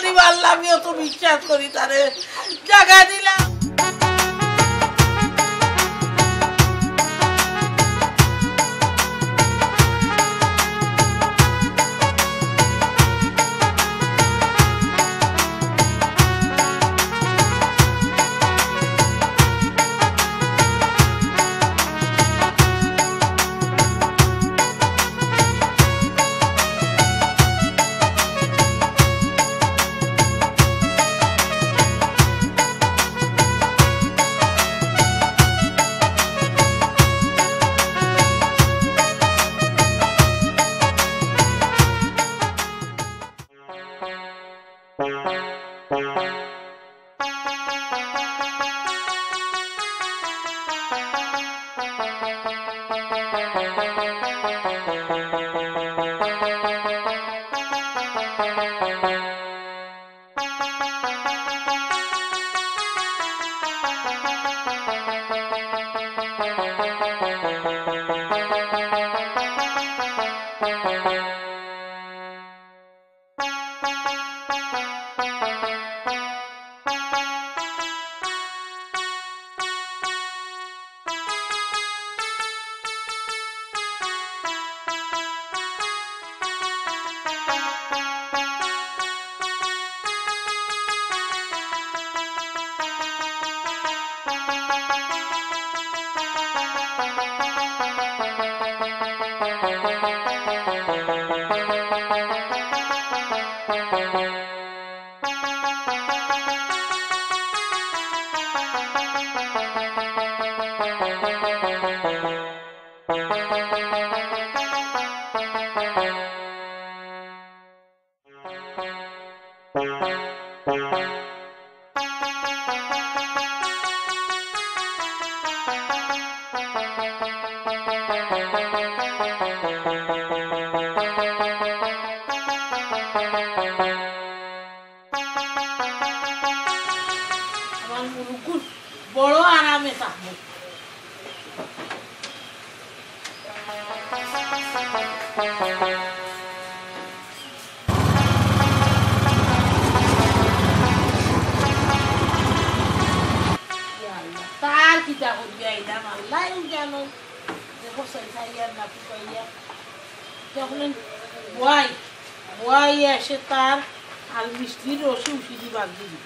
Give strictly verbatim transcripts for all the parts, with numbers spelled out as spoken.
আল্লাহ, আমি অত বিশ্বাস করি তারে। জাগা দিলাম। আমার মুরুব্বি বড় আরামে থাকবো। ইয়া আল্লাহ, তার কিতা করিয়া আইলাম, আল্লাহ জানো। দেখো, সই খাইয়া না ফুকাইয়া। তখন বয়, বয় এসে তার আর মিষ্টির রসে উষিদি বাদ দিবি।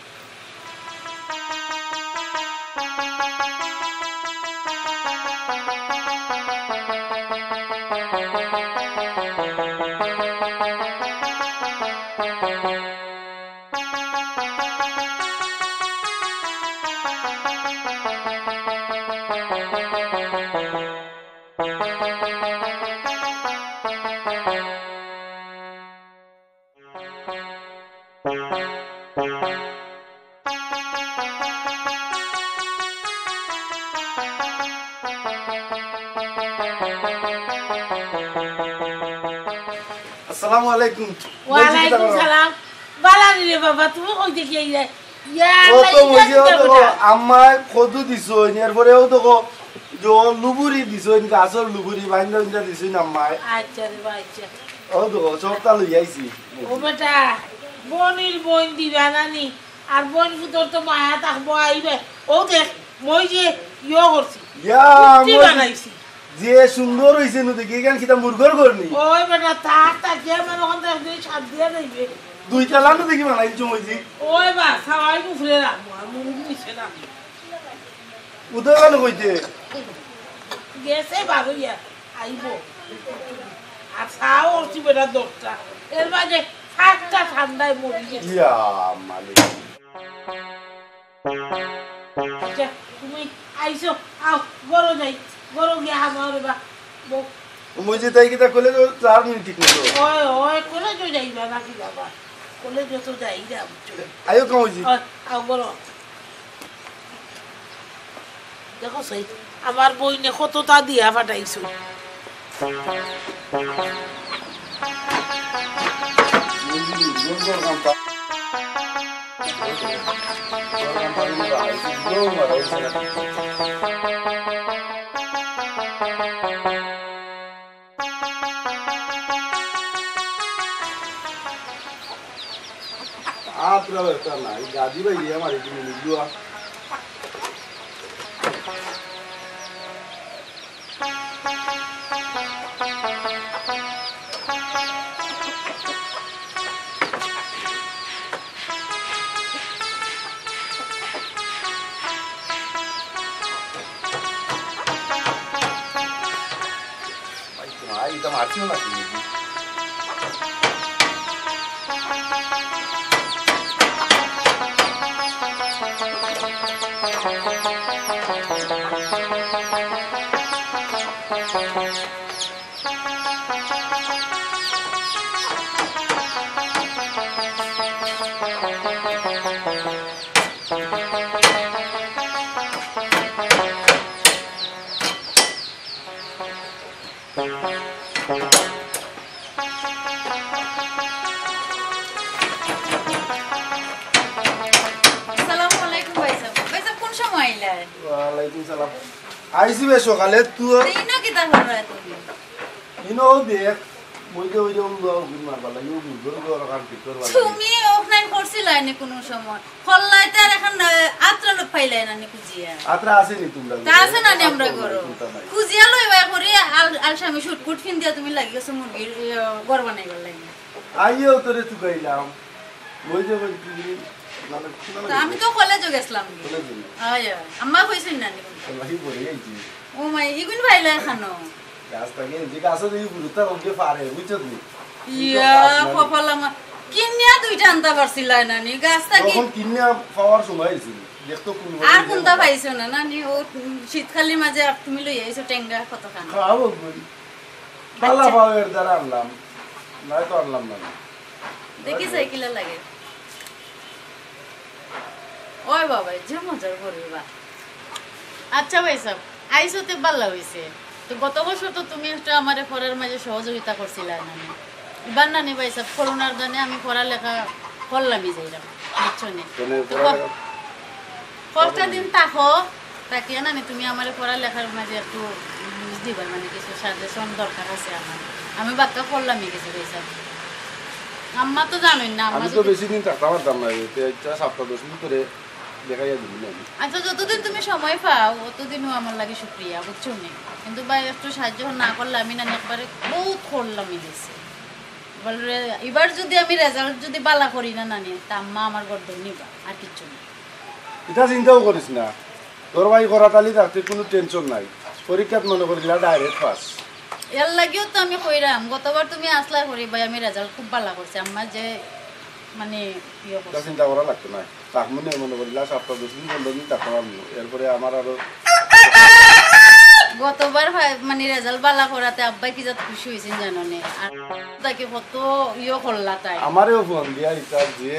আসসালামু আলাইকুম। ওয়ালাইকুম সালাম। বালা নি রে বাবা, তুমি কই থাকি আইলে? ইয়া ও তো আল্লাহ, ইয়া মইজি, ও কিতা তো কথা? আম্মায় কদু দিছইন, এরপরে ও তো ক-, যে ও লুবুরি দিছইন, গাছর লুবুরি, বাইন্দা বাইন্দা দিছইন আম্মায়। আচ্ছা রে বা, আচ্ছা। ও তো ক-, সবটা লই আইছি। ও বেটা, বইনর বইন দিবা না নি? আর বইন পুতর তো মায়া থাকবো, আইবে। ও দেখ, মইজি ইয়ো করছি। ইয়া, রুটি মইজি বানাইছি। যে সুন্দর অইছে নু দেখি, এখান কিতা মুরগর ঘর নি? ওই বেটা, তার তাকিয়া মানে ওখান থেকে দুই সাত দিয়া যাইবে। দুই তালা নু দেখি বানাইছো মইজি। ওই বা, সাওয়াই উপরে রাখবো, আর মুরগ নিচে রাখবো। উদয় কেন কইতে? গেছে বারইয়া, আইবো। আর চাও অরছি বেটা দশটা। এর মাঝে সাতটা ঠান্ডায় মরি গেছে। ইয়া মালিক। আচ্ছা, তুমি আইছো, আও, ঘরো যাই, ঘরো গিয়া হামাও রে বা, বউ। মুই যে তাই কিতা কইলে তো চার মিনিট ঠিক মতো। ওই, ওই, কলেজো যাইবা নাকি বাবা? কলেজো তো যাই না, বুঝছো? আইও কামুজি। ওই, আও, ঘরো। দেখো সেই, আমার বইনে কতটা দিয়া পাঠাইছো। আত্রা বেটা নাই, গাদি ভাই রে আমার এই দিন মিলুয়া। ভাই, তোমার এটা মারছিল না তুমি? আসসালামু আলাইকুম ভাইসাব। ভাইসাব, কোন সময় আইলা? ওয়ালাইকুম সালাম। আইছি বে সকালে, তুই? তে ইনো কিতা করো তুমি? ইনো দেখ, মই যে ওই যে উল্লু উগুন মারবার লাগি, উগুন ধরে ধরে কাম ঠিক করবার লাগি। তুমি অফলাইন করছিলা নি কোনো সময়? খল্লাইতে আর এখন, আহ, আত্রা লোক পাইলাই না নি খুঁজিয়া? আত্রা আছে নি তোমরা তা আছে না নি আমরা ঘরো? চিন্তা নাই। খুঁজিয়া লই ভাই করি, আল-, আলসামি শুট কুট ফিন দিয়া তুমি লাগি গেছো মুরগির, ইয়ে, ঘর বানাইবার লাগি। আইও তোরে তুকাইলাম। মই যে কই কি, মানে, কি মানে তা আমি তো কলেজও গেছিলাম। কলেজও না? হয়, হয়। আম্মা কইছেন না নি? লাগি পড়ে গেছি। ও মাই, ইগুন ভাইলা এখানো? গাছ থাকি যে গাছও দেখি গুরুত্ব রঙে পারে, বুঝছো তুমি? ইয়া, কপাল আমার। কিনিয়া দুইটা আনতা পারছিলা না নি? গাছ থাকি তখন কিনিয়া পাওয়ার সময় হয়েছিল। দেখতো কোন আর কোনটা পাইছো না, না নি? ও, উম, শীতকালের মাঝে আর তুমি লই আইছো টেঙ্গা কতখান। খাওয়া বলবো। বালা পাও এর দ্বারা আনলাম। নয় তো আনলাম না। দেখি সাইকেলে লাগে। ওই বাবা, যে মজার পরিবার। আচ্ছা ভাইসাব, আইছো তে ভালা হইছে। তো গত বছর তো তুমি একটা আমারে পড়ার মাঝে সহযোগিতা করছিলা না নি? এবার না নি ভাইসাব, করোনার দানে আমি পড়ালেখা করলামই যাইলাম, বুঝছো নি? তো কষ্টা দিন থাকো, তাকিয়া না নি তুমি আমারে পড়ালেখার মাঝে একটু বুঝ দিবা, মানে কিছু সাজেশন দরকার আছে আমার। আমি বাক্কা করলামই গেছি ভাইসাব। আম্মা তো জানোই না, আম্মা আমি তো যদি বেশি দিন থাকতাম পারতাম না, এতে একটা সপ্তাহ দশ দিন করে দেখাইয়া দিবি না আমি। আচ্ছা, যতদিন তুমি সময় পাও, অতদিনও আমার লাগি শুক্রিয়া, বুঝছো নি? কিন্তু ভাই, একটু সাহায্য না করলে আমি না নি একবারে বহুত করলামই গেছি। বলে, এবার যদি আমি রেজাল্ট যদি বালা করি না, না নি, তা আম্মা আমার গর্দন নিবা, আর কিচ্ছু না। এটা চিন্তাও করিস না, তোর ভাই করাতালি থাকতে কোনো টেনশন নাই। পরীক্ষাত মনে করিলা ডাইরেক্ট পাস। এর লাগিও তো আমি কইরাম, গতবার তুমি আসলাই করি ভাই, আমি রেজাল্ট খুব বালা করছি। আম্মা যে মানে ইয়ে এটা করছে। চিন্তা করা লাগতো না। তাহমুনে মনে করিলা সপ্তাহ দশ দিন, পনেরো দিন থাকতে পারবো। এরপরে আমার আরো গতবার ভাই, মানে রেজাল্ট বালা করাতে আব্বাই কি জাত খুশি হইছেন জানো নে? আর তাকে কত ইয়ে করলা তাই। আমারেও ফোন দিয়া ইটা যে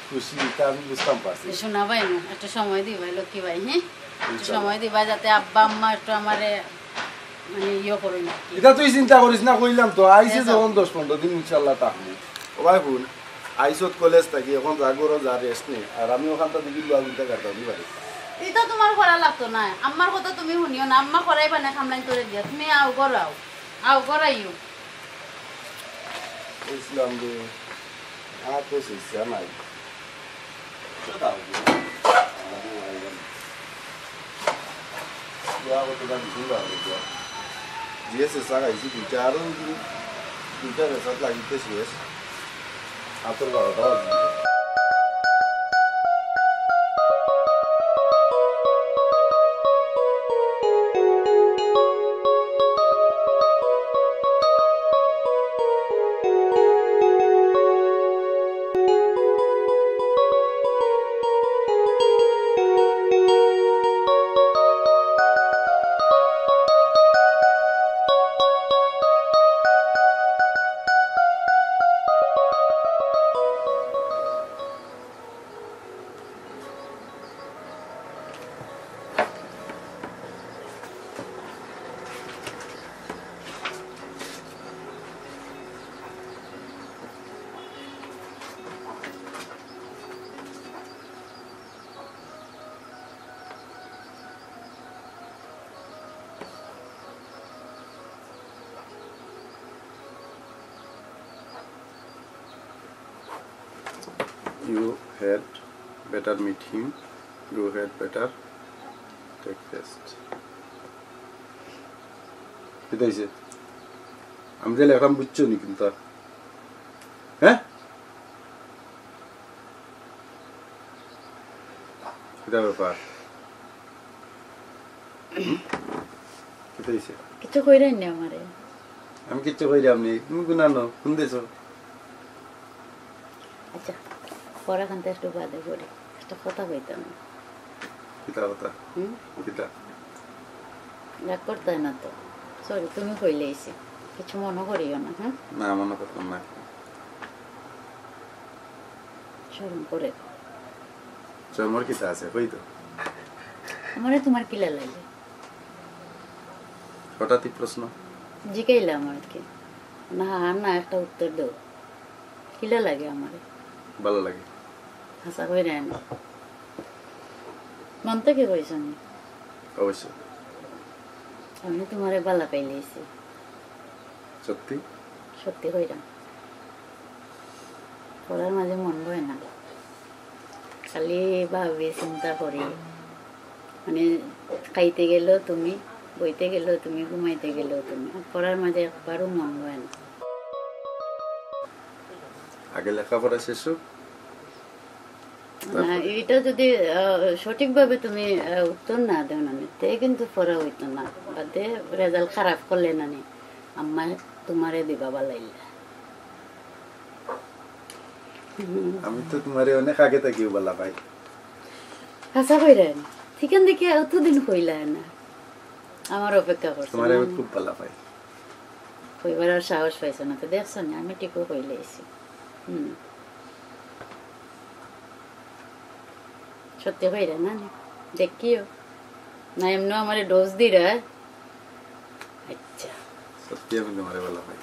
খুশি, ইটা আমি বুঝতাম পারছি। শোনা ভাই নু, একটু সময় দিবাই লক্ষ্মী ভাই, হ্যাঁ? একটু ইনশাআল্লাহ। সময় দিবা যাতে আব্বা আম্মা একটু আমারে মানে ইয়ে করইন আর কি। এটা তুই চিন্তা করিস না, কইলাম তো, আইছে হ্যাঁ, যখন স্যার। দশ পনেরো দিন ইনশাআল্লাহ থাকবো। ও ভাই বোন, আইছত কলেজ থাকি, এখন যা করো, যা রেস্ট নে। আর আমি ওখানটা দেখি লুয়া গুনতে কাটতাম, বুঝলি ভাই? এটা তোমার করা লাগতো না, আম্মার কথা তুমি শুনিও না, আম্মা করাইবা না, খামলাইন করে দিয়া, তুমি আও ঘর আও, আও ঘর আইও। ইসলাম রে, আর তো শিক্ষা নাই। জিএসএস লাগাইছি দুইটা, আরো দুইটা রেজাল্ট লাগিতে শেষ। হাতের বারোটা বাজে। You had better meet him. You had better take rest. কিতা অইছে? আমি যে লেখলাম বুঝছো নি কিন্তু? হ্যাঁ? কিতা ব্যাপার? হুম? কিতা অইছে? কিচ্ছু কইরায় না আমারে। আমি কিচ্ছু কইরাম নি। তুমি গুনানো, কোন দেশো? আচ্ছা, পড়াখানতে একটু বাদে করি। একটা কথা কইতাম। কিতা কথা? হুম? কিতা? রাগ করতায় না তো? সরি, তুমি কইলে অইছে। কিছু মনো করিও না, হ্যাঁ? না, মনো করতাম না। শরম করে। শরমর কিতা আছে? কই তো। আমারে তোমার কিলা লাগে? হঠাৎই প্রশ্ন। জিকাইলাম আর কি। না, আর না, একটা উত্তর দেও। কিলা লাগে আমারে? ভালা লাগে। হাছা কইরায় না? মন থাকি কইছো নি? অবশ্যই। আমি তোমারে ভালা পাইলাইছি। সত্যি? সত্যি কইরাম। পড়ার মাঝে মন বয় না। খালি ভাবি, চিন্তা করি। মানে, খাইতে গেলেও তুমি, বইতে গেলেও তুমি, ঘুমাইতে গেলেও তুমি। আর পড়ার মাঝে একবারও মন বয় না। আগে লেখাপড়া শেষ হোক, না, তারপরে। এটা যদি, আহ, সঠিকভাবে তুমি, আহ, উত্তর না দেও না, তে কিন্তু পড়া অইতো না। বাদে result খারাপ করলে না নি, আম্মায় তোমারে দিবা বালাইলা। হুম। আমি তো তোমারে অনেক আগে থাকিউ বালা পাই। হাছা কইরায় না? ঠিকান দেখি অতদিন কইলায় না। আমার অপেক্ষা করছো তোমারে না? আমি খুব বালা পাই। কইবার আর সাহস পাইছো না, তো দেখছো নি, আমি ঠিকও কইলাইছি। হুম। সত্যি কইরায় না নি? দেখিও। না এমনে আমারে dose দিরায়? আচ্ছা। সত্যি আমি তোমারে বালা পাই।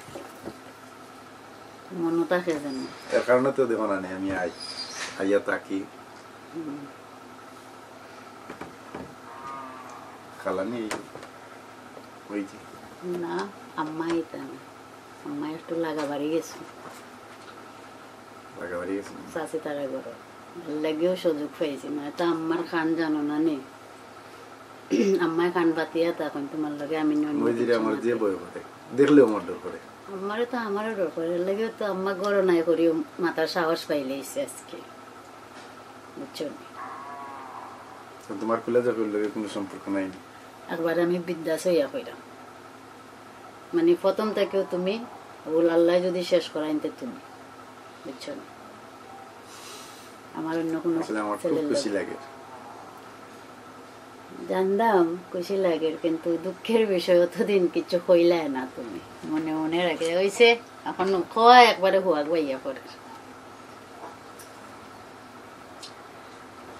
মনো থাকে যেন। এর কারণে তো দেখো না নি, আমি আই, আইয়া থাকি। হুম। খালানি অই যে। না, আম্মা আইতা না। আম্মা একটু লাগা বাড়ি গেছে। লাগা বাড়ি গেছে? চাচি তারা ঘরো। এর লাগিও সুযোগ পাইছি না। তো আম্মার খান জানো না নি? আম্মায় খান পাতিয়া তখন তোমার লগে আমি নন মইজিরে আমার যে ভয় করে। দেখলেও আমার ডর করে। আমারে তো আমারও ডর করে। এর লাগিও তো আম্মা ঘরো নাই করিও মাতার সাহস পাইলাইছি আজকে। বুঝছো নি? তো তোমার কলেজের লগে কোনো সম্পর্ক নাই নি? একবার আমি বিদ্যা সইয়া কইরাম। মানে, প্রথম থাকিও তুমি, ওগুলো আল্লায় যদি শেষ করাইন তে তুমি। বুঝছো নি? আমার অন্য কোনো আসলে আমার খুব ছেলের খুশি লগে। লাগে। জানতাম খুশি লাগে, কিন্তু দুঃখের বিষয় অতদিন কিছু কইলায় না তুমি। মনে মনে রাখে, অইছে, এখন কওয়া একবারে হুয়াক বাইয়া পড়ে।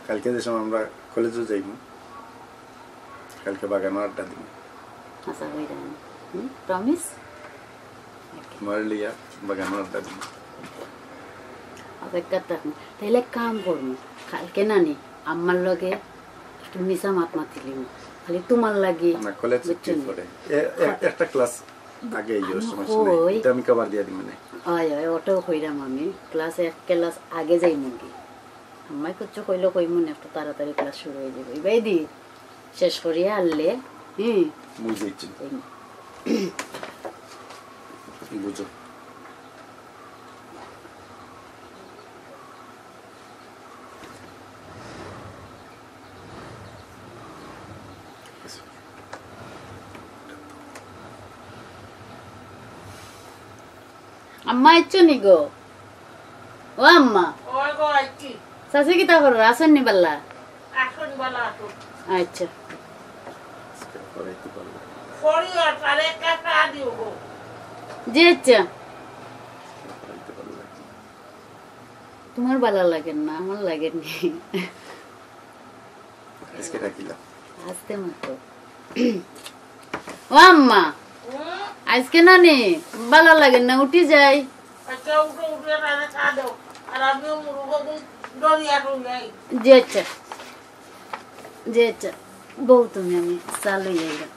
কালকে যে সময় আমরা কলেজে যাইমু, কালকে বাগানো আড্ডা দিমু। আচ্ছা, কই যাবেন? হুম? Promise? তোমার লিয়া বাগানো আড্ডা দিমু। অপেক্ষা থাকমু। তাইলে কাম করমু। কালকে নানি, আম্মার লগে একটু মিছা মাত মাতিলিমু। খালি তোমার লাগি, না, কলেজ ছুটি বুঝছো নি? পরে। এ-, এ-, একটা ক্লাস আগে আইও, আমি সমস্যা নাই। কই? এটা আমি কভার দিয়া দিমু নে। অয়, অয়, ওটাও কইরাম আমি। ক্লাস এক ক্লাস আগে যাইমুগি। আম্মায় কিচ্ছু কইলে কইমু নে, একটু তাড়াতাড়ি ক্লাস শুরু অই যাইবো। ইবাইদি শেষ করিয়া আনলে, হুম। বুঝেছি। এই না। বুঝো। আম্মা আইছো নি গো? ও আম্মা। ওই গো, আইছি। চাচি কিতা করো? আছইন নি বালা? আছইন বালা, আছইন। আচ্ছা। করি আর তারে একটা চা দিও গো। জি আচ্ছা। তোমার বালা লাগের না, আমার লাগের নি। আজকে ডাকিলাম। আস্তে মতো। ও আম্মা, হুম? আজকে নানি বালা লাগের না, উঠি যাই। আচ্ছা, উঠো, উঠে তারে চা দাও। আর আমিও মুরুগ অগুন ধরিয়া লই আই। জি আচ্ছা। জি আচ্ছা। বউ তুমি, আমি চা লই আইলাম।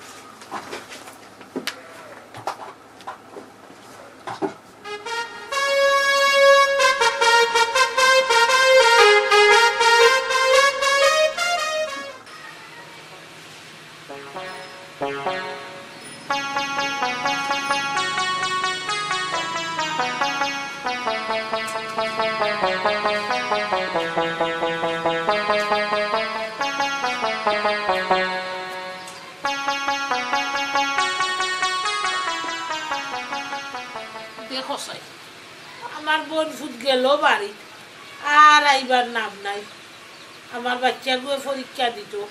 আমার বইন ফুত গেল বাড়িত, আর আইবার নাম নাই। আমার বাচ্চাগুয়ে পরীক্ষা দিত,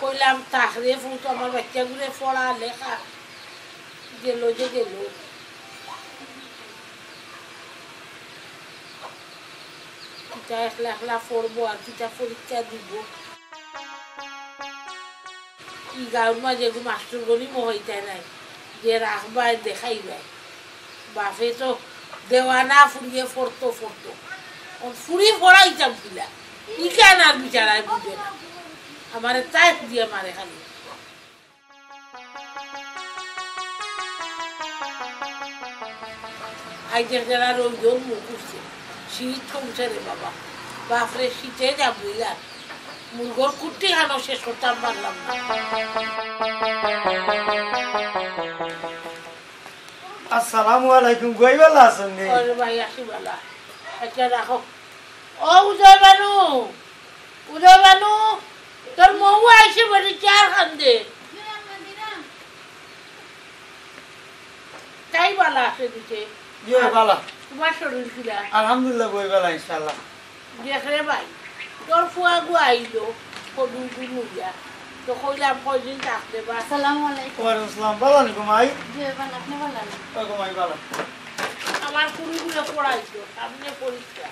কইলাম, "তাহরে ফুত, আমার বাচ্চাগুরে পড়া লেখা।" গেল যে গেল। কিতা একলা একলা পড়বো আর কিতা পরীক্ষা দিব। ই গাঁওর মাঝে এগু মাস্টর গনি মহইতায় নাই, যে রাখবায় দেখাইবায়। বাপে তো দেওয়ানা ফুরিয়ে পড়তো পড়তো। অন ফুরি পড়াইতাম কিলা? ইখান আর বিচারায় বুঝে না। আমারে তাই দিয়া মারে খালি। আইজ এক জারা রইদর মুখ উঠছে, শীত কমছে রে বাবা। বাপরে, শীতে যা বুঝলাম, মুরগর কুট্টি খানো শেষ করতাম পারলাম না। আসসালামু আলাইকুম, বুয়াই ভালা আছইন নি? ওরে ভাই, আছি ভালা। আচ্ছা, রাখো। ও উদয় বানু, উদয় বানু, তোর মৌ আইছে বলে চা খান দে। তাই ভালা আছে দিতে। জি, ভালা। তোমার শরীর কিলা? আলহামদুলিল্লাহ, বুয়াই ভালা, ইনশাআল্লাহ। দেখ রে ভাই, তোর ফুয়াগু আইলো, কদুর দিন হইয়া। তো কইলাম, "কয়দিন থাকতে বা?" আসসালামু আলাইকুম। ওয়ালাইকুম আসসালাম। ভালা নি গো মাই? জি, ভালা, আপনি ভালা নি? ও গো মাই, ভালা। আমার ফুরিগুলো পড়াইতো, সামনে পরীক্ষা।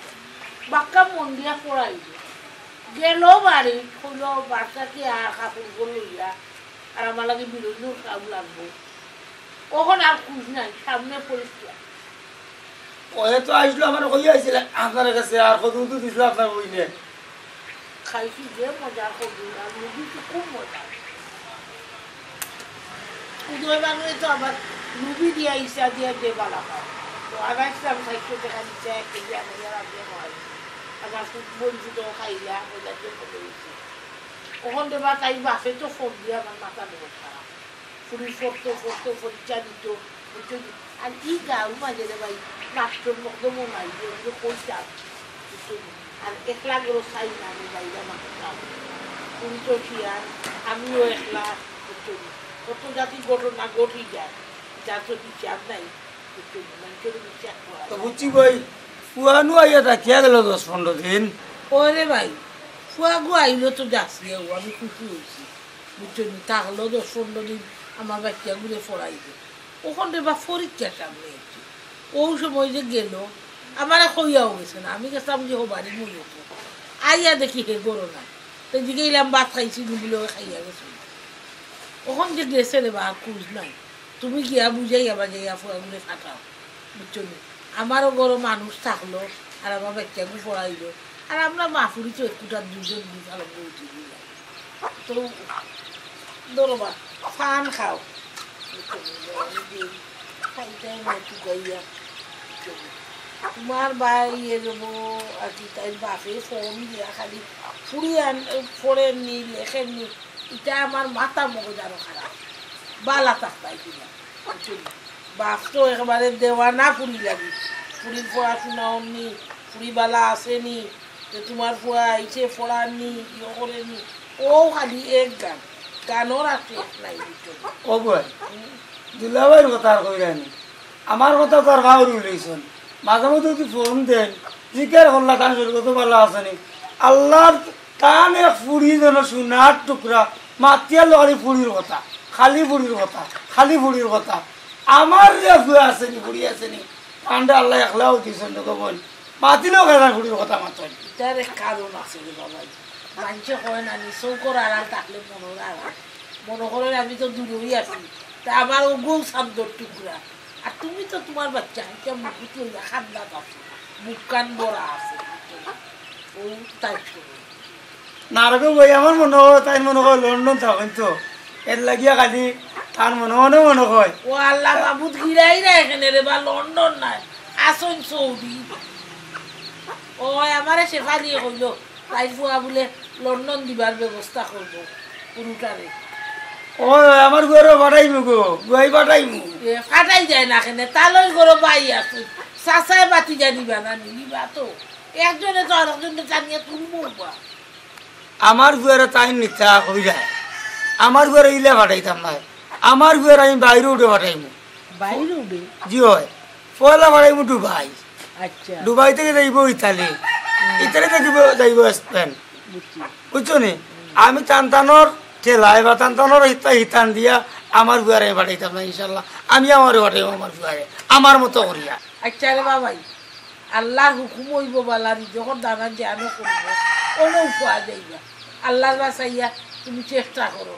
বাক্কা মন দিয়া পড়াইতো। গেল বাড়ি, কইলো, "বাচ্চা কি আর কাপড় লইয়া, আর আমার লাগি বিরোধী কাম লাগবো।" অখন আর খুশ নাই, সামনে পরীক্ষা। ওহে তো আইসলো, আমার কইয়া আইসিলা আপনার কাছে, আর কত উদু দিছিল আপনার বইনে। খাইছি যে মজা করবি, আর মুভি তো খুব মজা। উদয় বানুয়ে তো আবার মুভি দিয়া ইসা দিয়া যে বালা পায়। তো আবার ইসলাম সাহিত্য দেখা দিচ্ছে, এক কেজি আগে আর আগে হয়। আমার খুব বন্ধু তো খাইলা, মজা যে মজা হয়েছে। ওখান দেবা তাই বাসে তো ফোন দিয়ে আমার মাথা বহুত খারাপ। ফুরি ফটো, ফটো পরীক্ষা দিত, বুঝছো নি? আর ই গাঁওর মাঝে রে ভাই, মাস্টর মকদমও নাই, যে ওগুলো কইতাম, বুঝছো নি? আর একলা গরো চাই না আমি বাইরে মাস্টার। ফুরি তো শিয়ান, আমিও একলা, বুঝছো নি? কত জাতি ঘটনা ঘটি যায়, যার তো হিসাব নাই, বুঝছো নি? মানুষের বিশ্বাস করা তো যায়। বুঝছি ভাই, ফুয়ানু আইয়া থাকিয়া গেল দশ পনেরো দিন। ওরে ভাই, ফুয়াগু আইলো তো যাচ্ছি, আমি খুশি হয়েছি। বুঝছো নি? থাকলো দশ পনেরো দিন আমার বাচ্চাগুলো পড়াইছে। ওখান থেকে বা পরীক্ষার সামনে একটু। ও সময় যে গেল, আমারে কইয়াও গেছে না। আমি গেছিলাম যে হবারই মনে হতো। আইয়া দেখি হে গরো নাই। তো এদিকে এলাম ভাত খাইছি নি বলে ও খাইয়া গেছে। ওখান যে গেছে রে বা, আর খুঁজ নাই। তুমি গিয়া বুঝাইয়া বাজাইয়া ফুয়াগুলো ফাটাও। বুঝছো নি? আমারও ঘরো মানুষ থাকলো, আর আমার বাচ্চাকে পড়াইলো, আর আমরা মা ফুরি তো একটুটা দুজন দুই ভালো বলছি দিলাম। তো ধরো বা, পান খাও। বুঝছো নি? আমি দিই, খাইতে না টুকাইয়া। বুঝছো নি? তোমার ভাই এ যাবো, আর কি তাই বাপে ফোন দিয়া খালি ফুরি আন-, পড়েননি, লেখেননি। ইটা আমার মাথা মগজ আরো খারাপ। বালা থাকতাই কিনা? বাপ তো একেবারে দেওয়ানা ফুরি লাগি। ফুরির পড়াশোনা অমনি, ফুরি বালা আছেনি, যে তোমার ফুয়া আইছে পড়ানি, ইয়ে করেনি। ও খালি এক গান, গানর আর শেষ নাই, বুঝছো নি? ও বই, হুম। দুলাভাইর কথা আর কইরানি। আমার কথা তো আর ভাউরি লইছন। মাঝে মধ্যে যদি ফোন দেন, জিজ্ঞাসা করলা, তান শরীর কত ভালা আছেনি? আল্লাহর তান এক ফুরি যেন সোনার টুকরা, মাতিয়ালো খালি ফুরির কথা, খালি ফুরির কথা, খালি ফুরির কথা। আমার যে ফুয়া আছেনি, ফুরি আছেনি, তানরে আল্লাহ একলাও দিছন রে গো বইন। মাতিলেও খালি ফুরির কথা মাতইন। ইটার এক কারণ আছে রে বাবা। মানষে কয় না নি, চউখর আড়াল থাকলে মনর আড়াল। মনো করের আমি তো দূরই আছি, তা আমার ওগু চান্দর টুকরা। আর তুমি তো তোমার বাচ্চা, এটা মুকুট লইয়া কান্দাত আছো, বুকখান ভরা আছে, ও তাই শুনো। না রে গো বই, আমার মনো অয়, তাইন মনো কয় লন্ডন থাকইন তো, এর লাগিয়া খালি তান মনো মনো মনো কয়। ও আল্লাহ মাবুদ, গিরাই না এখানে রে বা, লন্ডন নাই, আসইন সৌদি। ও আমারে শেফালিয়ে কইলো, তাইর ফুয়া বুলে লন্ডন দিবার ব্যবস্থা করবো, পুরুটারে। ও, আমার ফুয়ারে পাঠাইমু গো, বুয়াই পাঠাইমু। এ, পাঠাই যায় না কেনে, তালই করো বাই আছে, চাচায় বাতি জানিবা না, নিবা তো। একজনে তো আরেকজনরে জানিয়া তুলবো বা। আমার ফুয়ারে তাইন মিছা কইরা, আমার ফুয়ারে ইলা পাঠাইতাম না। আমার ফুয়ারে আমি বাইরে উঠে পাঠাইমু। বাইরে উঠে? জি অয়, পয়লা পাঠাইমু দুবাই। আচ্ছা। দুবাই থাকি যাইবো ইতালি, ইতালি থাকি যাইবো স্পেন। বুঝছি। বুঝছো নি? আমি তানতানোর ঠেলায় বা তানতানোর হিতা-, হিতান দিয়া আমার ফুয়ারে আমি পাঠাইতাম না, ইনশাআল্লাহ। আমি আমারে পাঠাইমু আমার ফুয়ারে, আমার মতো করিয়া। আচ্ছা রে বাবাই, আল্লাহর হুকুম অইবো বালা, রিজকর দানা যে আনো করবো, অনো উপায় যাইবা। আল্লাহর বাসাইয়া তুমি চেষ্টা করো,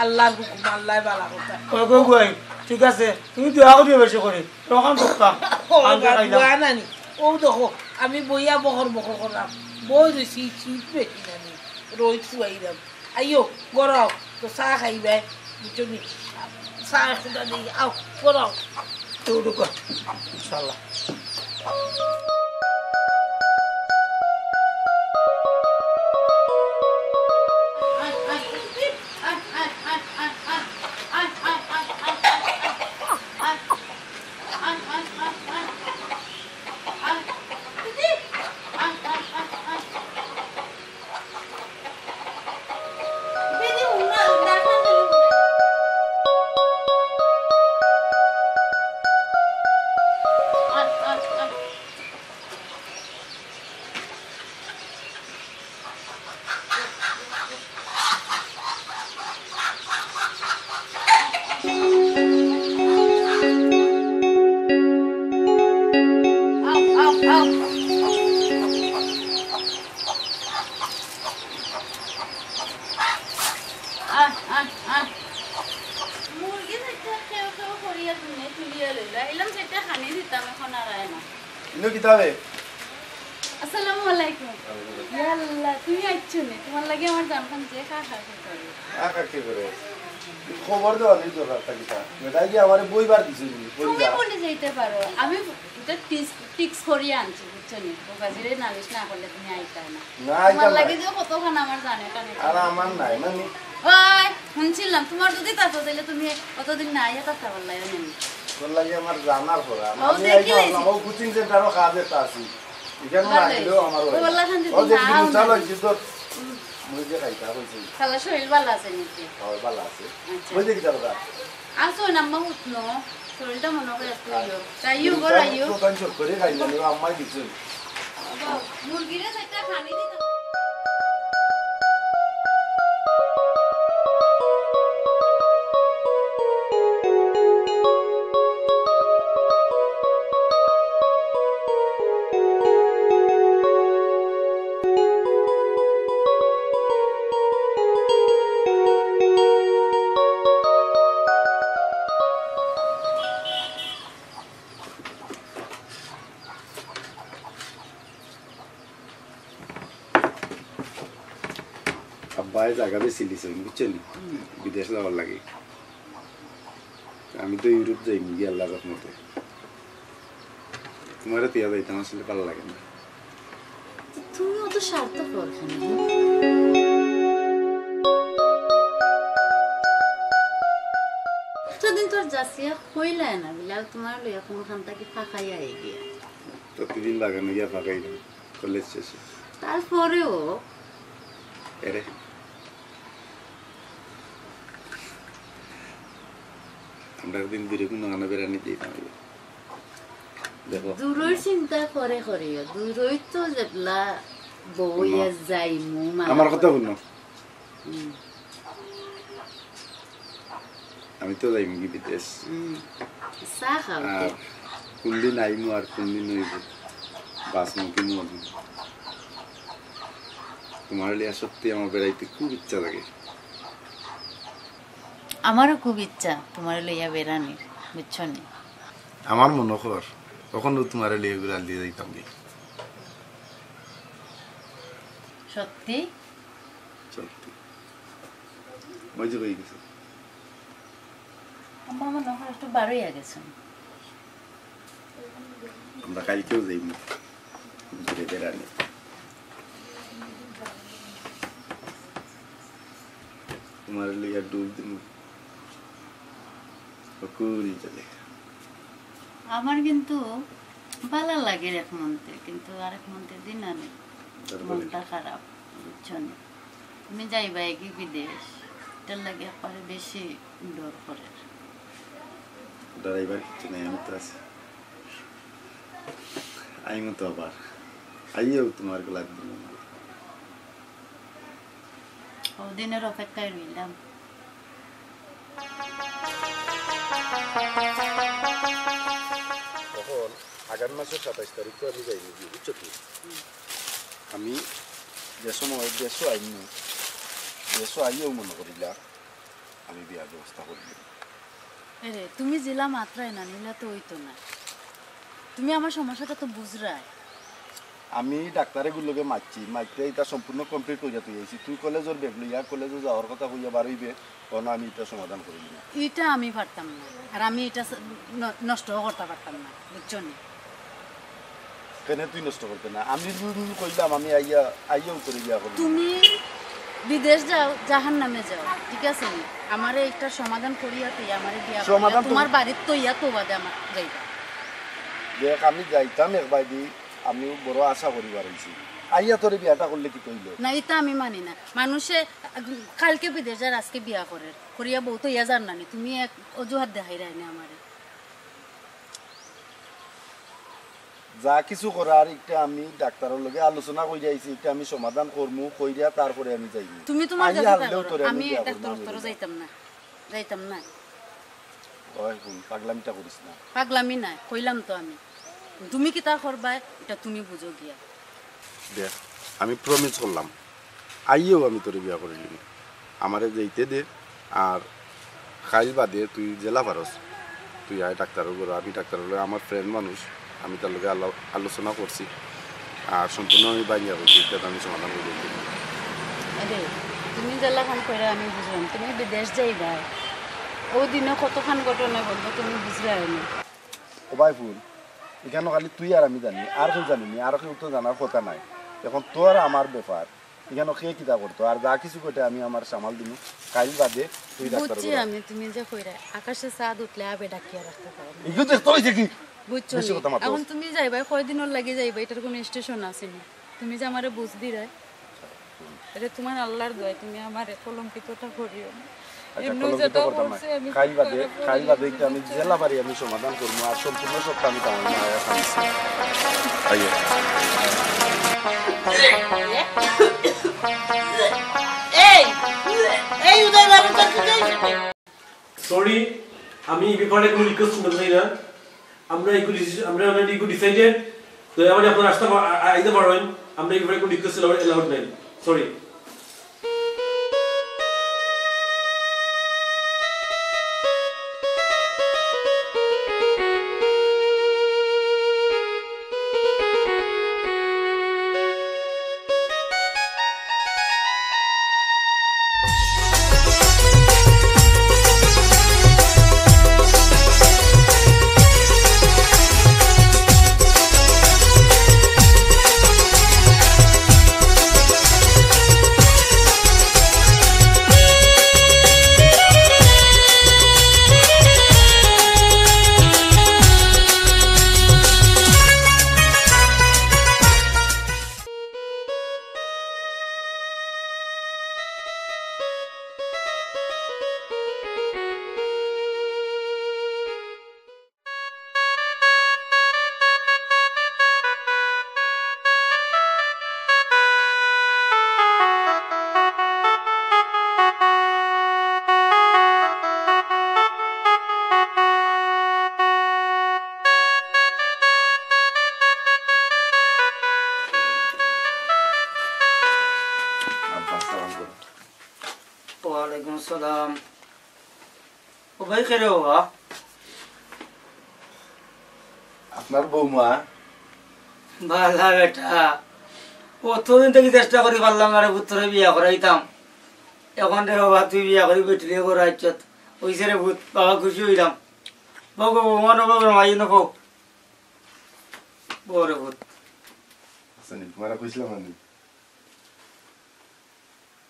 আল্লাহর হুকুম, আল্লায় বালা কথা। ও গো বুয়াই, ঠিক আছে, তুমি দোয়া করিও বেশি করি, তখন করতাম। ও আমি বাবা, খাইলাম। দোয়া নানি, ও দেখো, আমি বইয়া বকর বকর করলাম, বই রইছি, শীত বেশি নানি, রইদ ফুয়াইলাম। আইও, গড়াও, তো চা খাইবায়, বুঝছো নি? চা একটা দেই, আও, গড়াও। তো ঢুকো, ইনশাআল্লাহ। মুরগি চাইরটা খেউ খেউ করিয়া তুমি তুলিয়া লইলা। আইলাম চাইরটা খানি দিতাম, এখন আর আয় না। ইনো কিতাবে? আসসালামু আলাইকুম। ইয়াল্লা, তুমি আইছো নি? তুমার লাগি আমার জানখান যে খা খা করে। খা খা করে? খবর দেওয়া নেই তোর রাস্তা কিতা? বেটায় কি আমারে বইবার দিছে নি? তুমি বইবা? বলে যাইতে পারো। আমি এটা টিক্স, টিক্স করিয়া আনছি, বুঝছো নি? ও গাজিরে নালিশ না করলে তুমি আইতায় না। না, আইতাম তুমার না। লাগি যে কতখান আমার জানে কানে। আর আমার নাই, মানে ওই, হুনছিলাম, তুমার যদি তাতো তাইলে তুমি অতদিন না আইয়া তাতা পারলায় নি। তোর লাগি আমার জানার পড়া। ও, আমি দেখি আইতাম লইছি। না, ও কোচিং সেন্টারও কাজ একটা আছি। এখানে না ভালোই। আইলেও আমার ও হয়। আল্লাহ শান্তি ও দিন যে না, দিন ও চালো, না। ইজ্জত। হুম। মুই যে খাইতা কইছি। শালা শরীর ভালা আছে নাকি? ও, ভালা আছে। আচ্ছা। ওই যে কিতা কথা? আসো না, আম্মা উঠনো। শরীরটা মনে হয় একটু ইয়ে। যাইও, গো, যাইও। তো তাই চুপ করে খাই না, আম্মাই দিছে। বাবা, মুরগিরে একটা খানি দিতে। আব্বায় জাগা বেচিলিছইন, বুঝছো নি? বিদেশ যাওয়ার লাগি। আমি তো ইউরোপ যাইমু গিয়া আল্লাহর রহমতে। তুমারে থইয়া যাইতাম আসলে ভালা লাগে না। তুমি অত স্বার্থপর কেন? এতদিন তোর যাচিয়া কইলায় না, বিলাল তুমার লইয়া কোনখান থাকি ফাঁকাইয়া আই গিয়া। প্রতিদিন বাগানো গিয়া ফাঁকাই না, কলেজ শেষে। তারপরেও এরে, আমরা একদিন দূরে কোনো গানা বেড়ানি দিতাম। দেখো। দূরই চিন্তা করে করিও, দূরই তো যেবলা বউয়া হুনো। যাইমু, মা আমার কথা হুনো। হুম। আমি তো যাইমু কি বিদেশ। হুম। চা খাও আর তো। কোনদিন আইমু আর কোনদিন অইব, বাঁচমু কি মরমু। তুমার লিয়া সত্যি আমার বেড়াইতে খুব ইচ্ছা লাগে। আমারও খুব ইচ্ছা তুমারে লইয়া বেড়ানির, বুঝছো নি? আমার মনো কর, তখন তো তুমারে লইয়া ঘুরাল দিয়ে যাইতাম নি। সত্যি? সত্যি। ওই যে কই গেছে? আম্মা মনো কর একটু বারইয়া গেছে। আমরা কালকেও যাইমু ঘুরে বেড়ানি। তুমারে লইয়া ডুব দিমু। বকুল চলে। আমার কিন্তু ভালা লাগে এক মনতে, কিন্তু আরেক মনতে দিন আনে। তারপরে? মনটা খারাপ, বুঝছো নি? তুমি যাইবায় কি বিদেশ, এটার লাগি একবারে বেশি ডর করের। ডরাইবার কিচ্ছু নাই, আমি তো আছি। আইমু তো আবার। আইয়াও তুমার গলাত দিমু। অউ দিনর অপেক্ষায় রইলাম। অখন আগামী মাসর সাতাইশ তারিখ তো আমি যাইমু গি, বুঝছো নি? আমি যে সময় দেশো আইমু, দেশো আইয়াও মনো করিলা আমি বিয়ার ব্যবস্থা করিলিমু। এরে, তুমি যেলা মাতরায় না, ইলা তো অইতো না। তুমি আমার সমস্যাটা তো বুঝরায়। আমি ডাক্তারগুর লগে মাতছি, মাতিয়া ইটা সম্পূর্ণ complete করিয়া থুই আইছি। তুই কলেজর bag লইয়া কলেজো যাওয়ার কথা কইয়া বারইবে, অনো আমি ইটা সমাধান করিলিমু। ইটা আমি পারতাম না, আর আমি ইটা স-, ন-, নষ্টও করতাম পারতাম না, বুঝছো নি? কেনে তুই নষ্ট করতে না? আমি যুদি কইলাম আমি আইয়া, আইয়াও তোরে বিয়া করমু। তুমি বিদেশ যাও, জাহান্নামে যাও, ঠিক আছে নি? আমারে একটা সমাধান করিয়া তুই আমারে বিয়া করিয়া সমাধান তো তুমার বাড়িত থইয়া তো বাদে আমার যাইবা। দেখ, আমি যাইতাম এক বায়দি, আমি বড় আশা করি বারইছি। আইয়া তোরে বিয়াটা করলে কিতা অইলো? না, ইতা আমি মানি না। মানুষে কালকে বিদেশ যার, আজকে বিয়া করের, করিয়া বউ থইয়া যার না নি। তুমি এক অজুহাত দেখাইরায় নি আমারে। যা কিছু করার, ইটা আমি ডাক্তারর লগে আলোচনা করিয়া আইছি, ইটা আমি সমাধান করমু, করিয়া তারপরে আমি যাইমু। তুমি তুমার আমি যেতা হারলেও করো, তোরে আমি আমি বিয়া করমু, ডাক্তারর আমি তরফ যাইতাম না, যাইতাম না। ওই হুন, পাগলামিটা করিস না। পাগলামি নায়, কইলাম তো আমি। তুমি কিতা করবায়, ইটা তুমি বুঝো গিয়া। দেখ, আমি promise করলাম, আইয়াও আমি তোরে বিয়া করিলিমু। আমারে যাইতে দে, আর কাইল বাদে তুই যেলা পারস, তুই আয় ডাক্তারর ঘরো, আমি ডাক্তারর লগে, আমার friend মানুষ, আমি তার লগে আলো-, আলোচনা করছি, আর সম্পূর্ণ আমি ভাঙ্গিয়া কইছি, ইটা আমি সমাধান করি দিমু। আরে, তুমি যেলাখান কইরায় আমি বুঝলাম, তুমি বিদেশ যাইবায়, অউ দিনো কতখান ঘটনা ঘটলো তুমি বুঝরায় নি। ও ভাই হুন, ইখানো খালি তুই আর আমি জানি, আর কেউ জানি নি, আর কেউ তো জানার কথা নায়। অখন তোর আমার ব্যাপার, ইখানো কে কিতা করতো, আর যা কিছু ঘটে আমি আমার সামাল দিমু। কাইল বাদে তুই ডাক্তারর ঘরো। বুঝছি আমি, তুমি যে কইরায়, আকাশে চাঁদ উঠলে আবে ডাকিয়া রাখতে পারে না। ইগু দেখতে অইছে কি? বুঝছো নি? বেশি কথা মাতো। অখন তুমি যাইবায়, কয়দিনর লাগি যাইবায়, ইটার কুনু station আছে নি? তুমি যে আমারে বুঝ দিরায়, ইটা তুমার আল্লার দোয়াই, তুমি আমারে কলঙ্কিতটা করিও না। আচ্ছা, এমনেও কলঙ্কিত যেটা করতাম না। করছি আমি কাইল বাদে, কাইল বাদে ইটা আমি যেলা পারি আমি সমাধান করমু, আর সম্পূর্ণ সবটা আমি তামার মায়ের কাছে দিছি। আইও। এই, এই উদয় বাবু, তোর কি হয়েছে? Sorry, আমি এই ব্যাপারে কোনো request শুনতে চাই না। আমরা এগুলো ডিসি-, আমরা already এগুলো decided। তো এবারে আপনারা আসতে পা-, আ-, আ-, আইতে পারবেন। আমরা এই ব্যাপারে কোনো request allowed, allowed নাই। Sorry। আব্বা, সালাম করো। ওয়ালাইকুম আসসালাম। ও ভাই, কে রে বাবা? আপনার বৌমা। বালা বেটা, অতদিন থাকি চেষ্টা করি পারলাম না রে পুত, তোরে বিয়া করাইতাম। অখন রে বাবা, তুই বিয়া করি বেটিরে করাইছত। অইছে রে পুত, বাবা খুশি অইলাম। বউ গো, বৌমা নবো, মাই নবো। বউ রে পুত। আচ্ছা, নি, তোমারে কইছিলাম আমি।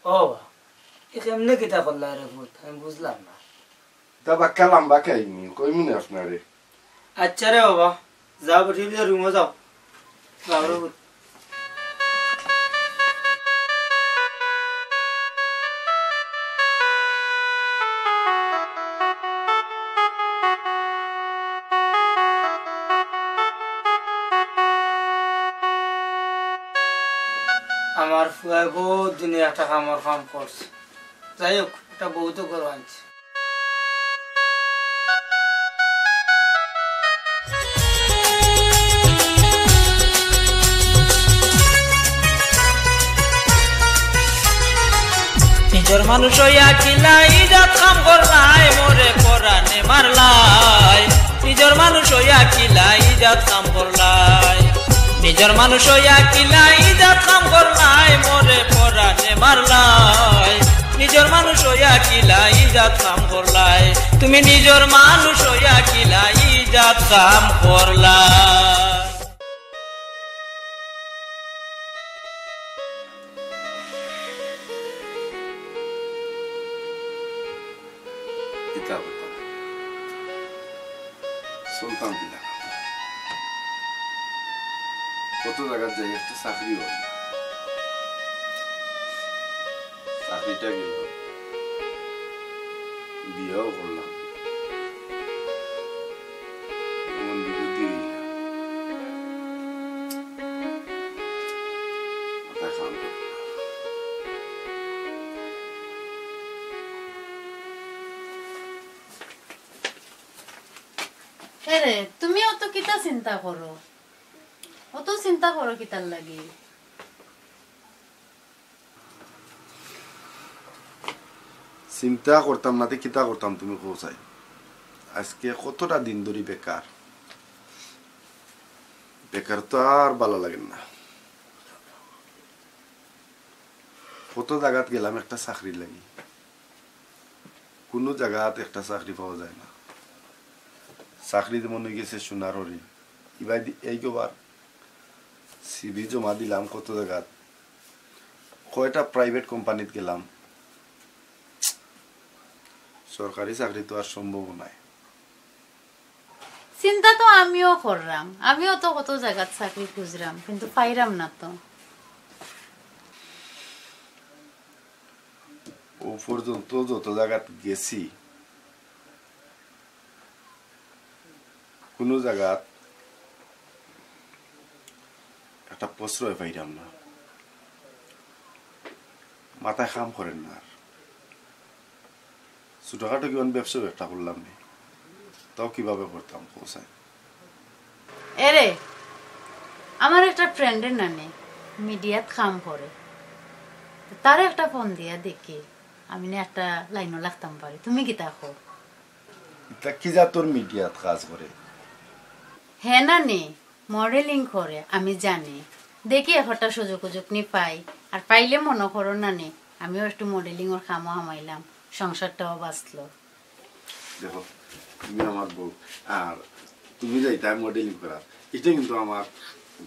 ও বাবা, এ কেমনে কিতা করলা রে পুত? আমি বুঝলাম না। ইতা বাক্কা লম্বা কাহিনী, কইমু নে আপনারে। আচ্ছা রে বাবা, যাও বেটি, রুমো যাও। যাও রে পুত। আমার ফুয়ায় বহুত দিনে একটা কামর কাম করছে। যাই হোক, একটা বউ তো ঘরো আনছে। নিজর মানুষ অইয়া কিলা ই জাত কাম করলায়, মোরে পরানে মারলায়। নিজর মানুষ অইয়া কিলা ই জাত কাম করলায়। নিজর মানুষ অইয়া কিলা ই জাত কাম করলায়, মোরে পরানে মারলায়। নিজর মানুষ অইয়া কিলা ই জাত কাম করলায়। তুমি নিজর মানুষ অইয়া কিলা ই জাত কাম করলায়। ইতা কথা। চলতাম কিলা? কত জাগাত যাই, একটা চাকরি অয় না। চাকরিটা গেল, বিয়াও করলাম, এমন বিপদে অইলাম। মাথায় কাম করে না। এরে, তুমি অত কিতা চিন্তা করো? অত চিন্তা করো কিতার লাগি? চিন্তা করতাম না তে কিতা করতাম, তুমি কও চাই। আজকে কতটা দিন ধরি বেকার, বেকার তো আর ভালা লাগে না। কত জাগাত গেলাম একটা চাকরির লাগি, কুনু জাগাত একটা চাকরি পাওয়া যায় না। চাকরি যেমন অই গেছে সোনার হরিণ। ইবাদি এই গোবার সিভি জমা দিলাম কত জাগাত, কয়টা প্রাইভেট কোম্পানিত গেলাম, সরকারি চাকরি তো আর সম্ভব নায়। চিন্তা তো আমিও কররাম, আমিও তো কত জাগাত চাকরি খুঁজরাম, কিন্তু পাইরাম না তো। ও পর্যন্ত যত জাগাত গেছি, কুনু জাগাত একটা প্রশ্রয় পাইরাম না, মাথায় কাম করের না আর। ছোটখাটো কিমান ব্যবসা একটা করলাম নি, তাও কিভাবে করতাম, কও চাই। এরে, আমার একটা ফ্রেন্ডর নানি মিডিয়াত কাম করে, তারে একটা ফোন দিয়া দেখি, আমি নে একটা লাইনও লাগতাম পারি। তুমি কিতা কও? ইতা কি জাতর মিডিয়াত কাজ করে? হে নানি, মডেলিং করে, আমি জানি। দেখি একটা সুযোগ উজুক নি পাই, আর পাইলে মনো করো নানি, আমিও একটু মডেলিংর কামও হামাইলাম, সংসারটাও বাঁচলো। দেখো, তুমি আমার বউ, আর তুমি যাইতা মডেলিং করার, ইটা কিন্তু আমার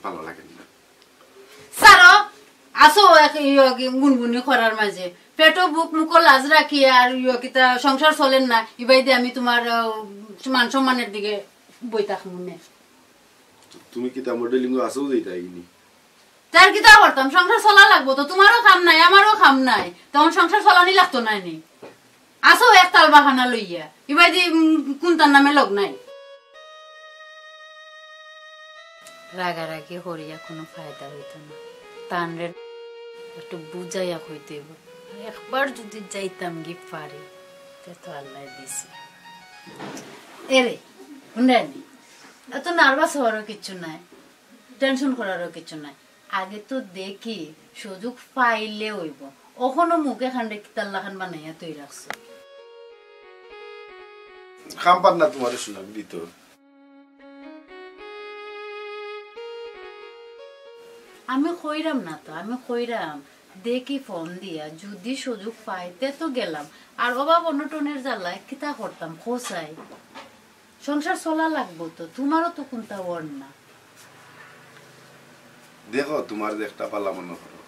ভালা লাগে না। ছাড়ো, আছো এক ইয়ো কি গুনগুনি করার মাঝে, পেটো বুক মুখো লাজ রাখি আর ইয়ো কিতা সংসার চলের না, ইবাইদি আমি তুমার, আহ, মান সম্মানর দিকে বই থাকমু নে। তো তুমি কিতা মডেলিংও আছো যাইতা ইনি? তার কিতা করতাম, সংসার চলা লাগবো তো, তুমারও কাম নাই, আমারও কাম নাই, তখন সংসার চলানি লাগতো নায় নি? আছো এক তাল বাহানা লইয়া, ইবাইদি, উম, কুনটার নামে লগ নাই। রাগারাগি করিয়া কুনু ফায়দা অইতো না, তানরে একটু বুঝাইয়া কইতে অইবো। আর একবার যুদি যাইতাম গি পারি, তে তো আল্লায় দিছে। এরে, হুনরায়নি, এত নার্ভাস অওয়ারও কিচ্ছু নাই, টেনশন করারও কিচ্ছু নাই। আগে তো দেখি সুযোগ পাইলে অইবো। অখনো মুখে খান্ডে কিতার লাখান বানাইয়া তুই রাখছো। কাম পার না তুমারে সুযোগ দিতো। আমি কইরাম না তো, আমি কইরাম, দেখি ফোন দিয়া, যুদি সুযোগ পাই, তে তো গেলাম। আর অভাব অনটনের জ্বালায় কিতা করতাম, কও চাই? সংসার চলা লাগবো তো, তুমারও তো কুনতা অর না। দেখো, তুমার যেকটা ভালা মনো করো।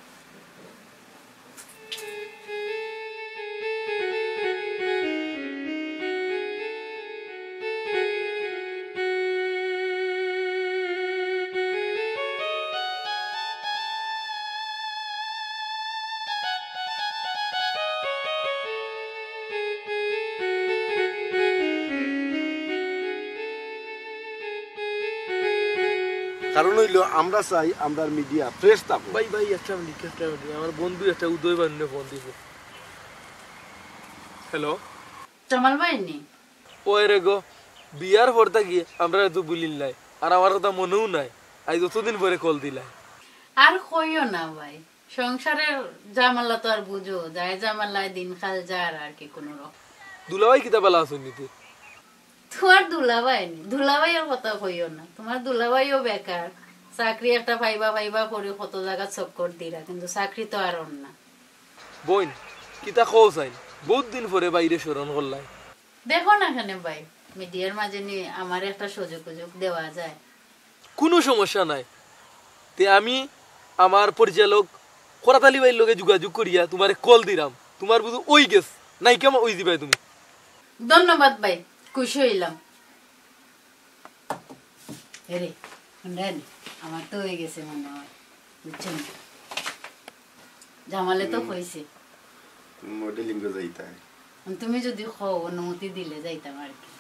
কারণ অইলো আমরা চাই আমরার মিডিয়া ফ্রেশ থাকুক। ভাই, ভাই, একটা মিনিট, একটা মিনিট, আমার বন্ধু একটা উদয় বান্নে ফোন দিছে। হ্যালো। জামাল ভাই নি? ওই রে গো, বিয়ার পর থাকি আমরা তো ভুলিল নাই, আর আমার কথা মনেও নাই। আইজ অতদিন পরে কল দিলা। আর কইও না ভাই, সংসারের ঝামেলা তো আর বুঝো, যায় ঝামেলায় দিনকাল যার আর কি কোনো রকম। দুলাভাই কিতা বালা আছইন নি তে? তোমার দুলাভাই নি, দুলাভাইর কথা কইও না। তোমার দুলাভাইও বেকার, চাকরি একটা পাইবা পাইবা করি কত জাগা চক্কর দিরা, কিন্তু চাকরি তো আর অর না। বইন, কিতা কও চাইন? বউত দিন পরে ভাইরে স্মরণ করলায়। দেখো না কেনে ভাই, মিডিয়ার মাঝে নি আমারে একটা সুযোগ উযোগ দেওয়া যায়। কুনু সমস্যা নাই। তে আমি আমার পরিচালক খরাত আলী ভাইর লগে যোগাযোগ করিয়া তুমারে কল দিরাম। তুমার বুঝি অই গেছে, নায়িকা অই যিবায় তুমি। ধন্যবাদ ভাই, খুশি অইলাম। এরে, হুনরা নি, আমার তো অই গেছে মনে অয়, বুঝছো নি? জামালে তো হুম। কইছে। তুমি মডেলিং এ যাইতায়। তুমি যদি কও, অনুমতি দিলে যাইতাম আর কি।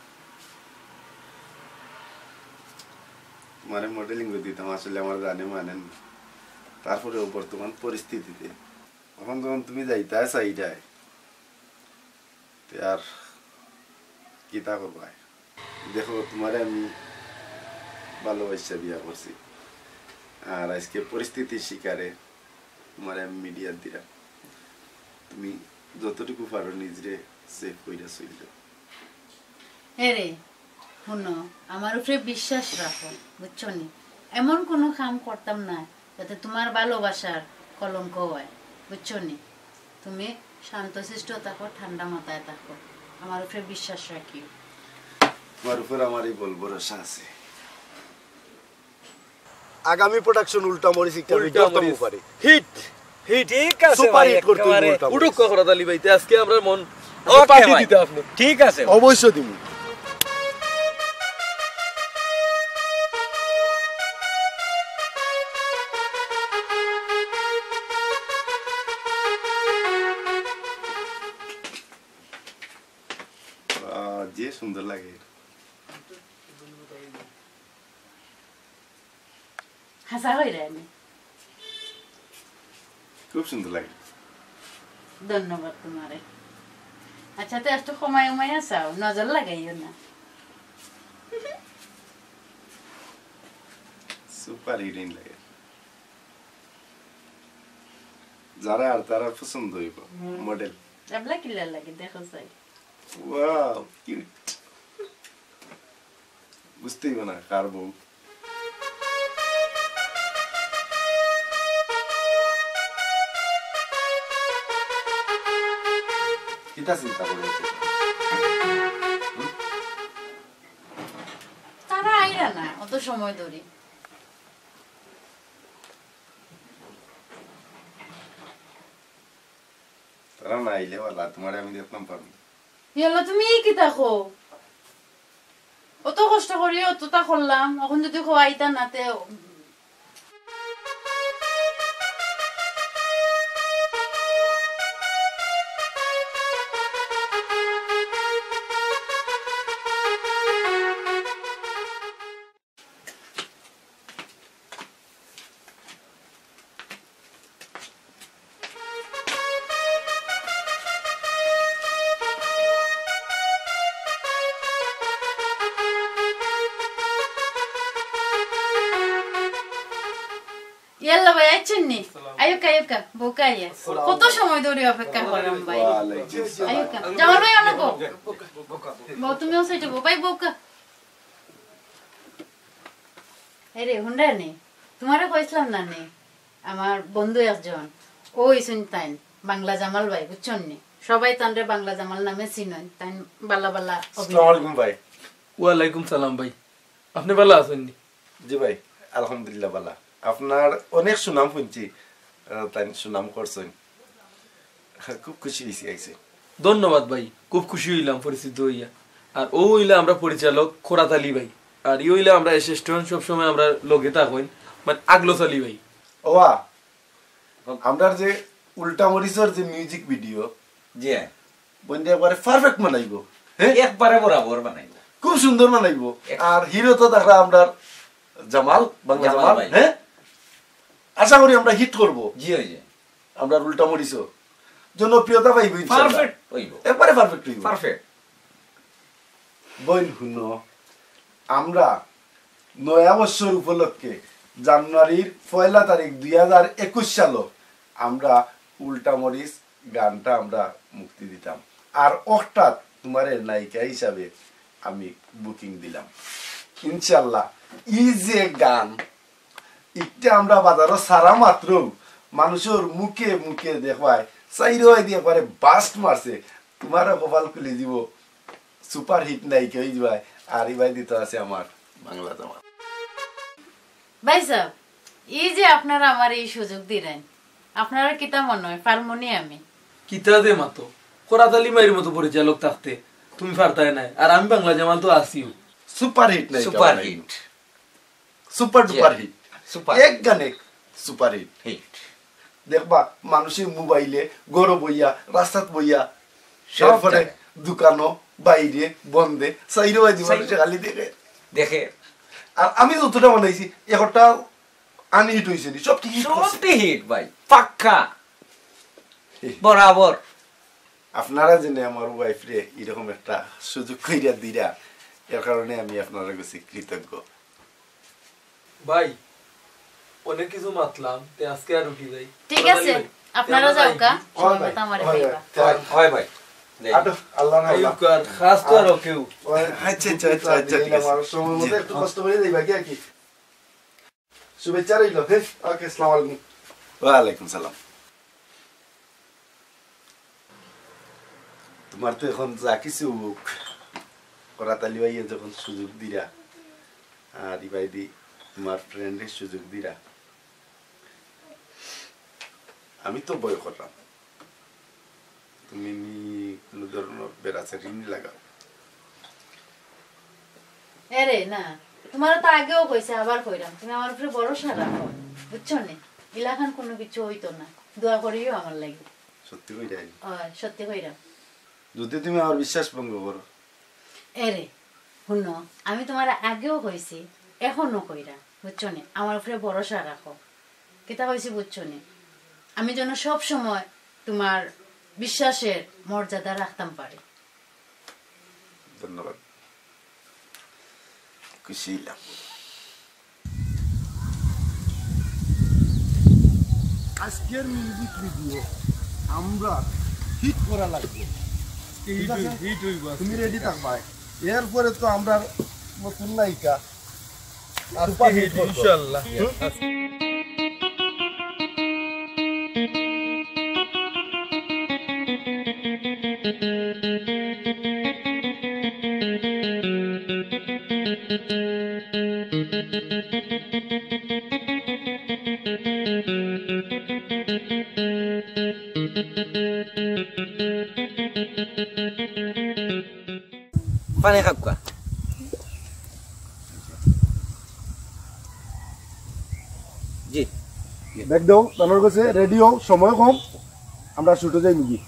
তোমারে মডেলিং এ দিতাম, আসলে আমার জানে মানে না। তারপরেও বর্তমান পরিস্থিতিতে এখন যখন তুমি যাইতায় চাইরায়, তে আর কিতা করবায়? দেখো, তোমারে আমি ভালোবাসা বিয়া করছি, আর আজকে পরিস্থিতির শিকারে তোমারে আমি মিডিয়াত দিলাম। তুমি যতটুকু পারো নিজরে সেভ কইরা চইলো। এরে, হুনো, আমার উপরে বিশ্বাস রাখো, বুঝছো নি? এমন কুনু কাম করতাম না যাতে তোমার ভালোবাসার কলঙ্ক অয়, বুঝছো নি? তুমি শান্তশিষ্ট থাকো, ঠান্ডা মাথায় থাকো, আমার উপরে বিশ্বাস রাখিও। তোমার উপর আমার এই বল ভরসা আছে। আগামী প্রোডাকশন উল্টা মরিচ একটা উল্টা ভিডিও মরিচ। তমু পারে। Hit, hit. ঠিক আছে সুপার ভাই, হিট করতে একেবারে। উল্টা মরিচ। উঠুক খরাত আলী ভাই, তে আজকে আমরার মন ওকে পার্টি ভাই। দিতে আপনি। ঠিক আছে। অবশ্যই দিমু। আহ, যে সুন্দর লাগে। হাছা কইরায় নি? খুব সুন্দর লাগে। ধন্যবাদ তোমারে। আচ্ছা, তো একটু কমাই উমাইয়া চাও, নজর লাগাইও না। সুপার হিরোইন লাগে। যারা আর তারা পছন্দ অইবো, হুম। মডেল। এবলা কিলা লাগে, দেখো চাই। Wow, cute. বুঝতেই না কার বউ। কিতা চিন্তা করে আছো? হুম? তারা আইরা না, অত সময় ধরি। তারা না আইলে বালা, তোমারে আমি দেখতাম পারবো। ইয়াল্লা, তুমি ই কিতা কও? অত কষ্ট করি অতটা করলাম, অখন যদি কও আইতা না তে। ইয়াল্লা ভাই, আইছইন নি? আইউক্কা, আইউক্কা, বউক্কা আইয়া। কত সময় ধরি অপেক্ষা করলাম ভাই। ওয়ালাইকুম আসসালাম। আইউক্কা। জামাল ভাই, অনো বও। বও, তুমি অউ সাইডে বও। ভাই, বউক্কা। এরে, হুনরায় নি? তোমারে কইছলাম না নি? আমার বন্ধু একজন, অউ অইছইন তাইন, বাংলা জামাল ভাই, বুঝছইন নি? সবাই তানরে বাংলা জামাল নামে চিনইন, তাইন বালা বালা অভিনয়। আসসালামু আলাইকুম ভাই। ওয়ালাইকুম সালাম ভাই, আপনে বালা আছইন নি? জি ভাই, আলহামদুলিল্লাহ বালা। আপনার অনেক সুনাম হুনছি, আহ, তাইন সুনাম করছইন। খুব খুশি অইছি আইছইন। ধন্যবাদ ভাই, খুব খুশি অইলাম পরিচিত অইয়া। আর অউ অইলা আমরার পরিচালক খরাত আলী ভাই, আর ই অইলা আমরার অ্যাসিস্ট্যান্ট, সবসময় আমরার লগে থাকইন, মানে আগলস আলী ভাই। ওয়া, আমরার যে উল্টা মরিচর যে মিউজিক ভিডিও, জি। বন্ধু একবারে পারফেক্ট বানাইবো। হ্যাঁ? একবারে বরাবর বানাইবো। খুব সুন্দর বানাইবো। এক- আর হিরো তো দেখরা আমরার জামাল, বাংলা জামাল জামাল, ভাই। হ্যাঁ, আশা করি আমরা হিট করব। জি, ওই যে। আমরা উল্টা মরিচও জনপ্রিয়তা পাইব ইনশাআল্লাহ। পারফেক্ট অইব। একবারে পারফেক্ট অইব। পারফেক্ট। বইন হুনো, আমরা নয়া বছর উপলক্ষে জানুয়ারির পয়লা তারিখ দুই হাজার একুশ সালো আমরা উল্টা মরিচ গানটা আমরা মুক্তি দিতাম। আর অর্থাৎ তোমারে নায়িকা হিসাবে আমি বুকিং দিলাম। ইনশাআল্লাহ, ই যে গান, ইটা আমরা বাজারো ছাড়া মাত্র মানুষর মুখে মুখে দেখবায়, চাইরোবায়দি একবারে বাস্ট মারছে। তোমারও কপাল খুলি দিব, সুপার হিট নায়িকা অই দিবায়। আর ইবায়দি তো আছে আমার বাংলা জামাল। ভাইসাব, এই যে আপনারা আমারে এই সুযোগ দিলেন, আপনারার কিতা মনে অয়, পারমুনি আমি? কিতা যে মাতো, করাত আলী ভাইর মতো পরিচালক থাকতে তুমি পারতায় নায়, আর আমি বাংলা জামাল তো আছিউ। সুপার হিট নায়িকা সুপার বানাইব। হিট। সুপার জি। Duper hit. সুপার। এক গানে সুপার হিট। হিট। দেখবা, মানুষে মোবাইলে, ঘরো বইয়া, রাস্তাত বইয়া, সব এরপরে জায়গায়। দোকানো, বাইরে, বন্দে, চাইরোবায়দি চাইরো- মানুষে খালি দেখে। দেখে। আর আমি যতটা বানাইছি, একটা আনহিট অইছে নি, সবটি হিট করছে। সবটি হিট ভাই, পাক্কা। বরাবর। আপনারা যেন আমার ওয়াইফরে এরকম একটা সুযোগ কইরা দিরা, এর কারণে আমি আপনারার কাছে কৃতজ্ঞ। ভাই, অনেক কিছু মাতলাম, তে আজকে আর উঠি যাই। ঠিক আছে, ভাই, আপনারা যাও কা, হয় ভাই, সময় মতো আমারে হয় কইবা। ভাই। হয়, হয় ভাই। যাই। আটো, আল্লাহ না আল্লাহ। আইউক আর খাস তো আর ওকেউ। ওই, আচ্ছা, আচ্ছা, আচ্ছা, আচ্ছা, ঠিক আছে। আমার সময় মতো জি। একটু কষ্ট করে যাইবা কি আর কি? শুভেচ্ছা রইল। হ্যাঁ, ওকে, আসসালামু আলাইকুম। ওয়ালাইকুম সালাম। তোমার তো এখন যা কিছু হোক, করাত আলী ভাইয়ে যখন সুযোগ দিরা, আর ইবায়দি তোমার ফ্রেন্ডে সুযোগ দিরা, আমি তো ভয় করলাম তুমি নি কোনো ধরনের বেড়াচারি নি লাগাও। এরে না, তোমার তো আগেও কইছে, আবার কইরাম, তুমি আমার উপরে ভরসা রাখো, বুঝছো নি? ইলাখান কোনো কিছু অইতো না, দোয়া করিও আমার লাগি। সত্যি কইরায়? অয়, সত্যি কইরাম। যদি তুমি আমার বিশ্বাস ভঙ্গ করো। এরে, হুনো, আমি তোমারে আগেও কইছি, এখনো কইরাম, বুঝছো নি? আমার উপরে ভরসা রাখো। কিতা কইছি বুঝছো নি? আমি যেন সব সময় তোমার বিশ্বাসের মর্যাদা রাখতাম পারি। ধন্যবাদ, খুশি অইলাম। আজকের মিউজিক ভিডিও আমরা হিট করা লাগবে। আজকে ঠিক হিট আছে? হই-, হিট হইব আজকে। তুমি রেডি থাকবায়। এরপরে তো আমরা নতুন নায়িকা আজকে হিট, ইনশাআল্লাহ। পানি খাউক্কা। জি। ব্যাগ দাও, তানোর কাছে রেডি হও, সময় কম, আমরা শুটে যাইমুগি।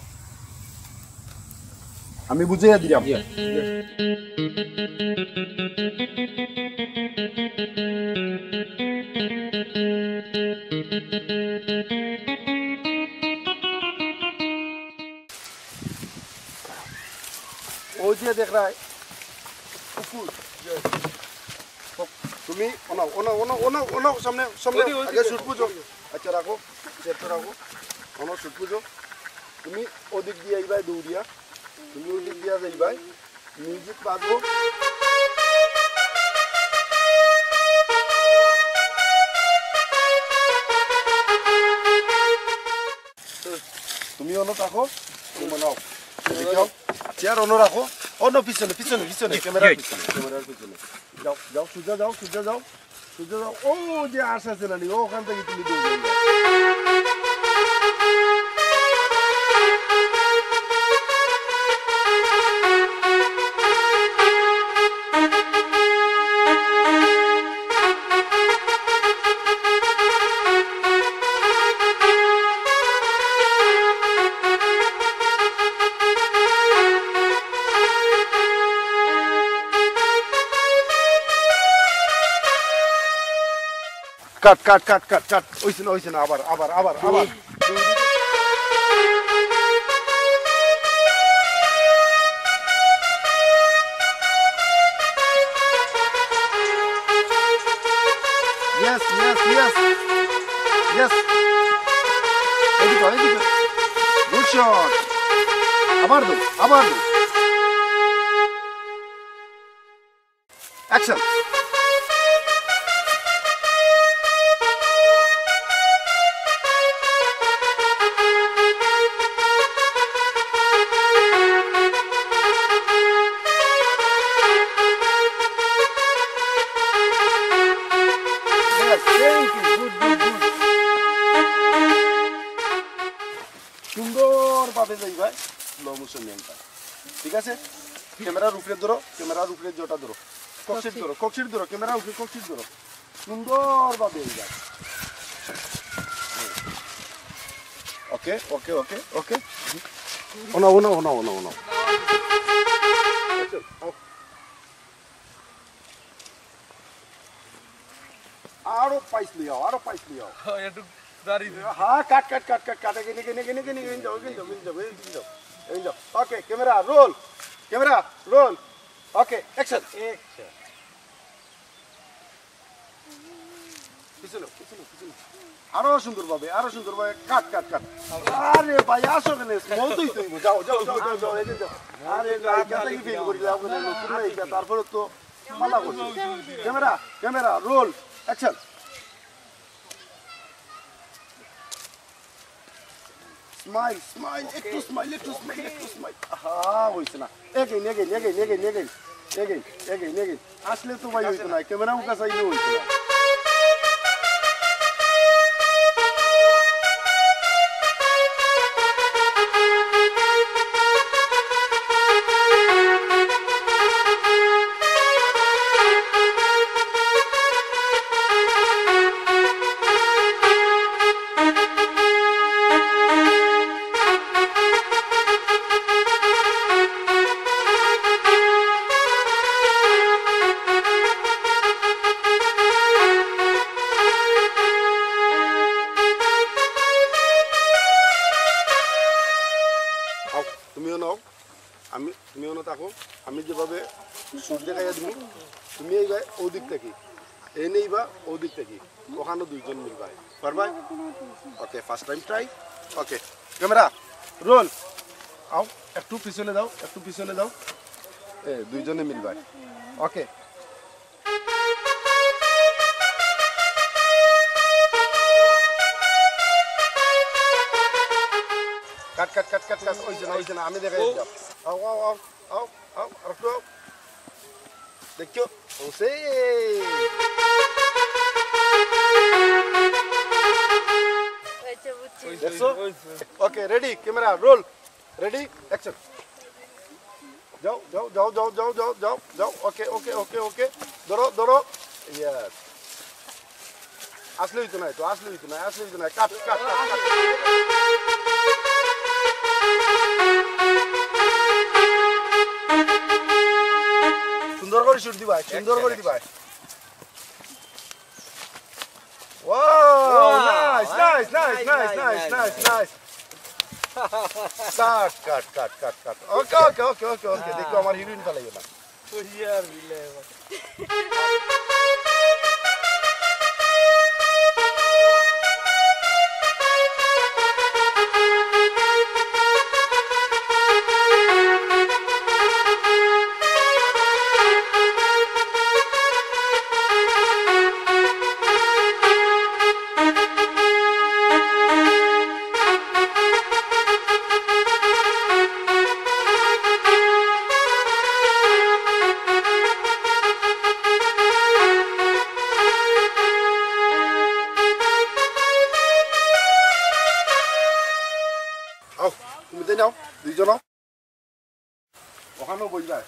আমি বুঝাইয়া দিলাম। জি। ওই যে দেখরায়, কুকুর। তুমি ওনাও, ওনাও, ওনাও, ওনাও, ওনাও, সামনে, সামনে, ওদিকে, ওদিকে। আগে শুট বুঝো। আচ্ছা, রাখো, সেটটা রাখো। ওনাও শুট বুঝো। তুমি ওদিক দিয়া আইবায় দৌড়িয়া, তুমি ওদিক দিয়া যাইবায়। মিউজিক বাজবো। তুমি অনো থাকো, তুমি নাও। এদিকে আও। চেয়ার অনো রাখো। অনো পিছনে, পিছনে, পিছনে, ক্যামেরার পিছনে, ক্যামেরার পিছনে। যাও, যাও, সোজা যাও, সোজা যাও, সোজা যাও। ও যে আশ আছে না নি, ওখান থেকে তুমি দৌড়ে যাও। কাট, কাট, কাট, কাট, কাট। অইছে না, অইছে না, আবার, আবার, আবার, আবার। Yes, yes, yes. Yes. এদিকে, এদিকে। Good shot. আবার দাও, আবার দাও। Action. Yes, thank you. Good, good, good. সুন্দরভাবে যাইবা slow motion নিয়ন্ত্রণ। ঠিক আছে? ক্যামেরার উপরে ধরো, ক্যামেরার উপরে যেটা ধরো। ককশিট ধরো, ককশিট ধরো, ক্যামেরার উপরে ককশিট ধরো। সুন্দরভাবে এই যায়। ওকে, ওকে, ওকে, ওকে। ওনা, ওনা, ওনা, ওনা, ওনা। আরো পাইস লিয়াও, আরো পাইস লিয়াও। একটু দাঁড়িয়ে দিন। হ্যাঁ, কাট, কাট, কাট, কাট, কাট। এগিন, এগিন, এগিন, এগিন, এগিন যাও, এগিন যাও, এগিন যাও, এগিন যাও, এগিন যাও। ওকে, ক্যামেরা রোল, ক্যামেরা রোল। ওকে, অ্যাকশন। অ্যাকশন। পিছনে, পিছনে, পিছনে। আরো সুন্দরভাবে, আরো সুন্দরভাবে। কাট, কাট, কাট। আরে ভাই, আসো কেন? মৌতই তো হইব। যাও, যাও, যাও, যাও, যাও, এগিন যাও। আরে ভাই, কেন কি ফিল করি লাভ করে নতুন হয়ে গেছে, তারপরে তো মালা করছি। Camera, camera, roll, action. Smile, smile, একটু স্মাইল, একটু স্মাইল, একটু স্মাইল। আহা, হইছে না। Again, again, again. আসলে তো ভাই হইতো না, ক্যামেরা মুখা চাইলে হইতো না। আও, তুমিও নাও। আমি, তুমি অনো থাকো, আমি যেভাবে শুট দেখাইয়া দিমু, তুমি এইবা ওদিক থাকি, এই নেইবা ওদিক থাকি, ওখানো দুইজন মিলবায়, পারবায়? ওকে, ফার্স্ট টাইম ট্রাই। ওকে, ক্যামেরা রোল। আও, একটু পিছনে দাও, একটু পিছনে দাও। এ, দুইজনে মিলবায়। ওকে। কাট, কাট, কাট, কাট, কাট। ওই যে না, ওই যে না, আমি দেখাই দিলাম। আও, আও, আও, আও, আও, আর একটু আও। দেখছো? ও সে। হয়েছে, বুঝছি। দেখছো? Okay, ready, camera, roll. Ready, action. যাও, যাও, যাও। ওকে, ওকে, ওকে, ওকে। ধরো, ধরো। ইয়েস। আসলে হইতো না, তো আসলে হইতো না, আসলে হইতো না। কাট, কাট, কাট, কাট। সুন্দর করে শুট দিবা, সুন্দর করে দিবা। Wow, wow, nice, nice, nice, nice, nice, nice, nice, nice, nice. কাট, কাট, কাট, কাট, কাট। ওকে, ওকে, ওকে, ওকে, ওকে। দেখো, আমার হিরোইন ফালাইও না। ওই আর বিলে। আও, তুমি তাই নাও, দুইজন আও। ওখানো বইবায়।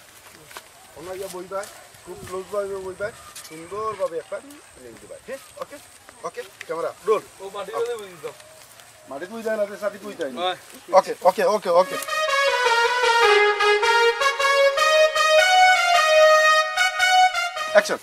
ওখানো গিয়া বইবায়। খুব ক্লোজ ভাবে বইবায়। সুন্দরভাবে একটা লেন দিবায়। হ্যাঁ? ওকে? ওকে? Camera, role. ও, মাটিত বই দিতাম। মাটিত বই যায় না, সাথে বই যায় না। হয়। ওকে, ওকে, ওকে, ওকে। অ্যাকশন।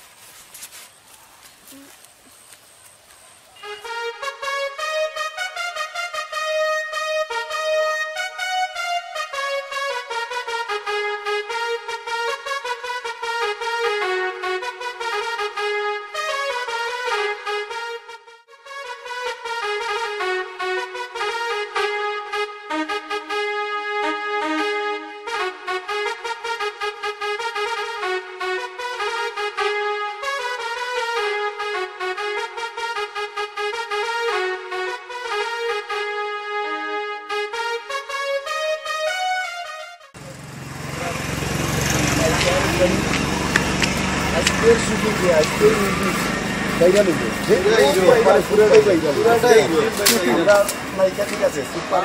ভাইরাল হইব। ভাইরাল হইব। মানে পুরাটাই ভাইরাল। পুরাটাই ভাইরাল। আমরা নায়িকা ঠিক আছে, সুপার।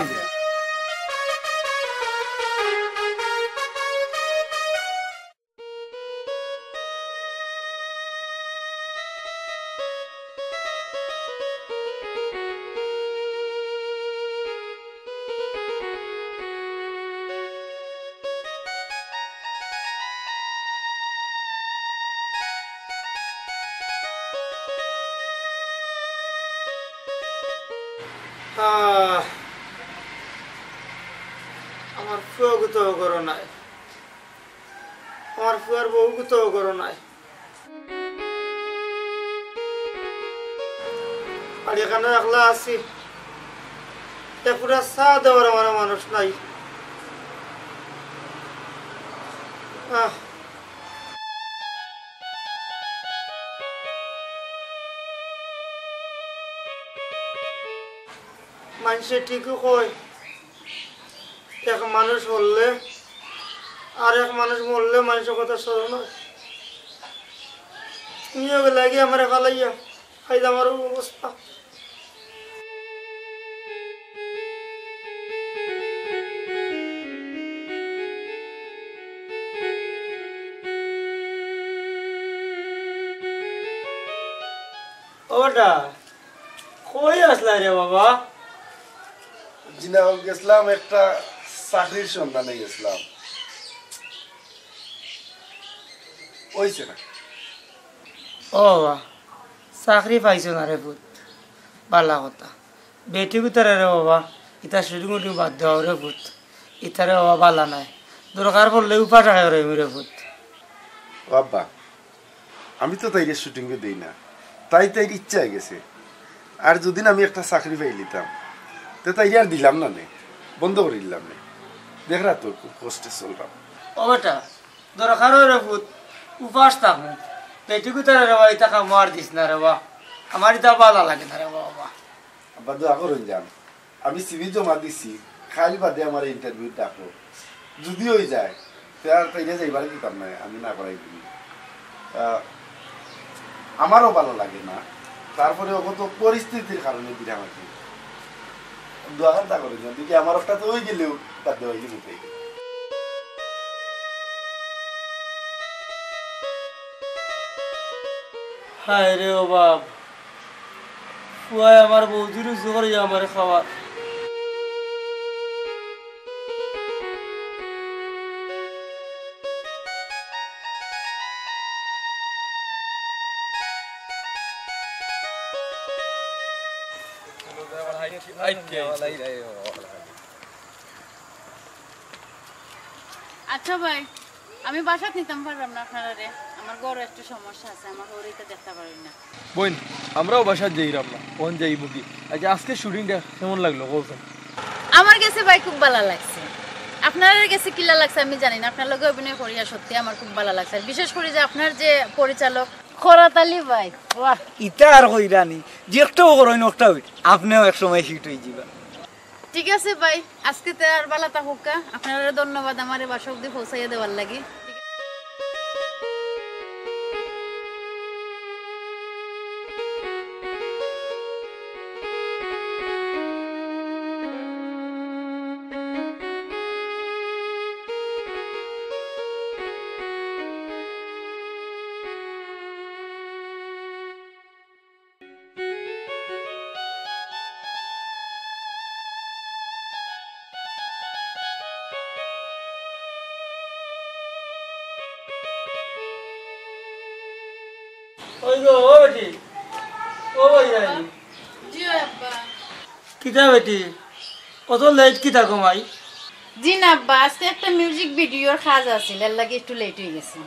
আহ, আমার ফুয়া গুতো করো নাই। আমার ফুয়ার বউ গুতো করো নাই। আর এখানে একলা আছি। এ পুরা চা দেওয়ার আমার মানুষ নাই। আহ। মানষে ঠিকই কয়, এক মানুষ হরলে আর এক মানুষ মরলে মানষর কথা স্মরণ হয়। তুমিও গেলাগি আমারে ফালাইয়া, আইজ আমার অবস্থা। ওটা কই আসলা রে বাবা? জি না, গেছিলাম একটা চাকরির সন্ধানে গেছিলাম, অইছে না। ও বাবা, চাকরি পাইছো না রে পুত, বালা কথা। বেটি গুতারে রে বাবা, ইতা শুটিং উটিং বাদ দেওয়া রে পুত, ইতারে বাবা বালা নাই। দরকার পড়লে উপাস আয় রে, রে পুত। ও আব্বা, আমি তো তাইরে শুটিংও দেই না, তাই তাইর ইচ্ছা অই গেছে। আর যদিন আমি একটা চাকরি পাইলিতাম, তে তাইরে আর দিলাম না নে, বন্ধ করি দিলাম নে। দেখরা তো খুব কষ্টে চলরাম। ও বেটা, দরকার অয় রে পুত, উপাস থাকমু। বেটি গুতারে রে বা, ইতা কামো আর দিস না রে বা। আমার ইতা বালা লাগে না রে বাবা। আব্বা, দোয়া করইন যান। আমি সিভি জমা দিছি, কাইল বাদে আমার ইন্টারভিউ ডাকো। যদি অই যায়, তে আর তাইরে যাইবার দিতাম না, আমি না করাই দিমু। আহ, আমারও বালা লাগে না, তারপরে অগত পরিস্থিতির কারণে দিরাম আর কি। দোয়া খান তা করইন যান, দেখি আমার একটা তো অই গেলেও বাদ দেওয়া অই গেলে। হায় রে ও বাপ, পুয়ায় আমার বউজির উজু করিয়া আমারে খাওয়ার। আচ্ছা ভাই, আমি বাসাত নিতাম পাররাম না আপনারারে। আমার ঘরো একটু সমস্যা আছে, আমার হউরে ইতা দেখতা পারইন না। বইন, আমরাও বাসাত যাইরাম না, অন যাইমুগি। আচ্ছা, আজকে শুটিংটা কেমন লাগলো, কও চাইন? আমার গেছে ভাই খুব বালা লাগছে। আপনারার গেছে কিলা লাগছে আমি জানি না, আপনার লগে অভিনয় করিয়া সত্যি আমার খুব বালা লাগছে। আর বিশেষ করি যে আপনার যে পরিচালক খরাত আলী ভাই, ওয়াহ। ইতা আর কইরানি, যেকটাউ করইন অকটাউ, আপনেও এক সময় হিট অইযিবা। ঠিক আছে ভাই, আজকে তে আর বালা থাকউক্কা। আপনারারে ধন্যবাদ আমারে বাসা অবধি পৌঁছাইয়া দেওয়ার লাগি। ওই গো, ও বেটি, ও ভাই, জি আব্বা। কিতা বেটি, অত লেট কিতা গো মাই? জি না আব্বা, আজকে একটা মিউজিক ভিডিওর কাজ আছিল, এর লাগি একটু লেট অই গেছে।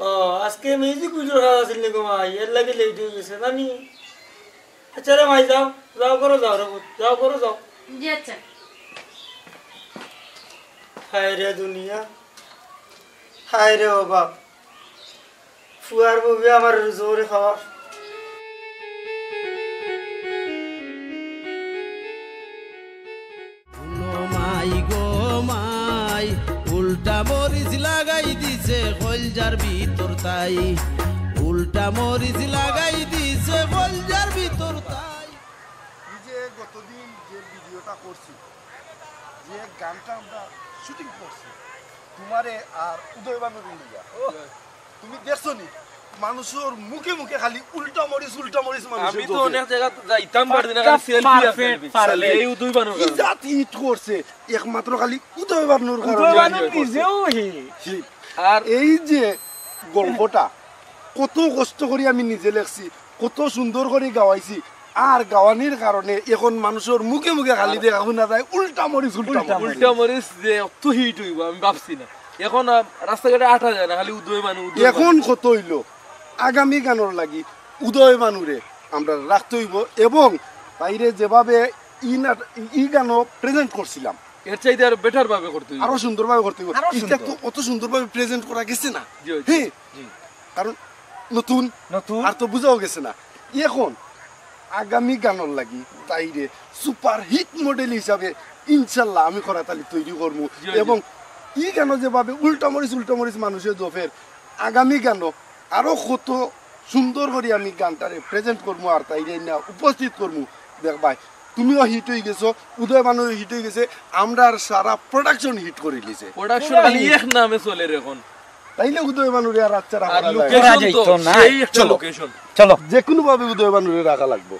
ও, আজকে মিউজিক ভিডিওর কাজ আছিল নি গো মাই, এর লাগি লেট অই গেছে, জানি। আচ্ছা রে মাই, যাও, যাও ঘরো যাও রে পুত, যাও ঘরো যাও। জি আচ্ছা। হায় রে দুনিয়া, হায় রে ও বাপ, ফুয়ার বউয়ে আমার জোরে খাওয়া। হুনো মাই গো মাই, উল্টা মরিচ লাগাই দিছে কইলজার ভিতর তাই। মরিচ লাগাই দিছে কলজার ভিতর তাই। এই যে গতদিন যে ভিডিওটা করছি, যে গানটা আমরা শুটিং করছি, তোমারে আর উদয় বানুরে লইয়া, তুমি দেখছো নি? মানুষের মুখে মুখে খালি উল্টা মরিচ, উল্টা মরিচ মানুষের আমি তো দোষে। অনেক জায়গা যাইতাম পারি না, খালি পাক্কা সেলফি আর perfect, সেলফি। Perfect। এই উদয় বানুর কি কারণে। জাত হিট করছে, একমাত্র খালি উদয় বানুর কারণে। উদয় বানু নিজেও হিট। হিট। আর এই যে গল্পটা কত কষ্ট করি আমি নিজে লেখছি, কত সুন্দর করি গাওয়াইছি, আর গাওয়ানির কারণে এখন মানুষের মুখে মুখে খালি দেখা শোনা যায় উল্টা মরিচ, উল্টা মরিচ। উল্টা মরিচ যে অত হিট হইব আমি ভাবছি না। এখন, আহ, রাস্তাঘাটে আটা যায় না, খালি উদয় বানু, উদয় বানু। এখন কত হইল, আগামী গানর লাগি উদয় বানুরে আমরা রাখতে হইব এবং বাইরে যেভাবে ই নাট-, ই গানও প্রেজেন্ট করছিলাম, এর চাইতে আরো বেটার ভাবে করতে হইব। আরো সুন্দরভাবে করতে হইব। আরো এটা সুন্দর। তো অত সুন্দরভাবে প্রেজেন্ট করা গেছে না। জি, জি, হ্যাঁ, জি। কারণ নতুন, নতুন। আর তো বুঝাও গেছে না। এখন আগামী গানর লাগি তাইরে সুপার হিট মডেল হিসাবে ইনশাল্লাহ আমি করাতালি তৈরি করমু। জি, জি। এবং ই গানও যেভাবে উল্টা মরিচ, উল্টা মরিচ মানুষের দোফের, আগামী গানও আরো কত সুন্দর করি আমি গানটারে প্রেজেন্ট করমু আর তাইরে না উপস্থিত করমু। দেখ ভাই, তুমিও হিট হয়ে গেছো, উদয় বানুও হিট হয়ে গেছে, আমরা আর সারা প্রোডাকশন হিট করে নিছে। প্রোডাকশন খালি এক নামে চলে রে এখন। তাইলে উদয় বানুরে আর আচ্ছা রাখা আর যায়। লোকেশন তো করা যাইতো না। সেই একটা চলো। লোকেশন। চলো। যে কোনো ভাবে উদয় বানুরে রাখা লাগবো।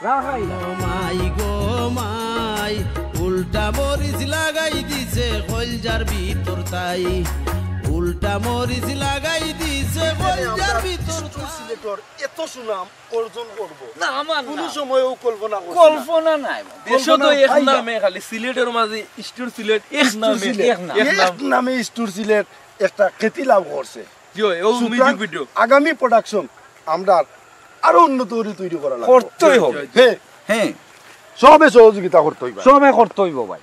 মাই গো মাই, উল্টা মরিচ লাগাই দিছে কলজার ভিতর তাই। উল্টা মরিচ লাগাই দিছে কলজার ভিতর তাই। সিলেটর এত সুনাম অর্জন করব। না, আমার কোনো না। সময়ও কল্পনা করছি না। কল্পনা নাই, বাবা। দেশো তো কল্পনা এক নাই। নামে খালি সিলেটের মাঝে স্টোর সিলেট, এক স্টোর নামে, সিলেট। এক নাম। এক এক নাম। নামে স্টোর সিলেট একটা খ্যাতি লাভ করছে। জি, ও সুতরাং মিউজিক ভিডিও। আগামী প্রোডাকশন আমরা আরো উন্নত করে তৈরি করা লাগবে। করতেই হবে। জি, জি। হ্যাঁ। হ্যাঁ। সবে সহযোগিতা করতে হইবে। সবে করতে হইব ভাই।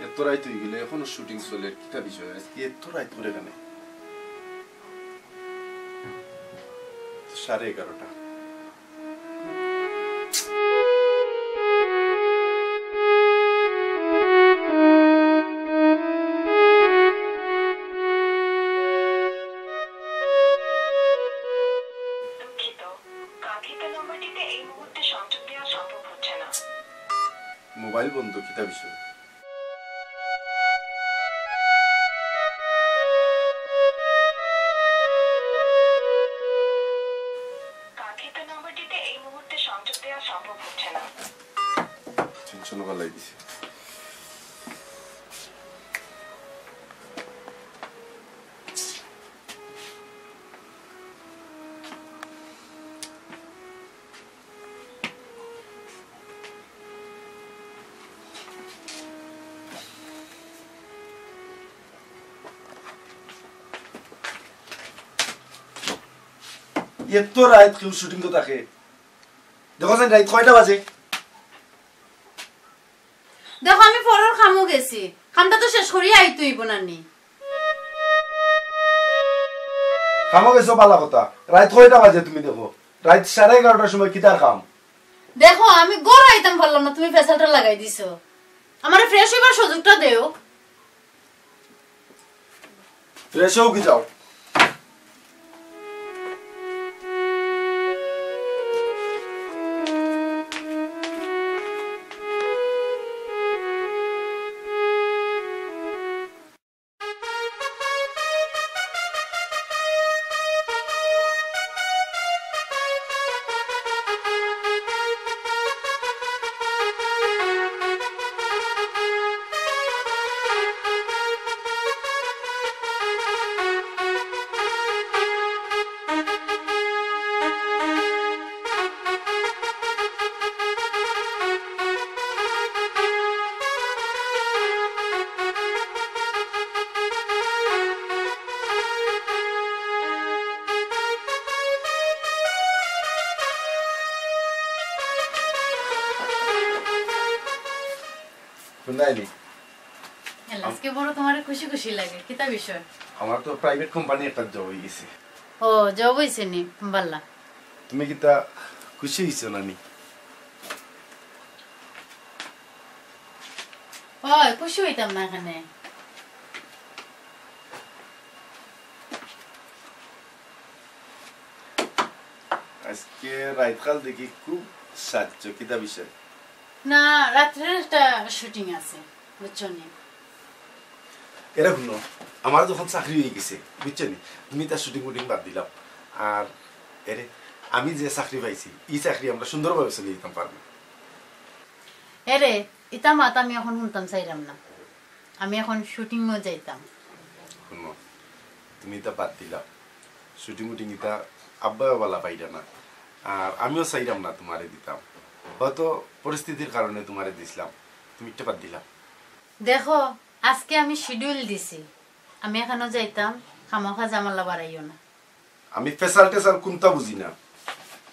এত রাইত হয়ে গেলে এখনো শুটিং চলে, কিতা বিষয়? আজকে এত রাইত করে কেন? সাড়ে এগারোটা। দুঃখিত, কাঙ্ক্ষিত নম্বরটিতে এই মুহূর্তে সংযোগ দেওয়া সম্ভব হচ্ছে না। মোবাইল বন্ধ, কিতা বিষয়? কাঙ্ক্ষিত নম্বরটিতে এই মুহূর্তে সংযোগ দেওয়া সম্ভব হচ্ছে না। টেনশন বাড়াই দিছে। এত রাইত কেউ শুটিং তো থাকে? দেখো যেন রাইত কয়টা বাজে? দেখো, আমি পরর কামো গেছি, কামটা তো শেষ করিয়া আইতে অইবো না নি? কামো গেছো, বালা কথা। রাইত কয়টা বাজে তুমি দেখো? রাইত সাড়ে এগারোটার সময় কিতার কাম? দেখো, আমি ঘরো আইতাম পারলাম না, তুমি পেশালটা লাগাই দিছো। আমারে ফ্রেশ হইবার সুযোগটা দেও। ফ্রেশ হও কি যাও। হুনাইনি? আজকে বড় তোমার খুশি খুশি লাগে, কিতা বিষয়? আমার তো প্রাইভেট কোম্পানি একটা জব হয়ে গেছে। ও, জব হইছে নি? বাল্লা। তুমি কিতা খুশি অইছো না নি? অয়, খুশি অইতাম না কেনে? আইজকে রাইতকাল দেখি খুব সাজছো, কিতা বিষয়? না, রাত্রে একটা shooting আছে, বুঝছো নি? এরে হুনো, আমার যখন চাকরি অইগেছে, বুঝছো নি, তুমি তার shooting উটিং বাদ দিলাও। আর এরে, আমি যে চাকরি পাইছি, ই চাকরি আমরা সুন্দরভাবে চালাই যাইতাম পারমু। এরে, ইতা মাত আমি অখন হুনতাম চাইরাম না। আমি অখন shooting-ও যাইতাম। হুনো, তুমি ইতা বাদ দিলাও। Shooting উটিং ইতা আব্বায়ও বালা পাইরা না। আর আমিও চাইরাম না তুমারে দিতাম। হয়তো পরিস্থিতির কারণে তুমারে দিছলাম। তুমি ইটা বাদ দিলাও। দেখো, আইজকে আমি schedule দিছি। আমি অখানো যাইতাম, খামোখা ঝামেলা বাড়াইও না। আমি ফেসাল টেসাল কুন্তা বুঝি না।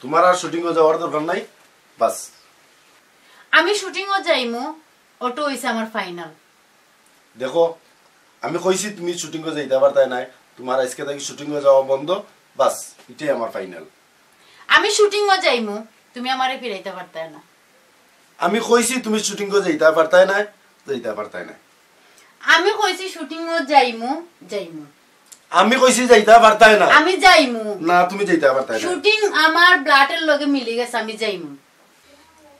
তুমার আর shooting-ও যাওয়ার দরকার নাই, বাস। আমি shooting-ও যাইমু, ওটা অইছে আমার final। দেখো, আমি কইছি তুমি shooting-ও যাইতা পারতায় নায়, তুমার আইজকে থাকি shooting-ও যাওয়া বন্ধ, বাস, ইটাই আমার final। আমি shooting-ও যাইমু, তুমি আমারে ফিরাইতা পারতায় না। আমি কইছি তুমি shooting-ও যাইতা পারতায় নায়, যাইতা পারতায় নায়। আমি কইছি shooting-ও যাইমু, যাইমু। আমি কইছি যাইতা পারতায় না। আমি যাইমু। না, তুমি যাইতা পারতায় না। Shooting আমার blood-এর লগে মিলি গেছে, আমি যাইমু।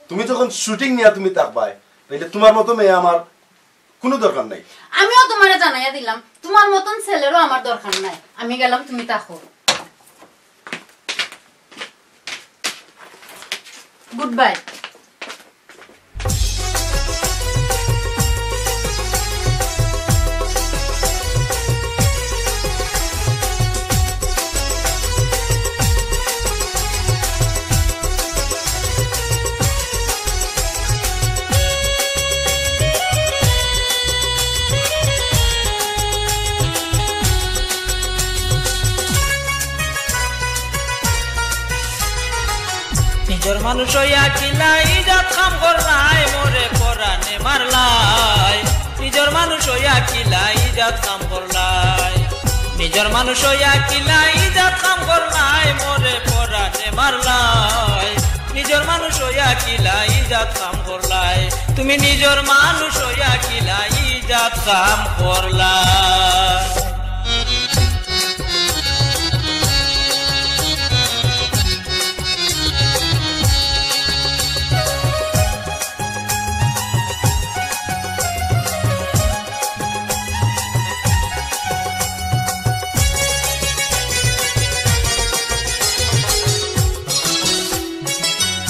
তুমি যখন shooting নিয়া তুমি থাকবায়, তাইলে তুমার মতো মেয়ে আমার কুনু দরকার নাই। আমিও তুমারে জানাইয়া দিলাম, তুমার মতন ছেলেরও আমার দরকার নাই। আমি গেলাম, তুমি থাকো। Goodbye। নিজর মানুষ অইয়া কিলা ইজাত কাম করলায়, মোরে পরানে মারলায়। নিজর মানুষ অইয়া কিলা ইজাত কাম করলায়। নিজর মানুষ অইয়া কিলা ইজাত কাম করলায়, মোরে পরানে মারলায়। নিজর মানুষ অইয়া কিলা ইজাত কাম করলায়। তুমি নিজর মানুষ অইয়া কিলা ইজাত কাম করলায়।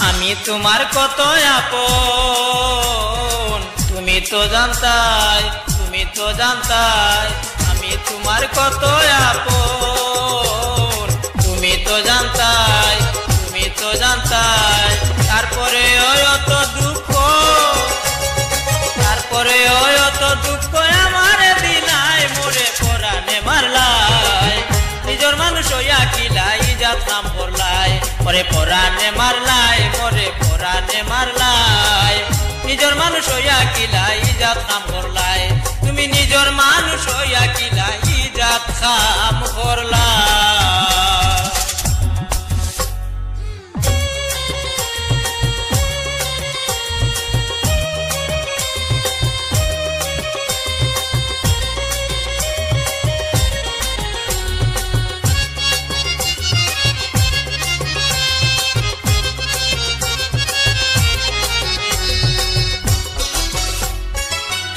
আমি তুমার কত আপন, তুমি তো জানতায়, তুমি তো জানতায়। আমি তুমার কত আপন, তুমি তো জানতায়, তুমি তো জানতায়। তারপরেও অত দুঃখ, তারপরেও অত দুঃখ আমারে দিলায়, মোরে পরানে মারলায়। নিজর মানুষ অইয়া কিলা ইজাত কাম করলায়, মোরে পরানে মারলায়, মোরে পরানে মারলায়। নিজর মানুষ অইয়া কিলা ইজাত কাম করলায়, তুমি নিজর মানুষ অইয়া কিলা ইজাত কাম করলায়।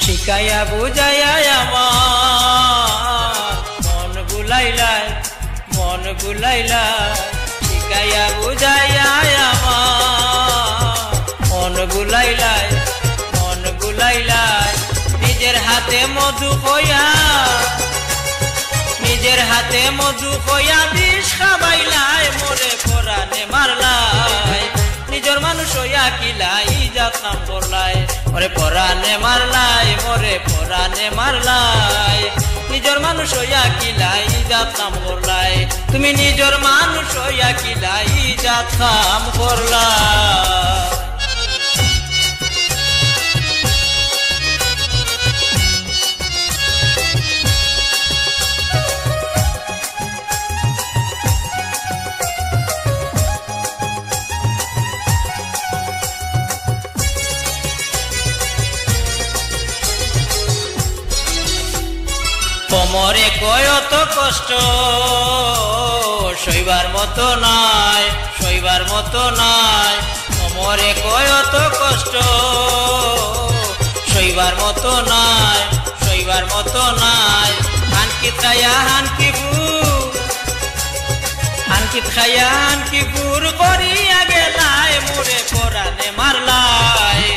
শিখাইয়া বুঝাইয়া আমার মন ভুলাইলায়, মন ভুলাইলায়। শিখাইয়া বুঝাইয়া আমার মন ভুলাইলায়, মন ভুলাইলায়। নিজর হাতে মধু খইয়া, নিজর হাতে মধু খইয়া বিষ খাবাইলায়, মোরে পরানে মারলায়। নিজর মানুষ অইয়া কিলা ইজাত কাম করলায়, মোরে পরানে মারলায়, মোরে পরানে মারলায়। নিজর মানুষ অইয়া কিলা ইজাত কাম করলায়, তুমি নিজর মানুষ অইয়া কিলা ইজাত কাম করলায়। মরে কয় অত কষ্ট, সইবার মতো নায়, সইবার মতো নায়। মরে কয় অত কষ্ট, সইবার মতো নায়, সইবার মতো নায়। হানকিত খাইয়া হানকি ফুর, হানকিত খাইয়া হানকি ফুর করিয়া গেলায়, মোরে পরানে মারলায়।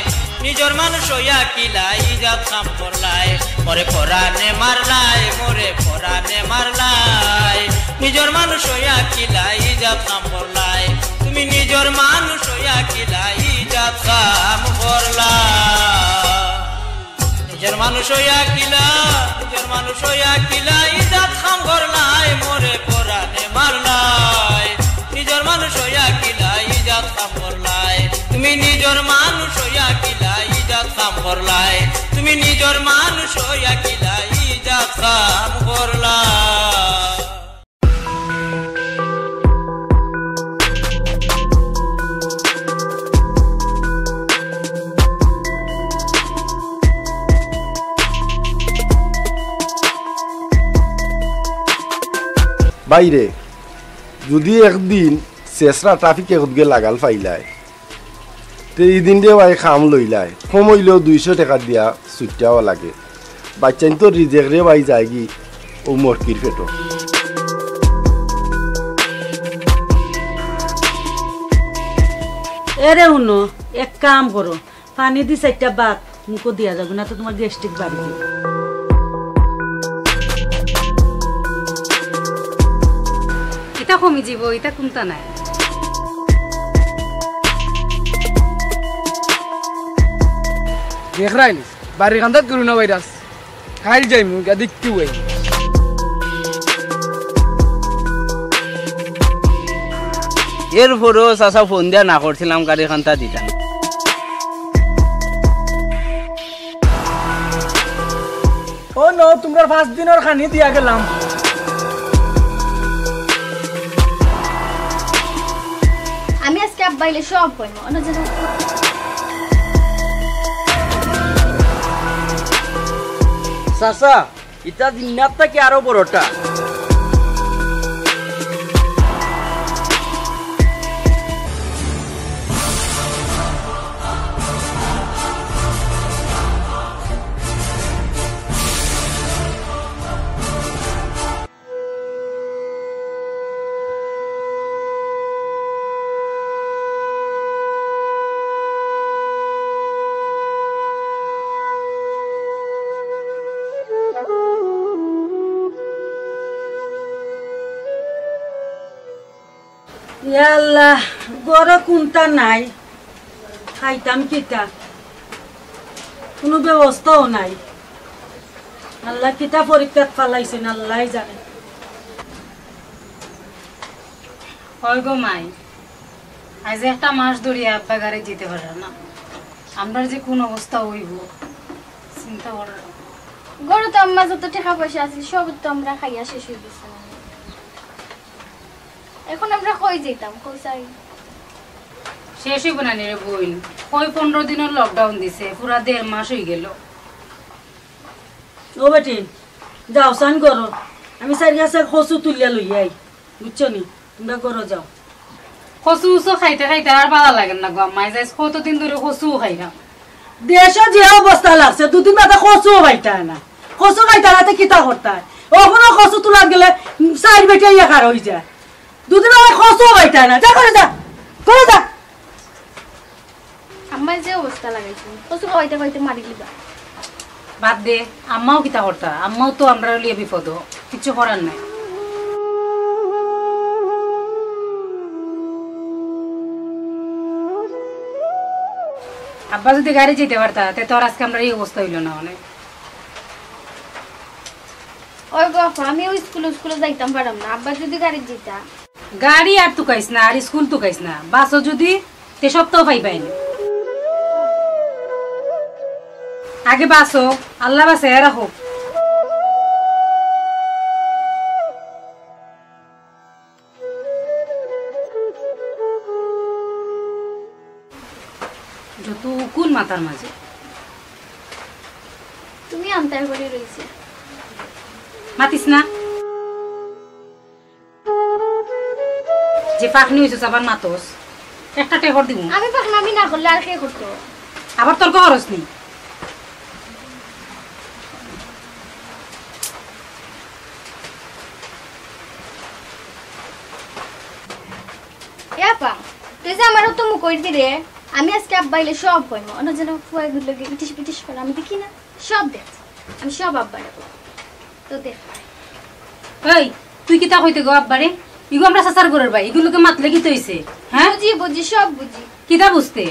নিজর মানুষ অইয়া কিলা ইজাত কাম করলায়, মোরে পরানে মারলায়, মোরে পরানে মারলায়। নিজর মানুষ অইয়া কিলা ইজাত কাম করলায়, তুমি নিজর মানুষ অইয়া কিলা ইজাত কাম করলায়। নিজর মানুষ অইয়া কিলা, নিজর মানুষ অইয়া কিলা ইজাত কাম করলায়, মোরে পরানে মারলায়। নিজর মানুষ অইয়া কিলা ইজাত কাম করলায়, তুমি নিজর মানুষ অইয়া কিলা ইজাত কাম করলায়, তুমি নিজর মানুষ অইয়া কিলা ইজাত কাম করলায়। ভাইরে, যুদি একদিন শেষরা ট্রাফিকে কুদগে লাগাল পাইলায়, তে ই দিন রে ভাই কাম লইলায়, কম অইলেও দুইশো টেকা দিয়া ছুটিয়াও লাগে। বাইচ্চাইন্তর রিজেক রে ভাই যায়গি অউ মরকির পেটো। এরে হুনো, এক কাম করো, পানি দি চাইরটা ভাত মুখো দিয়া যাও, না তো তুমার গ্যাস্ট্রিক বাড়ি যাইবো। ইতা কমি যাইবো, ইতা কুন্তা নায়। দেখরায়নি, বাড়ির কান্দাত করোনা ভাইরাস। কাইল যাইমু, গিয়া দেখতে অই। এরপরেও চাচা ফোন দিয়া না করছিলাম, গাড়ি খান্তা দিতাম। ও নো, তুমরার পাঁচ দিনর খানি দিয়া গেলাম। আমি আজকে আব্বা আইলে সব কইমু। অন্য জায়গায় চাচা, ইতা জিন্নাত থাকি আরো বড়টা। ইয়া আল্লাহ, ঘরো কুন্তা নাই, খাইতাম কিতা? কুনু ব্যবস্থাও নাই। আল্লাহ কিতা পরীক্ষাত ফালাইছইন, আল্লায় জানে। অয় গো মাই, আইজ একটা মাস ধরি আব্বা গাড়ি যাইতা পাররা না। আমরার যে কুন অবস্থা অইবো, চিন্তা করো। ঘরো তো আম্মা যত টেকা পয়সা আছিল, সব তো আমরা খাইয়া শেষ অই গেছি। এখন আমরা কই যাইতাম, কই যাই? শেষ অইবো না নি রে বইন, কই পনরো দিনর lockdown দিছে, পুরা দেড় মাস অই গেল। ও বেটি, যাও, চান করো, আমি চাইর গাছা কচু তুলিয়া লইয়া আই, বুঝছো নি? তুমরা ঘরো যাও। কচু উচু খাইতে খাইতে আর ভালা লাগের না গো আম্মা, আইজ কতদিন ধরি কচু খাইরাম। দেশো যে অবস্থা লাগছে, দুদিন বাদে কচুও পাইতায় না। কচু পাইতায় না, তে কিতা করতায়? অখনো কচু তুলাত গেলে চাইর বেটা ইয়া খার অই যায়। দুদিন বাদে কচুও পাইতায় না। যা ঘরো যা, ঘরো যা। আম্মায় যে অবস্থা লাগাইছইন, কচু খাওয়াইতে খাওয়াইতে মারি লিবা। বাদ দে, আম্মাও কিতা করতা? আম্মাও তো আমরার লইয়া বিপদো, কিচ্ছু করার নাই। আব্বা যুদি গাড়ি যাইতা পারতা, তে তো আর আইজকে আমরার ই অবস্থা অইলো না অনে। ওই গো আপা, আমি ওই স্কুলে, স্কুলে যাইতাম পারতাম না, আব্বা যুদি গাড়ি যাইতা। গাড়ি আর তুকাইস না, আর স্কুল তুকাইস না, বাসো যুদি তে সপ্তাহ পাইবায় নি। আগে বাসো, আল্লায় বাঁচাইয়া রাখো। যত উকুন মাথার মাঝে। তুমি আন্তায় করি রইছে। মাতিস না। যে ফাঁকনি হইছস আবার মাতস। একটা টেহর দিমু। আমি ফাঁকনামি না করলে আর কে করতো? আবার তর্ক করস নি। এ আপা, তুই যে আমার তো মুখ কই দিরে, আমি আজকে আব্বা আইলে সব কইমু। অন্য যেন ফুয়াই গুলো ইটিস পিটিস করে আমি দেখি না, সব দেখ, আমি সব আব্বারে কই। তো দেখ। এই, তুই কিতা কইতে গো আব্বারে? ইগু আমরা চাচার ঘরের ভাই, ইগুলোকে মাতলে কিতা হইছে? হ্যাঁ? বুঝি, বুঝি, সব বুঝি। কিতা বুঝতে?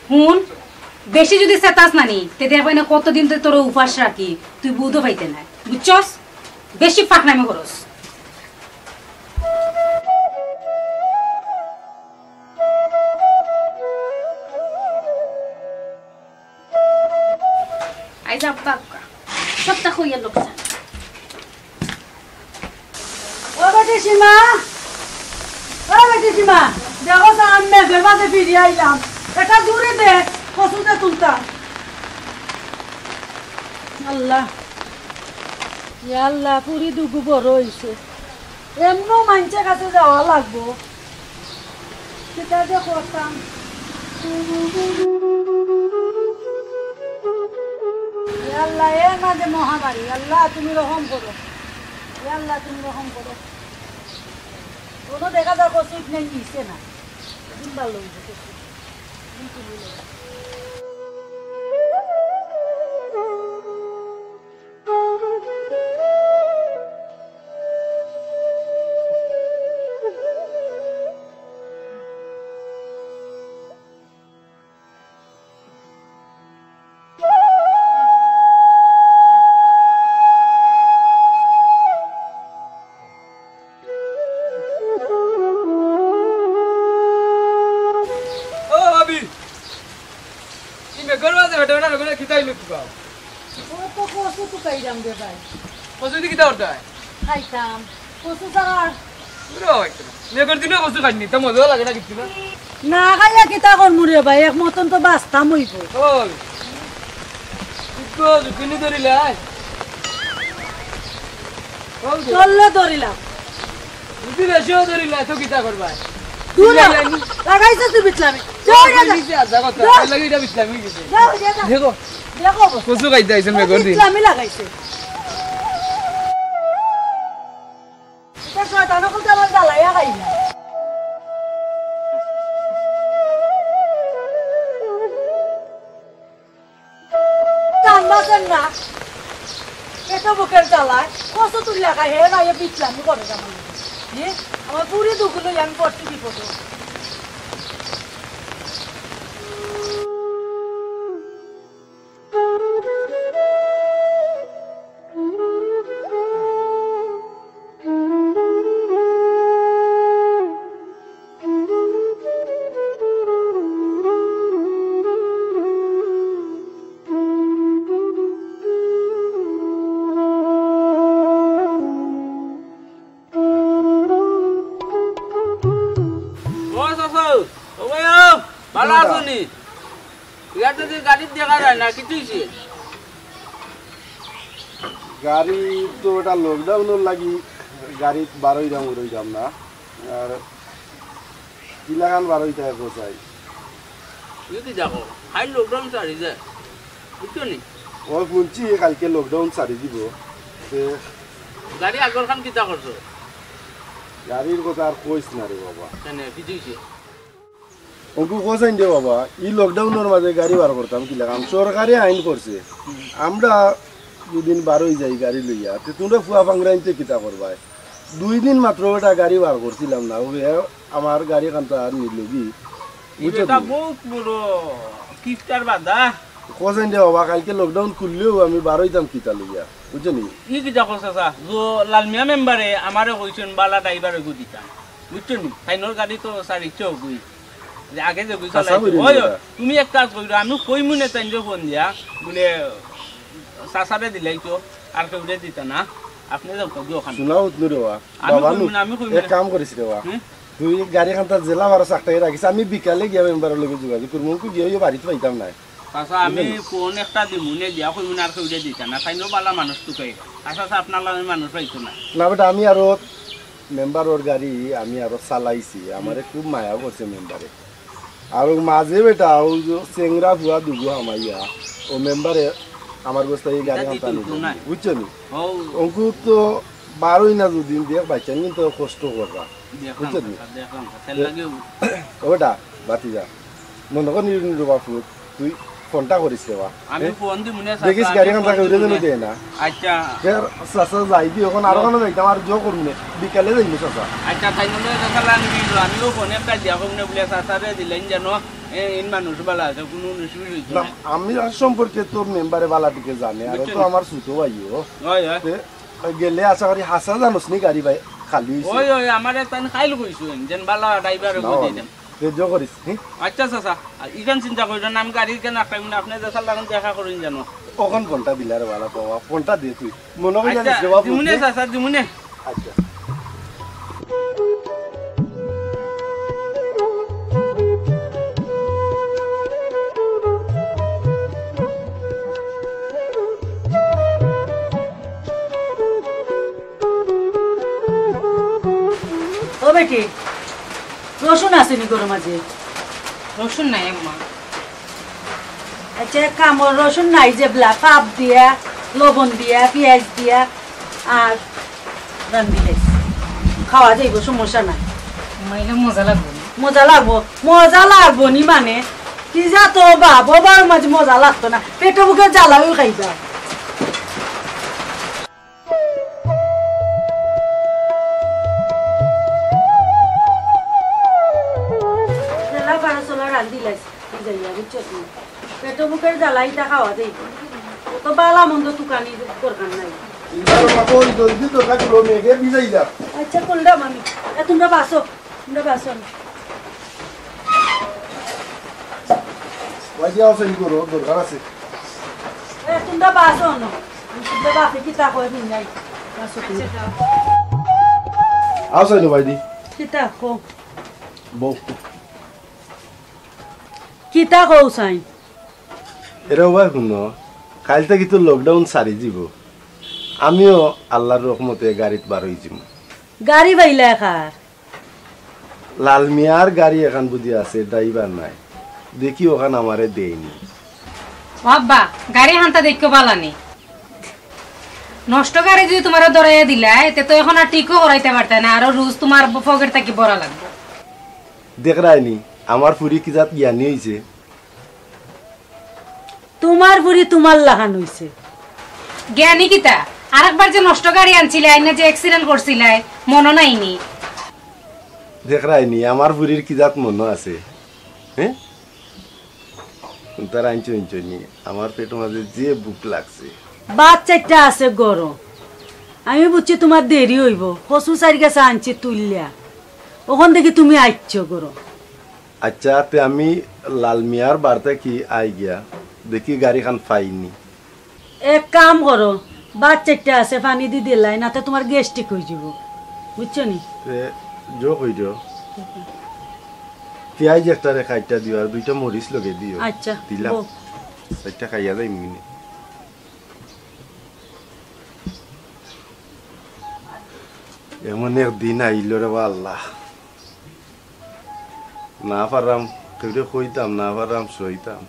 হুন, বেশি যদি চেতাস নানি, তে দেখবে না কতদিন তো তোর উপাস রাখি, তুই বুঝও পাইতে নাই, বুঝছস? বেশি ফাঁকনামি করস। আইজ আব্বা আব্বা, সবটা কইয়া লোকসান। ও বেটি সীমা, ও বেটি সীমা, দেখো তো আমি মেঘের মাঝে ফিরিয়া আইলাম। এটা দূরে দে, কচুতে তুলতাম। আল্লাহ, ইয়া আল্লাহ, পুরি দুগু বড় হইছে। এমনও মাইনষের কাছে যাওয়া লাগবো। কিতা যে করতাম। ইয়া আল্লাহ, এর মাঝে মহামারী। আল্লাহ, তুমি রহম করো। ইয়া আল্লাহ, তুমি রহম করো। কোনো দেখা যার কচু ইতনে নিছে না। দিন ভালো হইব কচু। দিন তুমি নেই। ও ভাবি, ই মেঘর মাঝে বেটা বেটা বেগুনে খিতাই লুক পাও। ও তো কচু টুকাই দাম দে ভাই। কচু দি কিতা করতায়? খাইতাম। কচু ছাড়া আর ওরে ভাই, মেঘর দিনে কচু খাইনি, তো মজাও লাগে না কিচ্ছু না। না খাইয়া কিতা করমু রে ভাই, এক মতন তো বাঁচতাম হইব। ও, তুই তো জুকিনি ধরিলাই। ও, ধরলে ধরিলাম। যদি বেশিও ধরি না, তো কিতা করবা? দূর হ। লাগাইছে তুই বিটলামি। যাও, যাও, যাও। নিচে আর যা কথা, যাও। এর লাগি এটা বিটলামি হয়ে গেছে। যাও, যাও, যাও। দেখো, দেখো অবস্থা। কচু খাইতে আইছেন মেঘর দিন। বিটলামি লাগাইছে। এটা শয়তান অকল তো আমার জ্বালাইয়া খাই না। কান বাঁচেন না, এত বুকের জ্বালায়, কত তুই লাগাই, হে না, এ বিটলামি করে আমার লগে। এ, আমার পুরি দুগুলো আমি পড়ছি বিপদে। ও চাচা, ও ভাই, ও, ভালা আছো নি? ইয়াতে যে গাড়িত দেখা যায় না, কিতা অইছে? গাড়ি তো এটা লকডাউনর লাগি গাড়িত বারইরাম, উড়ইরাম না। আর কিলাখান বারইতায় কও চাই। ই কিতা কও, কাইল লকডাউন ছাড়ি যায়, বুঝছো নি? ও হুনছি কাইলকে লকডাউন ছাড়ি দিব। তে গাড়ি আগরখান কিতা করছো? গাড়ির কথা আর কইস না রে বাবা। কেনে, কিতা অইছে? অগু কও চাইন দে বাবা, ই লকডাউনর মাঝে গাড়ি বার করতাম কিলাখান? সরকারে আইন করছে, আমরা দুদিন বারই যাই গাড়ি লইয়া, তে তুমরা ফুয়া ফাংরাইন্তে কিতা করবায়? দুই দিন মাত্র ওটা গাড়ি বার করছিলাম না, ওবে আমার গাড়ি খান্তা আর নিলগি, বুঝছো এটা নি? বহুত বড় কিপটার বাধা। কও চাইন দে বাবা, কাইলকে লকডাউন খুললেও আমি বারইতাম কিতা লইয়া, বুঝছো নি? ই কিতা কও চাচা, যে লালমিয়া মেম্বারে আমারে কইছইন বালা ড্রাইভার এগু দিতাম। বুঝছো নি? তাইনর গাড়ি তো ছাড়িছো অগুই। যে আগে যেগুই চালাইছো। ওই, ওই, তুমি এক কাজ করো, আমি কইমু নে তাইনরে ফোন দিয়া, বুলে, চাচারে দিলাইছো, আর কেউরে দিতা না। আপনে যাও, কবি ওখানে। শোনা উঠলো রে ওয়া। আমি বাবা কইমু নু, না, আমি কইমু এক না। কাম করিস রে ওয়া। হুম? তুই গাড়ি খান্তা জেলা বারো চাকটাই রাখিস, আমি বিকালে গিয়া মেম্বারর লগে যোগাযোগ করমু, অঙ্কু গিয়া অইয়া বাড়িত পাইতাম না। চাচা, আমি ফোন একটা দিমুনে, দিয়া কইমুনে, আর কেউরে দিতা না, তাইনও বালা মানুষ তুকাই। আচ্ছা, আচ্ছা, আপনার লাগে মানুষ পাইতো না। না বেটা, আমি আরো মেম্বারর গাড়ি আমি আরো চালাইছি, আমারে খুব মায়া করছে মেম্বারে। আর ও মাঝে বেটা, ও যে চেংরা ফুয়া দুগু হামাইয়া, ও মেম্বারে আমার গোস্তাই গাড়ি এটা হামতা দিতে নিল, নাই। বুঝছো নি? ও। অঙ্কুর তো বারোই না দুদিন দেখ, বাচ্চা নিন তো কষ্ট করবা। দেখলাম বুঝছো নি? স্যার, দেখলাম স্যার। স্যার লাগেও। ও বেটা, বাতি যা। মনে কর নিরু নিরু বাপু, তুই ফোনটা করিস রে বা। আমি হ্যাঁ? ফোন দিমুনে, দেখিস চাচা, গাড়ি আমি কাম ফোন থাকে, ওইটা যেন দিমুনে। দেয় না। আচ্ছা। ফের চাচা যাই দি, এখন আরো ও। কোনো যাইতাম, আর জো করবি না। বিকালে যাইবি চাচা। আচ্ছা, তাই বলে চাচা লাগি দিল। আমিও ফোনে একটা দিয়া কম না বলে চাচারে দিলেন যেন, এ, ইন মানুষ বালা আছে, কোনো অসুবিধা হইতো না, না। আমি আর সম্পর্কে তোর মেম্বারে বালা দিকে জানে, আর ও তো বুঝছেন? আমার ছোট ভাইও। হয়, হয়। তে গেলে আশা করি হাসা জানোস নি গাড়ি ভাই খালি হইছে। ওই, ওই, আমারে তান খাইল কইছুন, যেন বালা ড্রাইভারে না, কই না। দিতাম। তে জো করিস, হুম? আচ্ছা, চাচা, আর ইখান চিন্তা করিও না, আমি গাড়ি কেন রাখতাম না, আপনি যে সাল্লাম দেখা করুন যেন। কখন ফোনটা দিলা রে বালা বাবা, ফোনটা দে তুই। মনে করি আচ্ছা, জানিস রে বাবু, দিমুনে, দে। চাচা, দিমুনে। আচ্ছা। ও বেটি, রসুন আছে নি ঘরর মাঝে? রসুন নাই আম্মা। আচ্ছা, এক কাম কর, রসুন নাই যে বলা, ফাপ দিয়া, লবণ দিয়া, পিয়াজ দিয়া, আর রান্দিলে খাওয়া যাইব, সমস্যা নাই। মাইলে মজা লাগবো না। মজা লাগবো, মজা লাগবো নি মানে? কি যা তো বাপ, ও বাবার মাঝে মজা লাগতো না, পেটো ভুকে জ্বালাও খাইবা। ঠেলা পারো চলা রান্দি লাইছ, বুঝাইয়া, বুঝছো তুমি? পেটো ভুকের জ্বালা ইতা খাওয়া যাইব। অত বালা মন্দ তুকানি দরকার নাই। ইবার মা কই জলদি তো কাটি লো মেঘে ভিজাই যা। আচ্ছা, করলাম আমি। এ, তোমরা বাসো, তোমরা বাসো না। ওই যে আছে, ই করো, দরকার আছে। এ, তোমরা বাসো না। তোমরা বাসে কিতা কয় দিন নাই। বাসো তুমি। আও সাইন ভাই দি। কিতা কও? বউ। কিতা কও সাইন? এরে ভাই হুনো, কাইল থাকি তো লকডাউন সারি দিব। আমিও আল্লাহর রহমতে গাড়িত বার হই যিমু। গাড়ি পাইলা কার? লাল মিয়ার গাড়ি এখান বুঝি আছে, ড্রাইভার নাই। দেখি ওখান আমারে দেয়নি। ও আব্বা, গাড়ি হান্তা দেখো বালানি। নষ্ট গাড়ি যদি তোমারে ধরাইয়া দিলায়, তে তো এখন আর ঠিকও করাইতে পারতায় না, আরো রোজ তোমার পকেট থাকি ভরা লাগবো। দেখরায়নি, আমার ফুরি কি জাত জ্ঞানী হইছে। তোমার ফুরি তোমার লাখান হইছে। জ্ঞানী কিতা? আরেকবার যে নষ্ট গাড়ি আনছিলায়, আইনা যে অ্যাক্সিডেন্ট করছিলায়, মনো নাই নি? দেখরায়নি, আমার ফুরির কি জাত মনো আছে? হ্যাঁ? তার আনছো, আনছো নি, আমার পেটর মাঝে যে ভুক লাগছে। ভাত চাইরটা আছে গরম। আমি বুঝছি তোমার দেরি হইব। কচু চাইর গাছা আনছি তুললিয়া। ওখান দেখি তুমি আইছো গরম। আচ্ছা, তে আমি লাল মিয়ার বাড়িত কি আই গিয়া, দেখি গাড়িখান পাইনি। এক কাম করো, ভাত চাইরটা আছে, পানি দি দিলাই, না তে তোমার গ্যাস্ট্রিক হই যাব, বুঝছো নি? তে জো কই দিও। পিয়াজ একটা রে কাইট্টা দিও, আর দুইটা মরিচ লগে দিও। আচ্ছা, দিলাম। বউ। চাইরটা খাইয়া যাইমু নে। এমন এক দিন আইলো রে বা আল্লাহ। না পারলাম, কেউরে কইতাম, না পারলাম, সইতাম।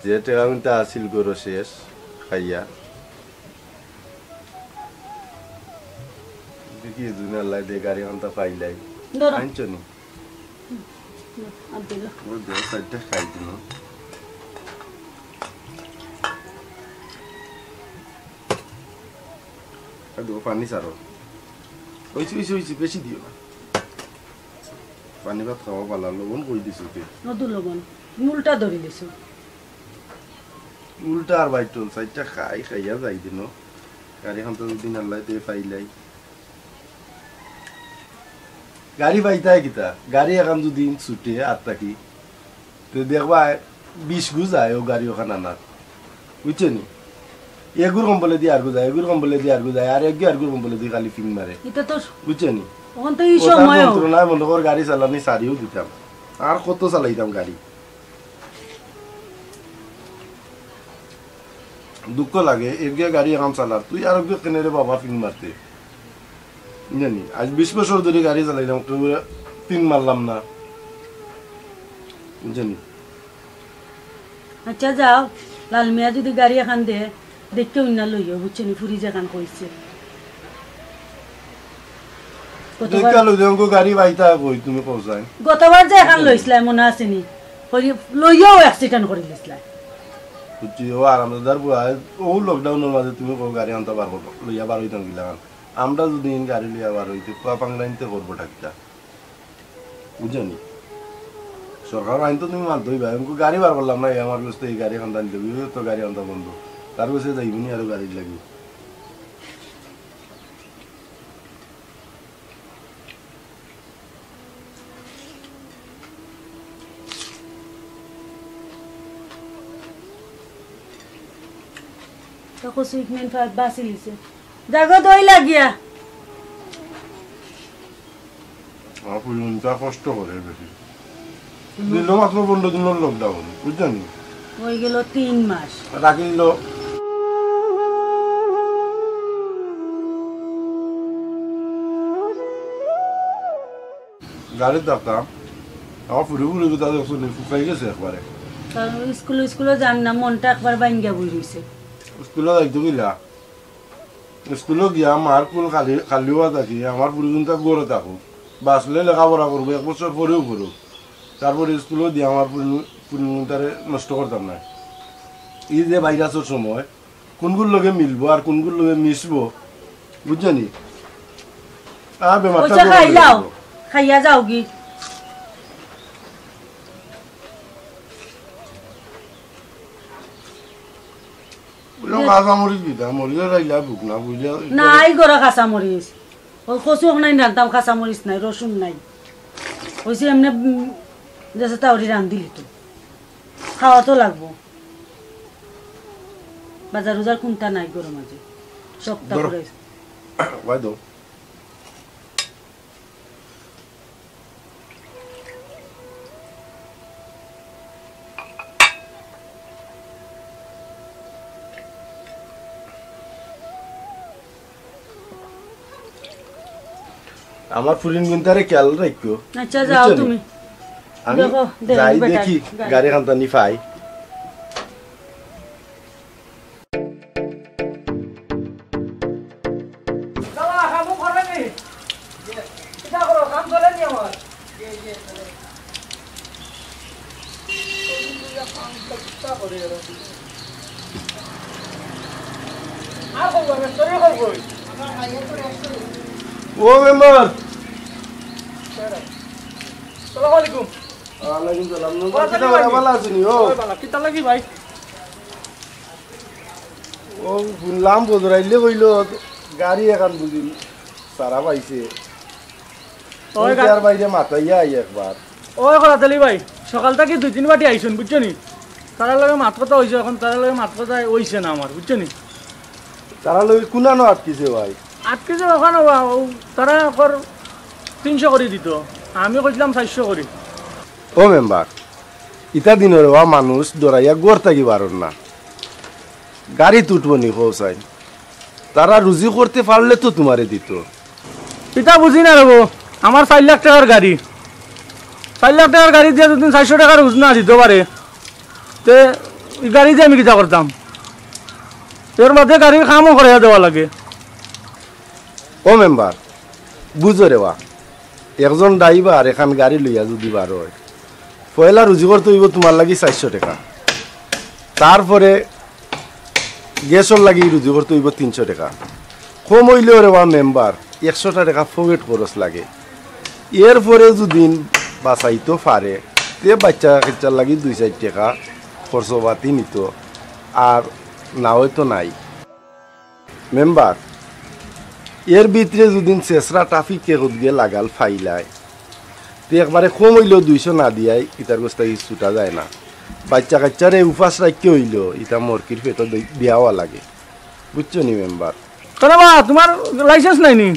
যে টেকা কিন্তু আছিল গরো শেষ, খাইয়া। দেখি দুনিয়ার লাই দে গাড়ি আনতা পাইলাই। ধরো। আনছো নি? আব্দুল্লাহ। ও দে, চাইরটা খাই দিন। আর দে, পানি ছাড়ো। ওইছি, ওইছি, ওইছি, বেশি দিও না। পানি ভাত খাওয়া ভালা, লবণ কই দিছো তে? নদু লবণ। তুমি উল্টা ধরি দিছো। উল্টা আর বাইটল, চাইরটা খাই, খাইয়া যাই দিন। গাড়ি এখন তো দুদিন আল্লাহ দিয়ে পাইলাই। গাড়ি পাইতায় কিতা? গাড়ি এখন যদি ছুটে আর থাকি, তো দেখবা বিশ গু যায় ও গাড়ি ওখান আনার। বুঝছো নি? এগুর কম্বলে দিয়ে আর গু যায়, এগুর কম্বলে দিয়ে আর গু যায়, আর একগু আর গুর কম্বলে দিয়ে খালি ফিং মারে। এটা তো বুঝছো নি? ওখান তো এই ও তার সময় যন্ত্রণায় মনে কর গাড়ি চালানি সারিও দিতাম। আর কত চালাইতাম গাড়ি? দুঃখ লাগে, এগিয়ে গাড়ি এখন চালার, তুই আর এগিয়ে কেনে রে বাবা পিন মারতে? জানি, আজ বিশ বছর ধরি গাড়ি চালাইলাম, কেউ পিন মারলাম না। জানি। আচ্ছা যাও, লাল মিয়া যদি গাড়ি এখন দে, দেখতে উন্না লইও, বুঝছো নি? ফুরি যেখান কইছে। গতবার, দেখা লই যাও, গাড়ি বাইতা কই তুমি কও চাই? গতবার যে এখন লইছিলায় মনে আছে নি? কই লইয়াও অ্যাক্সিডেন্ট করি দিছিলায়। বুঝছি, ও আরামদার বুয়া, ও লকডাউনের মাঝে তুমি কও গাড়ি আনতে পারবো, লইয়া বার হইতাম গিলা। আমরা যদি ইন গাড়ি লইয়া বার হইতে, কুয়া পাংলাইনতে করবো ডাক্তার। বুঝছো নি? সরকার আইন তো তুমি মানতে হইবা। আমি গাড়ি বার করলাম না, এই আমার গোস্তে এই গাড়ি খান্দান দেবি, তো গাড়ি আনতে বন্ধ। তার গোস্তে যাইবো নি আরো গাড়ির লাগি। তখন সুইটমেন্ট ফাইভ বাসি লিছে। জাগো দই লাগিয়া। আমার ফুলগুনটা কষ্ট করে বেশি। দিল মাত্র পনেরো দিনের লকডাউন, বুঝছো নি? হয়ে গেল তিন মাস। রাখিল। গাড়িত থাকতাম, আমার ফুরি ফুরি গুতা দেখছো নি, ফুকাই গেছে একবারে। কারণ স্কুল, স্কুলো যান না, মনটা একবার ভাঙ্গা বই রইছে। স্কুলো যাইতো কিলা? স্কুলো গিয়া মার কুল খালি, খালি হওয়া থাকি, আমার ফুরি গুনতা গড়ে থাকো। বাঁচলে লেখাপড়া করবো, এক বছর পরেও করুক। তারপরে স্কুলো দিয়া আমার ফুরি, ফুরি গুনতারে নষ্ট করতাম না। এই যে ভাইরাসের সময়, কোনগুর লগে মিলবো আর কোনগুর লগে মিশবো, বুঝছো নি? আর বেমারটা ওইটা গরম খাই হয়ে লাও, গেল। খাইয়া যাও গি। ওই যে কাঁচা মরিচ দিতাম, মরিচও রাইলা বুক না, বুঝলে? নাই গরো কাঁচা মরিচ। ওই কচু নাই রাখতাম, কাঁচা মরিচ নাই, রসুন নাই। ওই যে এমনি, উম, যেসে তাওরি রান্ধিলি তো। খাওয়া তো লাগবো। বাজার উজার কোনটা নাই গরম আছে। সপ্তাহ ধরো। করে। ভাই দাও। আমার ফুরিন গুনতারে খেয়াল রাখিও। আচ্ছা, বুঝছো যাও নি? তুমি। আমি দেখো, দেখো, যাই বেটা, দেখি, গাড়ি। গাড়ি খান্তা নি পাই। বাবা, কামো করে নি? কিতা করো? কাম চলে নি আমার? আর কই, আমি চুরি করবো। ও মেম্বার। সালাম আলাইকুম। ওয়ালাইকুম সালাম। মেম্বার, বালা কিতা আছেন? ভালা আছেন নি? ও। ওই বালা, কিতা লাগি ভাই? ও, শুনলাম বজরাইলে কইল গাড়ি এখান বুঝি সারা পাইছে। ওই ওই গা- তার বাইরে মাতাইয়া আই একবার। ওই করাতালি ভাই, সকাল থাকি দুই তিন বাটি আইছইন, বুঝছো নি? তারার লগে মাত কথা অইছে, এখন তারার লগে মাত কথা অইছে না আমার, বুঝছো নি? তারার লগে কুনানো আটকিছে ভাই? আটকিছে ওখানে, ও, তারা কর তিনশো করি দিত, আমি কইছিলাম চাইরশো করি। ও মেম্বার, ইতা দিনর ওয়া মানুষ ডরাইয়া ঘর থাকি বারর না। গাড়িত উঠবো নি কও চাই? তারা রুজি করতে পারলে তো তুমারে দিত। ইতা বুঝি না রে বো, আমার চাইর লাখ টেকার গাড়ি। চাইর লাখ টেকার গাড়ি দিয়া যদি চাইরশো টেকার রুজ না দিত পারে, তে ই গাড়ি দিয়া আমি কিতা করতাম? এর বাদে গাড়ির কামও করাইয়া দেওয়া লাগে। ও মেম্বার, বুঝো রে বা, একজন ড্রাইভার এখান গাড়ি লইয়া যদি বার অয়, পয়লা রুজি করতে অইবো তুমার লাগি চাইরশো টেকা, তারপরে গ্যাসর লাগি রুজি করতে অইবো তিনশো টেকা, কম অইলেও রে বা মেম্বার একশোটা টেকা পকেট খরচ লাগে। এরপরে যদি বাঁচাইতো পারে, তে বাচ্চা কাচ্চার লাগি দুই চাইর টেকা খরচপাতি নিত, আর না অয় তো নাই। মেম্বার, এর ভিতরে যদি শেষরা ট্রাফিকে কতগিয়ে লাগাল ফাইলায়, তে একবারে কম অইলেও দুইশো না দিয়াই ইতার গেছ থাকি ছুটা যায় না। বাচ্চা কাচ্চারে উপাস রাখিয়া অইলেও ইতা মরকির পেটো দি-, দিয়াওয়া লাগে। বুঝছো নি মেম্বার? কেনে বা, তুমার লাইসেন্স নাই নি?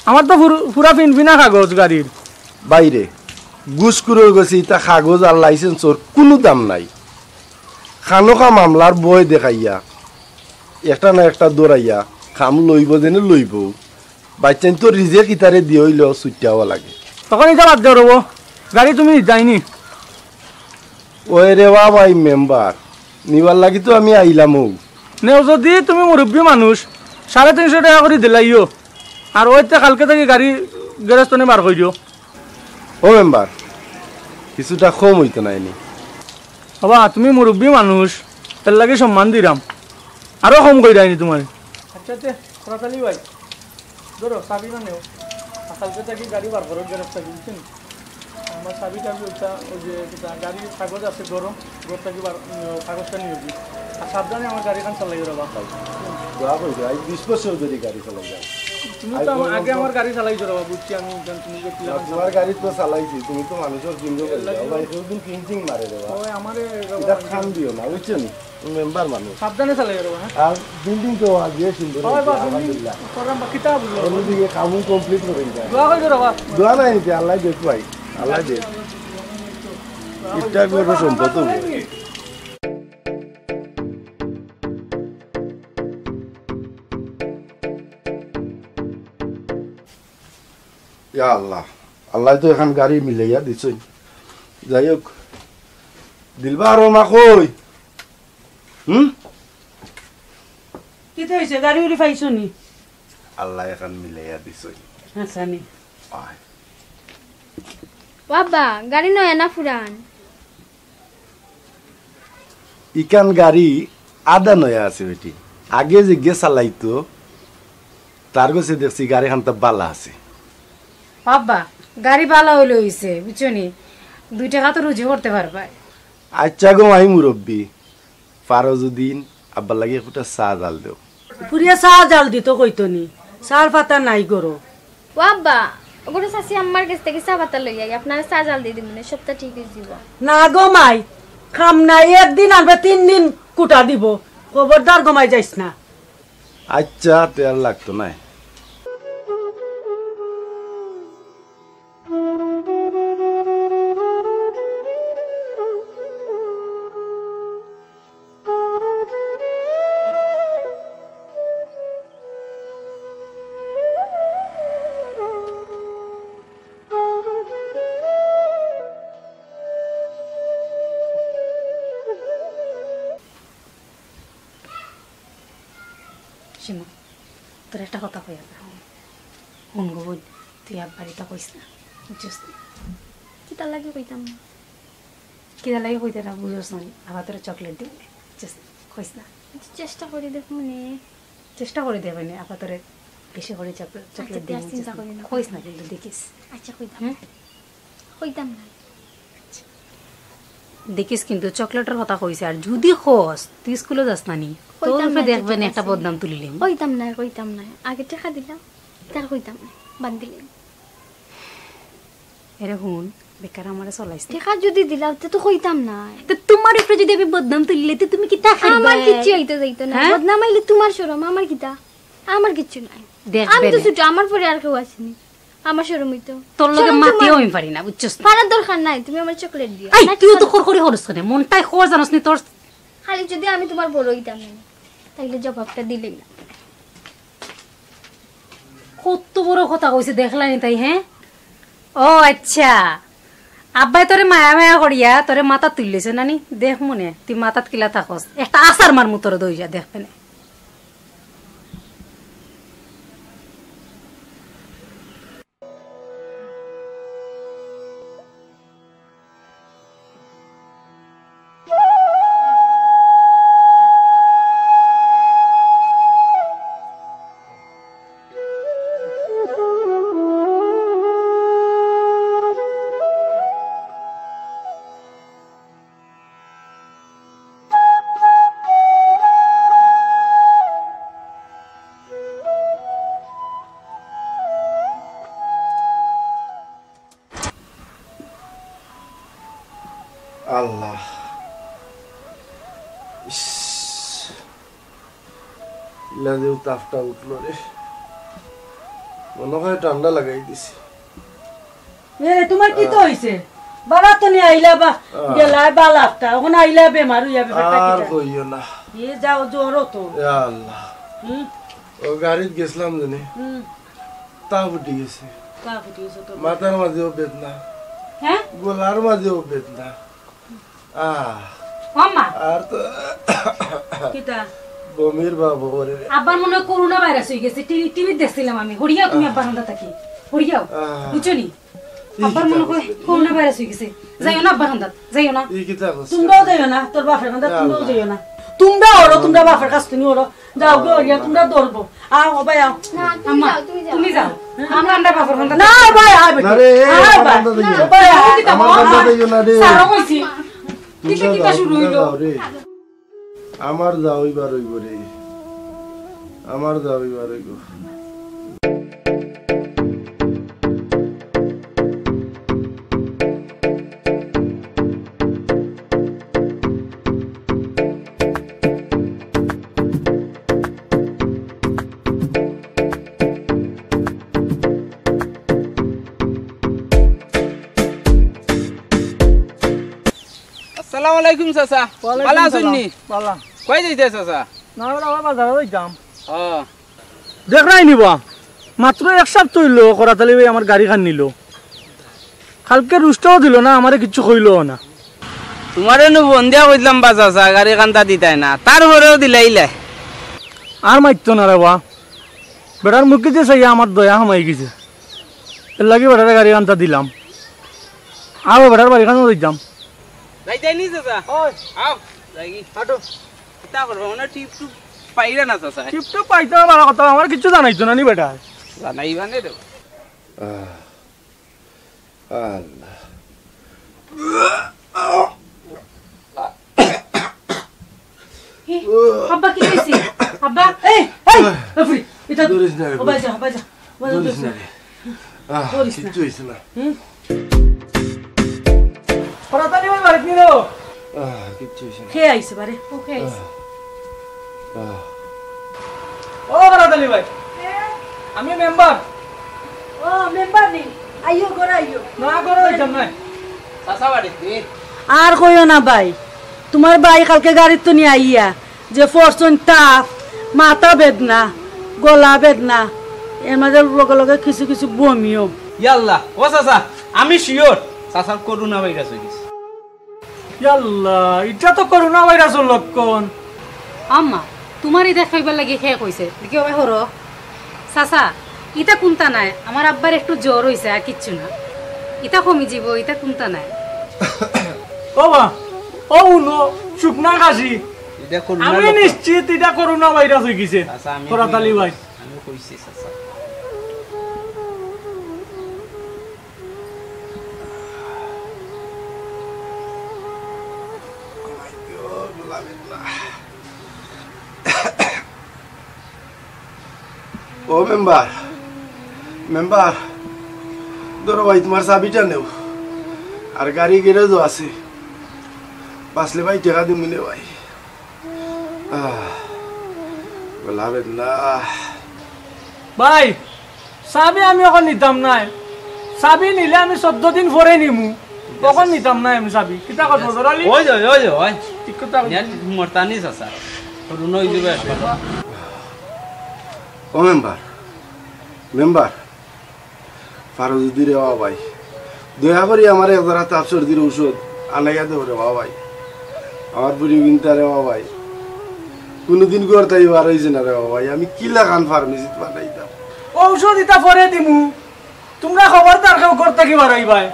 আমার তো পুর-, পুরা ফিনফিনা কাগজ গাড়ির। বাইরে, ঘুষখুর অই গেছে, ইতা কাগজ আর লাইসেন্সর কুনু দাম নাই। খানোখা মামলার ভয় দেখাইয়া একটা না একটা দৌড়াইয়া কাম লইবো যেনে লইবো। বাইচ্চাইন তো রিজেক ইতারে দিয়া অইলেও ছুটিয়া অওয়া লাগে। তখন ইতা বাদ দেও রবো, গাড়ি তুমি নিতায় নি? ওই রে বা ভাই মেম্বার, নিবার লাগি তো আমি আইলামউ। নেও যদি তুমি মুরব্বি মানুষ, সাড়ে তিনশো টেকা করি দিলাইও। আর অইতে কালকে থাকি গাড়ি গ্যারেজ তনে বার করি দিও। ও মেম্বার, কিছুটা কম অইতো নায় নি? বাবা, তুমি মুরব্বি মানুষ, এর লাগি সম্মান দিরাম, আরো কম করি দেয়নি তোমার। আচ্ছা, তে, খোরাতালি ভাই, ধরো, চাবিটা নেও। আর কালকে থাকি গাড়ি বার করো, গ্যারেজ থাকি, বুঝছেন? আমার চাবি টাবি ওইটা, ওই যে, কিতা, গাড়ির কাগজ আছে, ধরো, ঘর থাকি বার, উম, কাগজটা নিয়ে যাবি। আর সাবধানে আমার গাড়িখান চালাইও রে বাবা। দোয়া করি, আজ বিশ বছর ধরে গাড়ি চালাই যাও। তুমি তো আগে আমার গাড়ি চালাইছো রে বাবা, বুঝছি আমি, জান, তুমি যে কিলা না, তোমার গাড়ি তো চালাইছি, তুমি তো মানুষের জিন্দো করে দাও। ভাই, কেউ দিন টিং টিং মারে রে বাবা। ওই আমারে রে বাবা, এটা খান দিও না, বুঝছো নি? মেম্বার মানুষ। সাবধানে চালাইও রে বাবা, হ্যাঁ? আর বিল্ডিং তো আগে সুন্দর হয় হয়েছে, বা, বিল্ডিং আলহামদুলিল্লাহ। করলাম বা, কিতা বুঝলো? অন্যদিকে কামও কমপ্লিট করে দিতে হবে। দোয়া করি রে বাবা। দোয়া নাই নিতে, আল্লাহ দেখ ভাই, আল্লাহ দেখ। ইটা করবো সম্পদ তো। ইয়া আল্লাহ, আল্লাহ তো এখন গাড়ি মিলাইয়া দিছইন। যাই হোক, দিলবার ও মা কই? হুম? কিতা অইছে? গাড়ি উড়ি পাইছো নি? আল্লাহ এখন মিলাইয়া দিছইন। আচ্ছা নি। আয়। বাবা, গাড়ি নয়া না পুরান? ইখান গাড়ি আধা নয়া আছে বেটি। আগে যে গে চালাইতো, তার গেছে দেখছি গাড়ি খানতা বালা আছে। বাবা, গাড়ি বালা অইলে অইছে, বুঝছো নি? দুই টেকা তো রুজি করতে পারবায়। আচ্ছা গো মাই মুরব্বি, পারো যদি আব্বার লাগি একটা চা জাল দেও। ফুরিয়ে চা জাল দিত কইতো নি, চার পাতা নাই গরো। ও আব্বা, ওগুলো চাচি আম্মার গেছ থাকি চা পাতা লই আই, আপনারে চা জাল দি দিমুনে, সবটা ঠিক অই যিবো। না গো মাই, কাম নাই, একদিন আনবে তিন দিন কুটা দিবো, খবরদার গো মাই যাইছ না। আচ্ছা, তে আর লাগতো নায়। শিমু, তোরে একটা কথা কইয়ার। হুন গো বইন, তুই আব্বারে ইতা কইছ না, বুঝছস নি? কিতার লাগি কইতাম না? কিতার লাগি কইতে না বুঝছস না? আব্বা তোরে চকলেট দিবো নে, বুঝছস নি? কইছ না। আচ্ছা, চেষ্টা করি দেখমুনে। চেষ্টা করি দেখবে নে, আব্বা তোরে বেশি করি চকলেট, আচ্ছা, চকলেট দিবো নে, চিন্তা করি না। কইছ না কিন্তু দেখিস। আচ্ছা, কইতাম। হুম? কইতাম না। দেখিস কিন্তু চকলেটর কথা কইছে, আর যদি কস তুই স্কুলো যাস না নি, তোর কইতাম উপরে না, দেখবে নে একটা বদনাম তুলিলিমু। কইতাম না, কইতাম না। আগে টেকা দিলাম, তার কইতাম না, বাদ দিলাম। এরে হুন, বেকার আমারে চলাইছ না। টেকা যদি দিলাম, তে তো কইতাম না। তে তোমার উপরে যদি আমি বদনাম তুলিলে, তে তুমি কিতা করবে? আমার কিচ্ছু অইতো যাইতো না। হ্যাঁ? বদনাম অইলে তোমার শরম, আমার কিতা? আমার কিচ্ছু নাই। দেখবে আমি তো নে। ছোট, আমার পরে আর কেউ আছেনি। আমার শরম অইতো। তোর লগে শরম মাতিও তোমার। আমি পারি না, বুঝছস না? পারার দরকার নাই, তুমি আমার চকলেট দিও। এই, না, তুইও তো খর খরি খরচ করে, মনটাই খর জানোস নি তোর। খালি যদি আমি তোমার বড় অইতাম না, তাইলে জবাবটা দিলেই না। কত বড় কথা কইছে, দেখলায় নি তাই, হ্যাঁ? ও আচ্ছা, আব্বায় তোরে মায়া মায়া করিয়া তোরে মাথাত তুলিলিছে না নি? দেখমুনে, তুই মাথাত কিলা থাকস, একটা আছাড় মারমু তোরে, দইয়া দেখবে নে। আল্লাহ। ইস। ইলা যে তাপটা উঠলো রে। মনে হয় ঠান্ডা লাগাই দিছি। এ, তোমার কিতা অইছে? বাড়াত তনে আইলা বা আহ। গেলায় বালা একটা। অখন আইলা বেমার অইয়া ব্যাপারটা আর কিতা? কইও না। এ যাও, জ্বরও তো। ইয়া আল্লাহ। হুম? ও গাড়িত গেছিলাম জানি। হুম। তা ফুটি গেছে। তা ফুটি গেছে তোর। মাথার মাঝেও বেদনা। হ্যাঁ? গলার মাঝেও বেদনা। আহ। ও আম্মা। আর তো কিতা? বমির ভাব করে রে। আব্বার মনে হয় করোনা ভাইরাস হয়ে গেছে। টিভি, টিভি দেখছিলাম আমি। হরিয়াও তুমি আব্বার হান্দা থাকি। হরিয়াও। আহ। বুঝছো নি? আব্বার মনে হয় করোনা ভাইরাস হয়ে গেছে। যাইও না আব্বার হান্দাত, যাইও না। ই কিতা কস? তোমরাও যাইও না, তোর বাপের হান্দাত তোমরাও যাইও না। তোমরা ওরো, তোমরা বাপের কাছ তুমি ওরো। যাও গো, ইয়া তোমরা ধরবো। আও, ও ভাই, আও। না, তুমি আম্মা, যাও, তুমি যাও। তুমি যাও। আমরা আমরা বাপের হান্দাত। না, ভাই, আয় বেটা। না রে, এ, আয় আমার ভাই। হান্দাত যাইও না। ও ভাই, আয়। কিতা আমার হান্দাত যাইও না রে। সারা কইছি। কিতা তোমরা কিতা যাও, শুরু তোমরা হইলো? যাও রে। আমার যাওইবার অইবো রে, আমার যাওইবার অইবো। আসসালামু আলাইকুম চাচা। ওয়ালাইকুম ভালা আছইন সালাম। নি? ভালা। কই যাইতে চাচা? না, ওরা বাজারো যাইতাম। ও। দেখরায় নি বা, মাত্র এক সপ্তাহ অইলো করাত আলী ভাই আমার গাড়ি খান নিলো। কালকে রুস্টাও দিলো না, আমারে কিচ্ছু কইলোও না। তুমারে নু ফোন দিয়া কইছলাম বা চাচা, গাড়ি খান্তা দিতায় না, তারপরেও দিলাইলায়। আর মাতিও না রে বা, বেটার মুখে যে চাইয়া আমার দয়া হামাই গেছে, এর লাগি বেটারে গাড়ি খান্তা দিলাম। আও, বেটার বাড়ি খানো যাইতাম। যাইতায় নি চাচা? ওই। আও, যাইগি। হাঁটো। কিতা করবা? মানে টিপ টুপ পাইরা না চাচা? টিপ টুপ পাইতো না, ভালা কথা, আমারে কিচ্ছু জানাইতো না নি বেটা। জানাইবা নে রে। আহ, আল্লাহ। এ, আব্বা, কিতা অইছে? আব্বা, এই, এই, বাপরে, ইটা ধরিস না রে, ও ভাই, যা, ভাই, যা, ভাই, যা, ধরিস ধরিস না না। রে। আহ, ধরিস না। কিচ্ছু অইছে না। হুম? করাত আলী ভাই বাড়িত নি রে? আহ, কিচ্ছু অইছে না। কে আইছে বারে? ও কে আইছে? আহ, আহ। ও করাত আলী ভাই। কে? আমি মেম্বার। ও, মেম্বার নি? আইও, ঘরো আইও। না, ঘরো যাইতাম না। চাচা বাড়িত নি? আর কইও না ভাই, তুমার ভাই কালকে গাড়িত তো নি আইয়া যে ফরছইন তাপ, মাথা বেদনা, গলা বেদনা, এর মাঝে লগে লগে কিছু কিছু বমিও। ইয়াল্লা, ও চাচা, আমি sure চাচার করোনা ভাইরাস অই গেছে। ইয়াল্লা, ইটা তো করোনা ভাইরাসর লক্ষণ। আম্মা, তুমারে দেখাইবার লাগি কে কইছে? দেখি, ও ভাই, হরো। চাচা, ইতা কুন্তা নায়, আমার আব্বার একটু জ্বর অইছে, আর কিচ্ছু না। ইতা কমি যিবো, ইতা কুন্তা নায়। ও বা, ও উনো, শুকনা কাশি। ইটা করোনা আমি লক্ষণ। নিশ্চিত ইটা করোনা ভাইরাস অই গেছে। আচ্ছা, আমি করাত আলী ভাই। আমি কইছি, চাচা। ও মেম্বার, মেম্বার, ধরো ভাই, তুমার চাবিটা নেও, আর গাড়ি গ্যারেজও আছে, বাঁচলে ভাই টেকা দিমু নে ভাই। আহ, গলা বেদনা। ভাই, চাবি আমি অখন নিতাম নায়। চাবি নিলে আমি চৌদ্দ দিন পরে নিমু। অখন নিতাম নায় আমি চাবি। কিতা কছ, বদর আলী? ওই, ওই, ওই, ওই। ঠিক কথা কইছি। মরতানি চাচা। করোনা অই যাইবো একবার। ও মেম্বার, মেম্বার, পারো যদি রে বাবা ভাই, দয়া করি আমারে এক জরা তাপ সর্দির ঔষধ আনাইয়া দেও রে বাবা ভাই। আমার বুড়ি বিনতা রে বাবা ভাই, কুনুদিন ঘর থাকি বার অইছে না রে বাবা ভাই, আমি কিলাখান ফার্মেসিত পাঠাইতাম? ঔষধ ইতা পরে দিমু, তুমরা খবরদার কেউ ঘর থাকি বার অইবায়।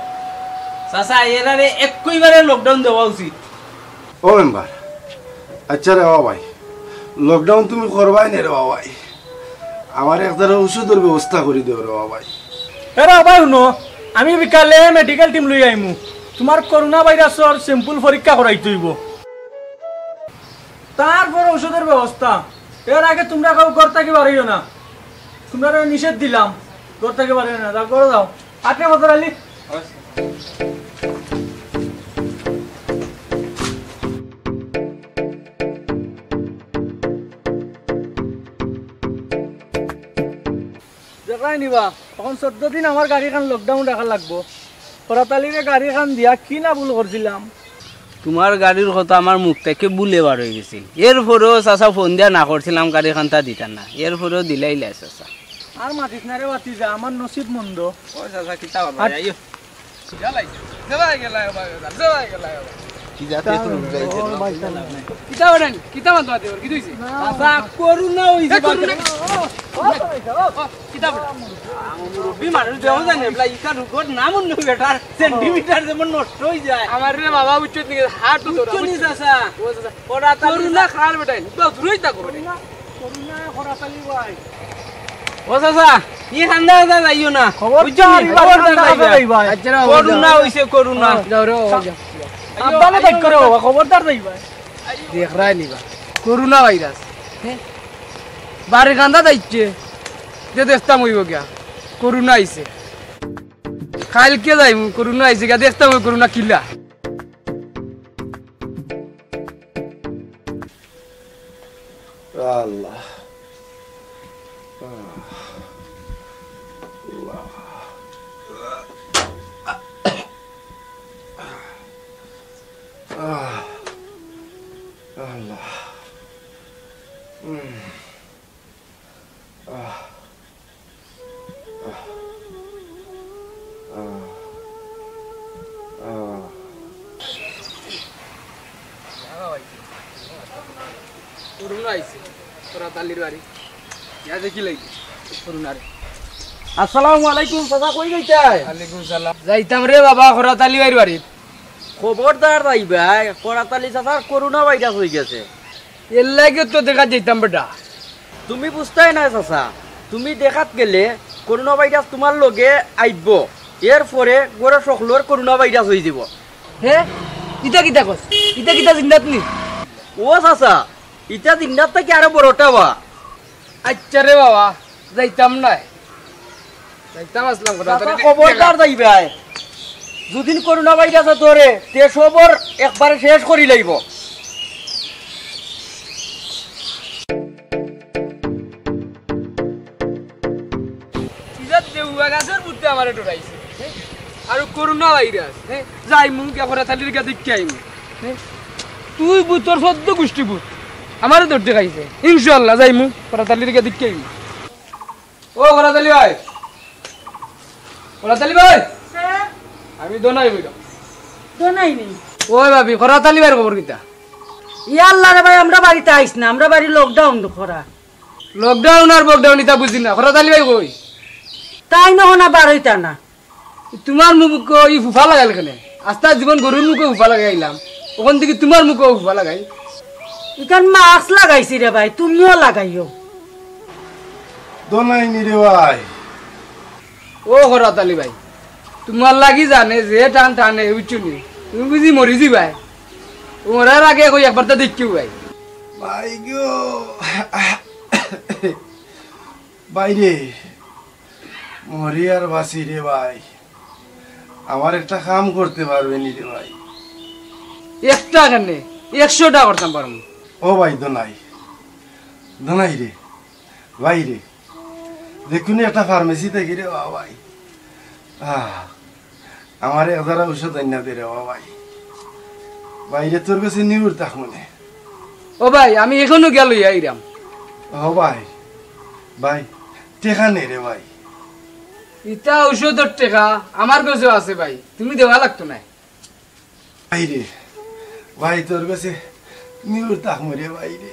চাচা, এরারে একেবারে lockdown দেওয়া উচিত। ও মেম্বার, আচ্ছা রে বাবা ভাই, lockdown তুমি করবায় নে রে বাবা ভাই, আমার এক জরা ঔষধর ব্যবস্থা করি দেও রে বাবা ভাই। এ রে বাবা ভাই, হুনো, আমি বিকালে মেডিকেল টিম লই আইমু, তুমার করোনা ভাইরাসর sample পরীক্ষা করাইতে অইবো, তারপর ঔষধর ব্যবস্থা। এর আগে তুমরা কেউ ঘর থাকি বার অইও না, তুমরারে নিষেধ দিলাম, ঘর থাকি বার অইও না, যাও ঘরো যাও। আটে বদর আলী। দেখরায় নি বা, অখন চৌদ্দ দিন আমার গাড়িখান lockdown রাখা লাগবো। করাত আলীরে গাড়িখান দিয়া কি না ভুল করছিলাম। তুমার গাড়ির কথা আমার মুখ থাকি ভুলে বার অইগেছিল। এরপরেও চাচা ফোন দিয়া না করছিলাম, গাড়ি খান্তা দিতা না, এরপরেও দিলাইলায় চাচা। আর মাতিস না রে ভাতিজা, আমার নসিব মন্দ। ও চাচা, কিতা করবা? হাট। আইও। জ্বালাই, জ্বালাই গেলায় বাবা, জ্বালাই গেলায় বাবা। কি জাতে তো রোগ যাইছে না? কিতা করেন? কিতা মাত মাতে ওর? কিতা অইছে? চাচা, করোনা অইছে। এ, করোনা। বাবা। ও, ও, ও, কিতা বলে? আমার মুরব্বি মানুষ দেওয়া যায় না, বলা, ইটা রোগর নাম অন্য বেটার, সেন্টিমিটার যেমন নষ্ট অই যায়। আমার রে বাবা, উচ্চ দিকে হাত তো ধরা, উচ্চ নি উচ্চ। চাচা। ও চাচা, ওরা তার করোনা খাল বেটাই, তো দূরই তা করে। করোনা, করোনা খরা তালি ভাই। ও চাচা, ই খান্দা খান্দা যাইও না। খবর বুঝছো তো নি? আর খবরদার খান্দা যাইবা। খান্দা যাইবা। আচ্ছা, না, করোনা অইছে, করোনা। যাও রে, যাও, যাও। আইও, আব্বালে আইও, বাইক করো, আইও। খবরদার যাইবা। দেখরায় নিবা। Corona virus. হ্যাঁ? বাড়ি কান্দা যাইছে। যে দেখতাম অইব গিয়া। করোনা আইছে। কাইলকে যাইমু, করোনা আইছে গিয়া। দেখতাম অই করোনা কিলা। আল্লাহ। আল্লাহ। আহ, আল্লাহ। উম। আহ, আহ, আহ, আহ। করোনা আইছে, তোরা তালির বাড়ি। ইয়া দেখি লাগি, করোনা রে। আসসালামু আলাইকুম, চাচা, কই যাইতায়? ওয়ালাইকুম সালাম। যাইতাম রে বাবা, খরাতালি ভাইর বাড়ি। খবরদার যাইবায়, খরাতালি চাচার করোনা ভাইরাস অইগেছে। এর লাগিও তো দেখাত যাইতাম বেটা। তুমি বুঝতায় নায় চাচা, তুমি দেখাত গেলে করোনা ভাইরাস তুমার লগে আইবো, এরপরে ঘরর সকলর করোনা ভাইরাস অইযিবো। হে, ইতা কিতা কস? ইতা কিতা জিন্নাত নি? ও চাচা, ইতা জিন্নাত থাকি আরো বড়টা বা। আইচ্ছা রে বাবা, যাইতাম নায়। যাইতাম আছলাম কথা। চাচা, খবরদার যাইবায়। যুদি করোনা ভাইরাসে ধরে, তে সবর একবারে শেষ করি লাইবো। ইজাত দেউয়া গাছর বুদ্ধে আমারে ডরাইছে। আর করোনা ভাইরাস, হ্যাঁ? যাইমু, গিয়া খরাতালির গিয়া দেখি আইমু। হ্যাঁ? তুই ভূত, তোর চৌদ্দ গুষ্টি ভূত। আমারে ধরতে খাইছে। ইনশাআল্লাহ, যাইমু, খরাতালির গিয়া দেখি আইমু। ও খরাতালি ভাই। খরাতালি ভাই। হ্যাঁ? আমি দোনাই বইলাম। দোনাই নি? ওই ভাবি, খরাতালি ভাইর খবর কিতা? ইয়াল্লা রে ভাই, আমরা বাড়িত আইস না, আমরা বাড়ি lockdown করা। Lockdown আর বকডাউন ইতা বুঝি না। খরাতালি ভাই কই? তাই না, না বারইতা না। তুমার মুখো ই ফুফা লাগাইল কেনে? আস্তা জীবন গরুর মুখো ফুফা লাগাই আইলাম। অখন দেখি তুমার মুখো ফুফা লাগাই। ইখান mask লাগাইছি রে ভাই, তুমিও লাগাইও। দোনাই নি রে ভাই। ও খরাতালি ভাই, তুমার লাগি জানে যে টান টানে, বুঝছো নি? তুমি বুঝি মরি যিবায়। মরার আগে কই একবার তো দেখিও ভাই। ভাই গো। ভাই রে, মরি আর বাঁচি রে ভাই, আমার একটা কাম করতে পারবে নি রে ভাই? একটা কেনে, একশোটা করতাম পারমু। ও ভাই দোনাই, দোনাই রে, ভাই রে, দেখুনি একটা ফার্মেসি থাকি রে বাবা ভাই। আহ, আমারে এক জারা ঔষধ আইনা দে রে বাবা ভাই। ভাই রে, তোর গেছে নিউর তাক মনে। ও ভাই, আমি এখনো গিয়া লইয়া আইরাম। ও ভাই, ভাই, টেকা নে রে ভাই। ইতা ঔষধর টেকা আমার গেছেও আছে ভাই, তুমি দেওয়া লাগতো নায়। ভাই রে, ভাই তোর গেছে নিউর তাক মরে ভাই রে।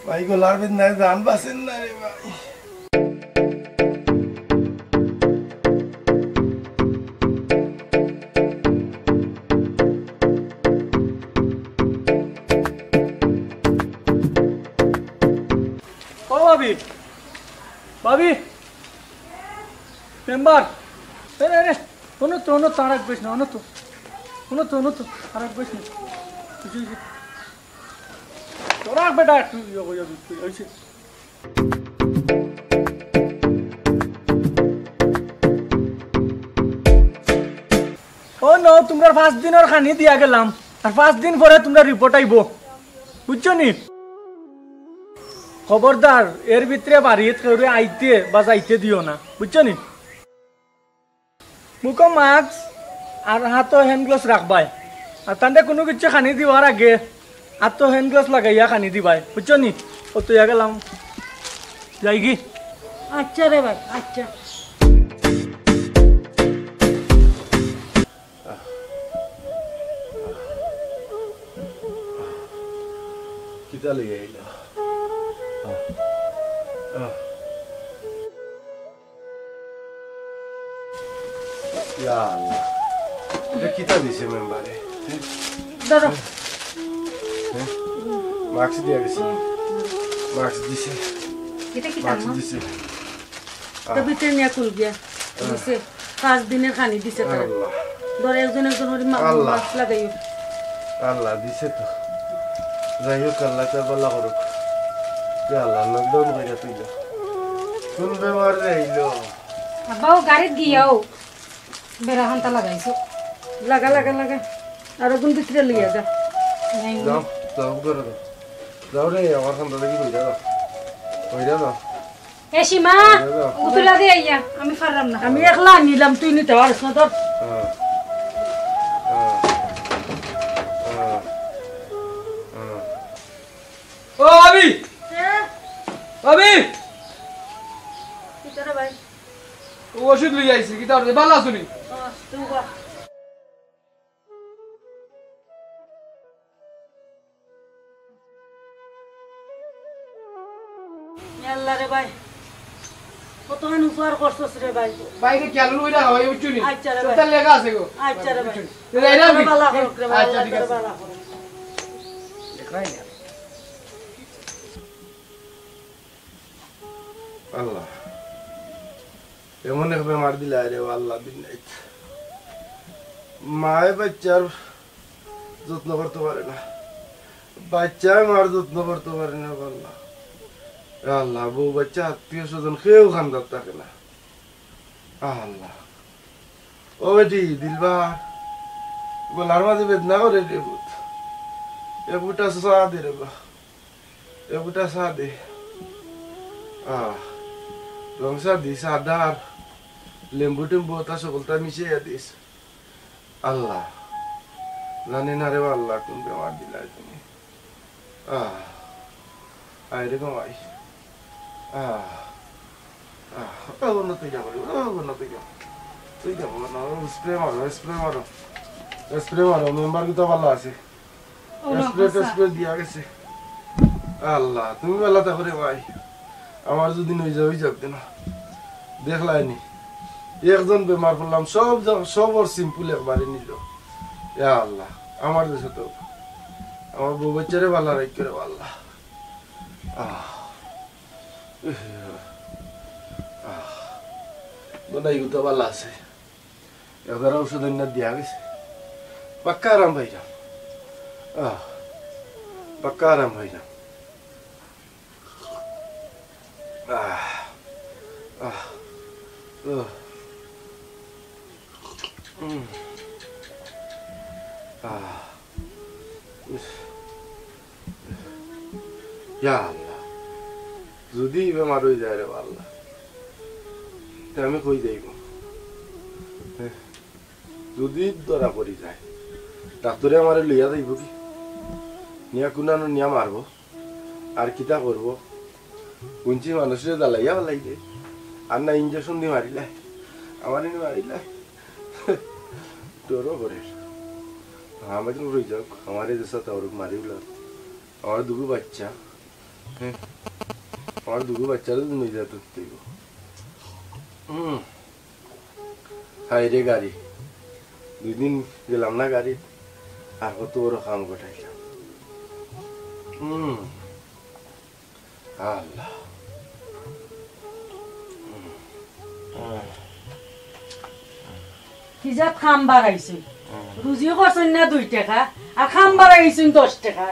ভাই গো, লাভের নাই, জান বাঁচেন না রে ভাই। ও ভাবি, ভাবি, মেম্বার, এ রে, এ রে, অনো তো, অনো তো, আর এক বেশ না, অনো তো, অনো তো, অনো তো, আর এক বেশ না। বুঝলি, বুঝলি। তোরা বেটা একটু ইয়ে করে দিবি, অইছে। ও নো, তুমরার পাঁচ দিনর খানি দিয়া গেলাম, আর পাঁচ দিন পরে তুমরার রিপোর্ট আইবো, বুঝছো নি? খবরদার, এর ভিতরে বাড়িত কেউরে আইতে বা যাইতে দিও না, বুঝছো নি? মুখো মাস্ক আর হাতো হ্যান্ড গ্লাভস রাখবায়। আর তানরে কুনু কিচ্ছু খানি দিবার আগে আর তো হ্যান্ড গ্লাভস লাগাইয়া খানি দিবায়, বুঝছো নি? ও তো ইয়া গেলাম, যাইগি। আচ্ছা রে ভাই, আচ্ছা। কিতা লইয়া আইলা? আহ, আহ। ইয়া আল্লাহ। ইটা কিতা দিছে মেম্বারে? ধরো। হ্যাঁ? মাস্ক দিয়া গেছে। মাস্ক দিছে। ইটা কিতা মাস্ক মা? দিছে। তো ভিতরে নিয়া খুল গিয়া। দিছে। পাঁচ দিনের খানি দিছে তারা। আল্লাহ। ধর একজন একজন করি মা-, আল্লাহ। মাস্ক লাগাইও। আল্লাহ দিছে তো। যাই হোক, আল্লাহ তো ভালা করুক। ইয়া আল্লাহ, লকডাউন কইরা তুইলা। কোন বেমার রে আইলো? আব্বা, ও গাড়িত গিয়াও বেড়া খান্তা লাগাইছো। লাগা, লাগা, লাগা। আর ওগুন ভিতরে লইয়া যা। যাও, যাও, ঘরে যাও। যাও রে, আমার খান্তা দেখি কইরা যাও। কইরা যাও। এ সীমা, উতুলা দে আইয়া, আমি পারলাম না। আমি একলা নিলাম, তুই নিতে পারস না তোর। হ্যাঁ। হ্যাঁ। হ্যাঁ। হ্যাঁ। ও ভাবি! হ্যাঁ? ভাবি! কিতা রে ভাই? ও ওষুধ লইয়া আইছি, কিতা রে? ভালা আছো নি? ও, তুই বা। ইয়া আল্লাহ রে ভাই, কতখান উপকার করছস রে ভাই। ভাই, এটা খেয়াল করে রাখো, এই বুঝছো নি? আচ্ছা রে ভাই। সবটা লেখা আছে গো। আচ্ছা রে ভাই। বুঝছো নি? এই রাখবি। ভালা করুক রে ভাই, আচ্ছা, ঠিক আছে। ভালা করুক। আল্লাহ, এমন এক বেমার দিলা রে আল্লাহ, দিন রাইত। মায়ে বাচ্চার যত্ন করতে পারে না, বাচ্চায় মার যত্ন করতে পারে না, আল্লাহ। এ আল্লাহ, বউ বাচ্চা আত্মীয় স্বজন কেউ খান্দাত থাকে না। আল্লাহ। ও বেটি, দিলবার, গলার মাঝে বেদনা করে রে পুত। এ ফুটা চা দে রে বা। এ ফুটা চা দে। আহ, রং চা দিস, আদা আর লেম্বু টেম্বু ওটা সকলটা মিশাইয়া দিস। আল্লাহ, জানি না রে আল্লাহ, কোন বেমার দিলাই তুমি। আহ, আয় রে গো আয়। আহ, আহ, ও না তুই যাবো রে, ও না তুই যাবো। তুই যাবো না, ও স্প্রে মারো, স্প্রে মারো। স্প্রে মারো, মেম্বার কিন্তু ভালা আছে। ও না, স্প্রে হাছা। টেস্প্রে দিয়া গেছে। আল্লাহ, তুমি ভালা থাকো রে ভাই। আমার যদি নই যাও, ওই যাক না। দেখলায়নি? একজন বেমার পড়লাম, সব যা-, সবর সিম্পল একবারে নিল। ইয়া আল্লাহ, আমার দেশে তো আমার বউ বাচ্চারে ভালা রাখ করে আল্লাহ। আহ। আহ। বোধহয় এগুলো তো ভালা আছে। এবার ঔষধ আনিয়া দিয়া গেছে। পাক্কা আরাম পাইলাম। আহ, পাক্কা আরাম পাইলাম। আহ, আহ, উহ। উম। আহ, উফ। ইয়া আল্লাহ, যদি ই বেমার অই যায় রে আল্লাহ, তে আমি কই যাইমু? হ্যাঁ, যদি ধরা পড়ি যায়, ডাক্তরে আমারে লইয়া যাইবো কি? নিয়া কুনানো নিয়া মারবো, আর কিতা করবো? হুনছি মানুষরে জ্বালাইয়া ফালাই দে, আর না ইঞ্জেকশন দি মারিলায়, আমারে নি মারিলায়। ডরও করের। আমার তো রই যাউক, আমারে যেসা তাওরুক মারি উলার। আমার দুগু বাচ্চা, হ্যাঁ, আমার দুগু বাচ্চারে তো নিয়ে যেতে হইব। হুম। হায় রে গাড়ি, দুই দিন গেলাম না গাড়িত, আর কত বড় কাম ঘটাইলাম। হুম। আল্লাহ। কি জাত কাম বাড়াইছইন? রুজিও করছইন না দুই টেকা, আর কাম বাড়াইছইন দশ টেকা।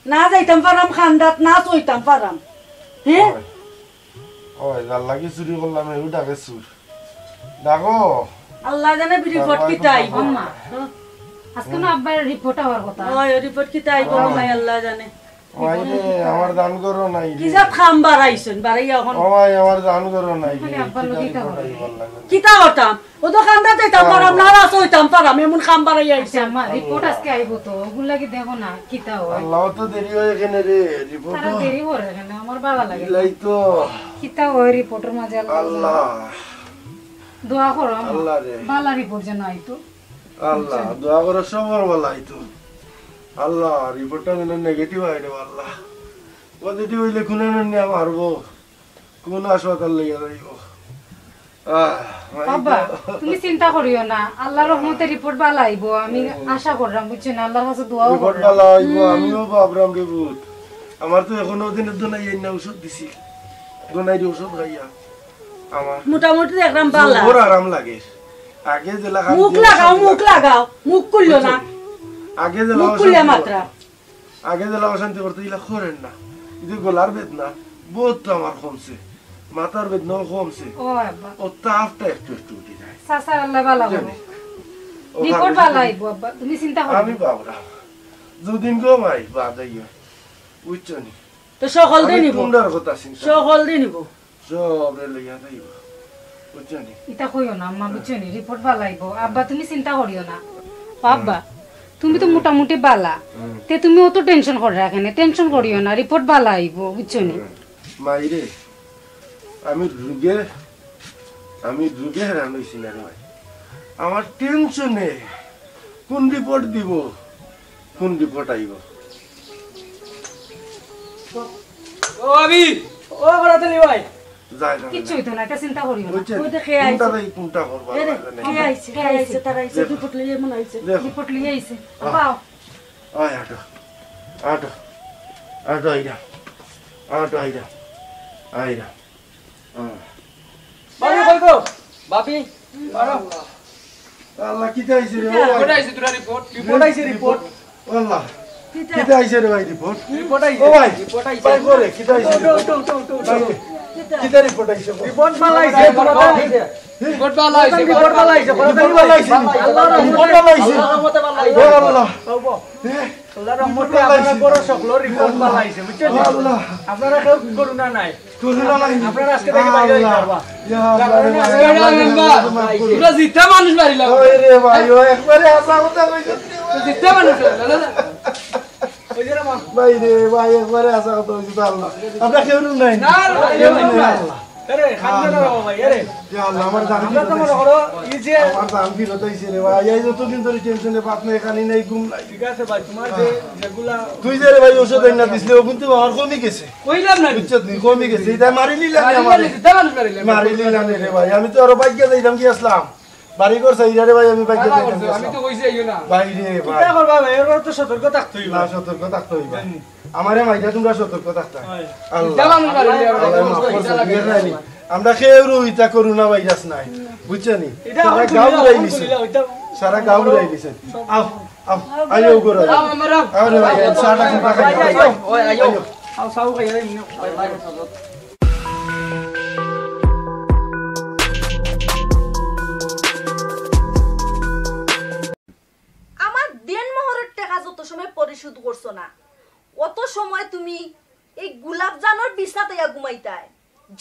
না যাইতাম পারাম খান্দাত, না চইতাম পারাম। হ্যাঁ? ওই, ওই, যার লাগি চুরি করলাম, এও ডাকে চুর। ডাকো। আল্লাহ জানে রিপোর্ট কিতা আইবো। আম্মা, আজকে না আব্বার রিপোর্ট আওয়ার কথা। ওই, রিপোর্ট কিতা আইবো, ওই। আল্লাহ জানে। মাইরে, আমার জান ঘরো নাই রে। কি জাত কাম বাড়াইছইন, বাড়াইয়া অখন ও ভাই, আমার জান ঘরো নাই রে। আরে আব্বার লগে কিতা করতাম? কিতা করতাম? ও তো কান্দাত যাইতাম পারাম, নারাজ অইতাম পারাম, এমন কাম বাড়াইয়া আইছে। আচ্ছা, আম্মা, রিপোর্ট আজকে আইবো তো, ওগুর লাগি দেখো না, কিতা অয়? আল্লাহ, অত দেরি অয় কেনে রে, রিপোর্ট তারা তো দেরি করে কেনে, আমার বালা লাগে না। ইলাই তো। কিতা অয় রিপোর্টর মাঝে আল্লাহ জানে। আল্লাহ। দোয়া করো আম্মা, আল্লাহ রে। বালা রিপোর্ট যেন আইতো। আল্লাহ, দোয়া করো সবর বালা আইতো। আল্লাহ, রিপোর্টটা যেন নেগেটিভ আয় রে আল্লাহ। পজিটিভ অইলে কুনানো নিয়া মারবো, কুন হাসপাতাল লইয়া যাইবো? আহ, মাই আব্বা, গো। তুমি চিন্তা করিও না, আল্লাহর রহমতে রিপোর্ট বালা আইবো, আমি আশা করলাম, বুঝছো না, আল্লাহর কাছে দোয়াও রিপোর্ট করলাম। বালা আইবো, আমিও ভাবলাম রে পুত। আমার তো এখনো দিনের দোনাই এই না ঔষধ দিছি, দোনাইর ঔষধ খাইয়া আমার মোটামুটি দেখলাম বালা। জবর আরাম লাগে। আগে যেলা খান মুখ দিয়ে লাগাও, অশান্তি মুখ লাগতো। লাগাও, মুখ খুললো না। আগে যেলা মুখ খুললে অশান্তি মাত্রা। করতো। আগে যেলা অশান্তি করতো, ইলা করের না। এই যে গলার বেদনা, বহুত তো আমার কমছে। মাথার বেদনাও কমছে। ও আব্বা। ও তাপটা একটু একটু উঠি যায়। চাচা আল্লাহ বালা জানি। করো। ও রিপোর্ট খালি বালা শুধু আইবো আব্বা, তুমি চিন্তা করো আমি না। বাবরা। দুদিন গো মাই, বাদ আইয়া। বুঝছো নি? তো সকল আমি দিন নিব। তোমরার কথা চিন্তা সকল দিন নিব। সবরে লইয়া যাইবা। বুঝছো নি? ইতা কইও না আম্মা, বুঝছো নি? রিপোর্ট বালা আইবো। আব্বা, তুমি চিন্তা করিও না। ও আব্বা, তুমি তো মোটামুটি বালা। হুম। তে তুমি অত টেনশন কররা কেনে? টেনশন করিও না, রিপোর্ট বালা আইবো, বুঝছো নি? হুম। মাইরে, আমি রুগে, আমি রুগে হেরান অইছি না রে ভাই। আমার টেনশনে কুন রিপোর্ট দিব, কুন রিপোর্ট আইব। ও ভাবি, ও বড়াতলি ভাই। যায় না, কিচ্ছু অইতো না, ইতা চিন্তা করিও না। বুঝছেন? ওই দেখে আইছে। কোনটা ভাই, কোনটা করবা? এ রে, কে আইছে? কে আইছে? তারা আইছে, দেখো। রিপোর্ট লইয়া মনে আইছে। দেখো। রিপোর্ট লইয়া আইছে। আহ। বাও। ওই আটো, আটো, আটো আইরা, আটো আইরা, আইরা। আহ। ভাবি কই গো? ভাবি, বারো। আল্লাহ, কিতা আইছে রে? রিপোর্ট আইছে, তোরা রিপোর্ট। রিপোর্ট আইছে, রিপোর্ট। আল্লাহ, কিতা? কিতা আইছে রে ভাই রিপোর্ট? রিপোর্ট আইছে। ও ভাই, রিপোর্ট আইছে। ভাই করে, কিতা আইছে? উঠো, উঠো, উঠো, উঠো। ভাই, কিতা রিপোর্ট আইছে? রিপোর্ট বালা আইছে, রিপোর্ট বালা আইছে। রিপোর্ট বালা আইছে, রিপোর্ট বালা আইছে। আল্লাহর রহমতে। রিপোর্ট বালা আইছে। আল্লাহর রহমতে। ও আল্লাহ। বাবা। এ? আল্লাহর রহমতে রিপোর্ট বালা আপনার আইছে। বড় সকলর রিপোর্ট বালা আইছে, বুঝছেন? ও আল্লাহ। আপনারা কেউ করোনা নাই। করোনা নাই। আপনারা আজকে থেকে বাইরে আল্লাহ। হইতে পারবা। ইয়া আল্লাহ রে ভাই, আল্লাহ রে ভাই, আল্লাহ মাফ করো। তোমরা জিতা মানুষ মারিলা। ওই রে ভাই, ও একবারে হাছা কথা কইছে। তো জিতা মানুষ মারিলা, না, না। ওই যে রে মা। ভাই রে ভাই, একবারে হাছা কথা কইছে তো আল্লাহ। আমরা কেউ নাই। না, না, কেউ নাই, না। আল্লাহ। আরে, খাদ্য না বাবা ভাই, আরে। ইয়া আল্লাহ, আমার জান আমরা তো ফিরত মনে আইছে। করো, এই যে আমার জান ফিরত আইছে রে ভাই। এই যতদিন ধরে টেনশনে ভাত নাই, খানি নাই, ঘুম নাই। ঠিক আছে ভাই, তোমার যে যেগুলা তুই যে রে ভাই ঔষধ আইনা দিছলে, ও কিন্তু আমার কমি গেছে। কইলাম না। বুঝছত নি? কমি গেছে। এটা মারি নিলাম রে মারি আমার। নিলাম, এটা মারি নিলাম। মারি নিলাম রে ভাই। আমি তো আরো বাইকে যাইতাম কি আসলাম। বাড়ি ঘর চাইরা রে ভাই, আমি বাইকে যাইতাম কি আমি আসলাম। তো কইছি আইও না। ভাই রে ভাই। কিতা করবা ভাই? এর তো সতর্ক থাকতে হইব। না, সতর্ক থাকতে হইব। জানি। আমারে মাইরা তোমরা সতর্ক থাকতা। হয়। আল্লাহ। ইটা মানুষ মারি নিয়ে আল্লাহ মাফ করছে, ইটা লাগে। বিয়ার নাই। আমরা কেউ ইতা করোনা ভাইরাস নাই, বুঝছো নি? ইটা সারা এখন গাঁও তুলিলা, ঘুরাই এখন নিছে। তুলিলা, ওইটা সারা গাঁও ঘুরাই নিছে। আও, আও, আইও ঘুরাই। আও, আমার আও। আরে ভাই, এই চাটা খাইবা, খাইবা, খাইবা। ওই, আইও। আইও। আও, চাও খাই, এই নিও। আমার দেন মোহরের টেকা যত সময় পরিশোধ করছো না, অত সময় তুমি এই গোলাপ জানর বিছনাত আইয়া ঘুমাইতায়।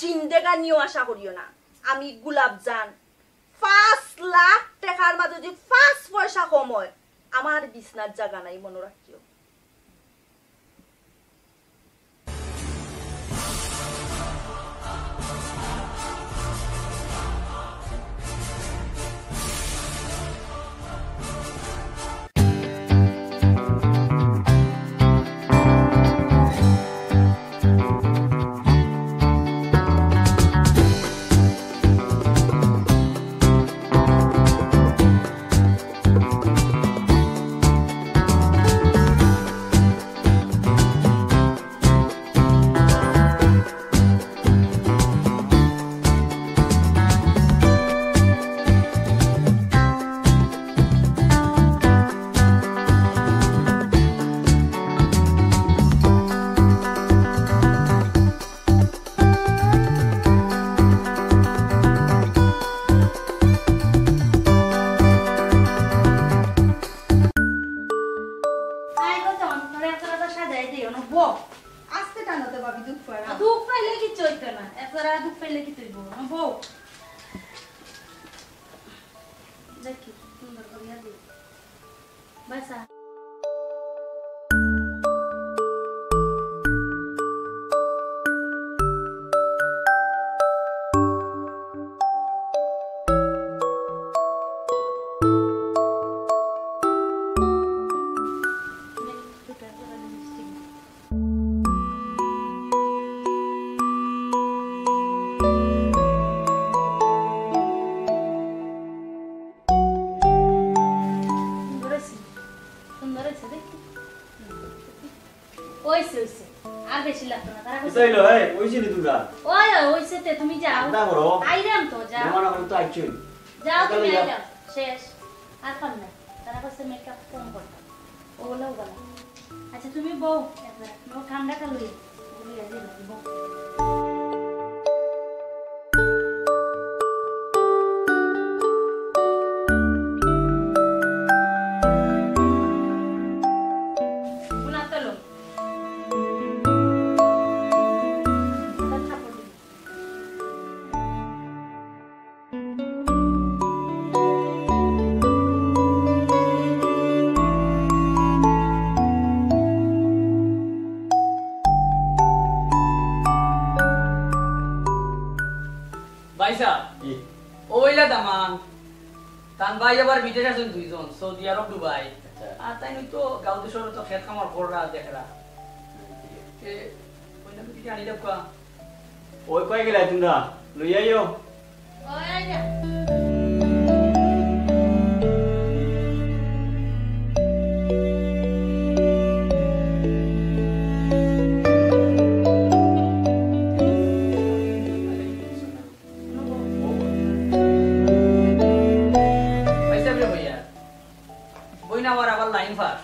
জিন্দেগানিও আশা করিও না। আমি গোলাপ জান, পাঁচ লাখ টেকার মাঝে যদি পাঁচ পয়সা কম হয়, আমার বিছনার জাগা নাই, মনো রাখিও। এছাড়া দুঃখ পাইলে কি তুই বউ? না বউ। দেখি, সুন্দর করিয়া দি। বাসা। সুন্দর হইছে, সুন্দর হইছে দেখি। হইছে, হইছে। আর বেশি লাগতো না। তারা কইছে, কিতা অইলো, এই? হইছে নি তোমরা? ওই, ওই, হইছে তে, তুমি যাও। চিন্তা করো। আইরাম তো, যাও। মেহমান অখন তো আইছইন। যাও, তুমি যাও। আইরাম। শেষ। আর পাম না। তারা কইছে মেকআপ কম করতাম। ও হলো গলা। আচ্ছা, তুমি বউ, একবার ঠান্ডাটা লই। বলি, এই যে বউ। ভাইসাব, জি। ওইলা দামান, তান ভাই আবার বিদেশ আছইন দুইজন, সৌদি আরব, দুবাই। আচ্ছা। আর তাইন তো গাঁও দেশর তো খেত খামার কররা দেখরা। জি। এ, ওই নামে কি আনি দেবকা? ওই কই গেলা তোমরা? লই আইও। ওই আইরা। ভাইসাব রে ভাইয়া, বইন আমার আবার লাইন পাস।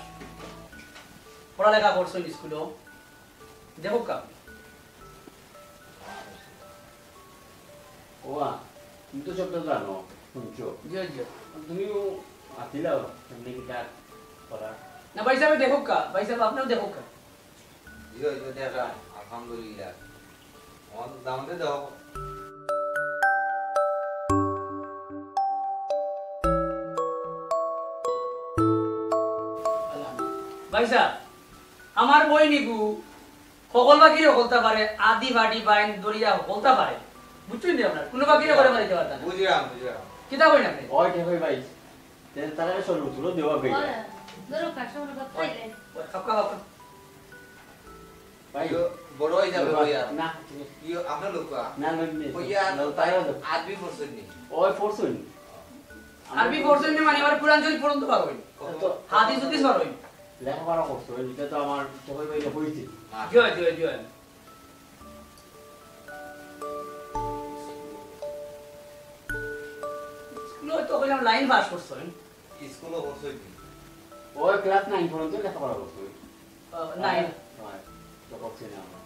পড়ালেখা করছইন স্কুলো? দেখউক্কা। ওয়া, তুমি তো সবটা জানো, শুনছো? জি, জি। তুমিও আছিলাও, এমনি কি কাজ করা? না, ভাইসাবে দেখউক্কা, ভাইসাব আপনেও দেখউক্কা। জি, জি, দেখা, আলহামদুলিল্লাহ। আমার দামান্দে দেখো। ভাইসাব, আমার বইন ইগু হকল পাখিরে হকলতা পারে, আদি ফাটি বাইন দরিয়া হকলতা পারে। বুঝছইন নি আপনারা? কুনু পাখিরে করে মারিতা পারতা না। বুঝলাম, বুঝলাম। কিতা কইন আপনে? ওই দেখো ভাই, তে তারা সরু তুলো দেওয়া গই। ওই, ধরো, কার সঙ্গে কথা কইলে? ওই, খাপ খাপ খাপ। ভাই, ইয়ো, বড় হয়ে যাবে লোকা। ভাইয়া। না, ঠিক আছে। ইয়ো, আপনার লোকা। না, না, না, ভাইয়া, না, তাই হলো। আরবি পড়ছইন নি? ওই পড়ছইন। আরবি পড়ছইন নি মানে আবার কোরআন শরীফ পর্যন্ত পারইন। তো হাদিস উদিস পারইন। লেখাপড়া করছইন, এটা তো আমার সবাই ভাইয়া হইছে। জি, জি, জি। স্কুলো তো কইলাম লাইন পাস করছইন। স্কুলো করছইন নি? ওই ক্লাস নাইন পর্যন্ত লেখাপড়া করছইন। ও, নাইন। হয়, তো করছি না আমরা।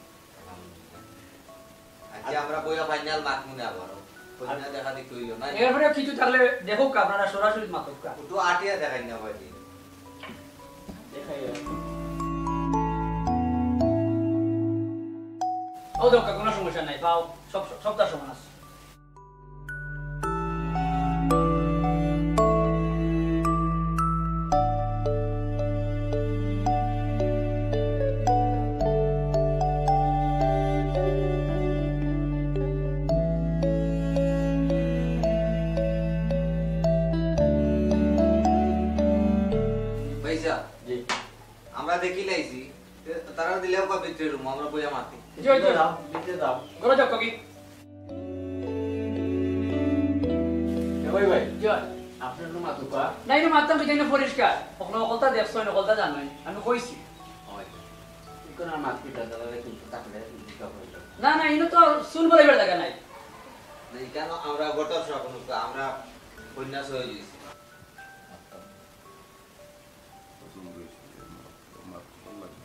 আচ্ছা, আমরা বইয়া ফাইনাল মার্ক মনে আবারও। কইনা দেখা দেখতে হইল না। এরপরে কিছু থাকলে দেখউক্কা, আপনারা সরাসরি মাতউক্কা। একটু আটিয়া দেখাই না ভাই। দেখাই। ও দক্কা, কোনো সমস্যা নাই, পাও, সব, সব, সবটা সমান আছে। ভাইসাব, জি। আমরা দেখি লাইছি, তে তারা দিলে ওকে ভিতরে রুম, আমরা বইয়া মাতি। জি, জি। যাও, ভিতরে যাও। ঘরে যাও, কাকি। এ ভাই, ভাই। জি। আপনার রুম আতুকা? না, ইনো মাততাম কি জানি পরিষ্কার। ওখানে হকলতা দেখছইন, হকলতা জানইন। আমি কইছি। ওই। ইকো না মাত কি দাদা, দাদা কিন্তু তাকলে কিন্তু কাপড়। না, না, ইনো তো চুল বলাইবার জাগা নাই। না, ইখানো আমরা গোটা সব আমরা কইনা সহ দিছি।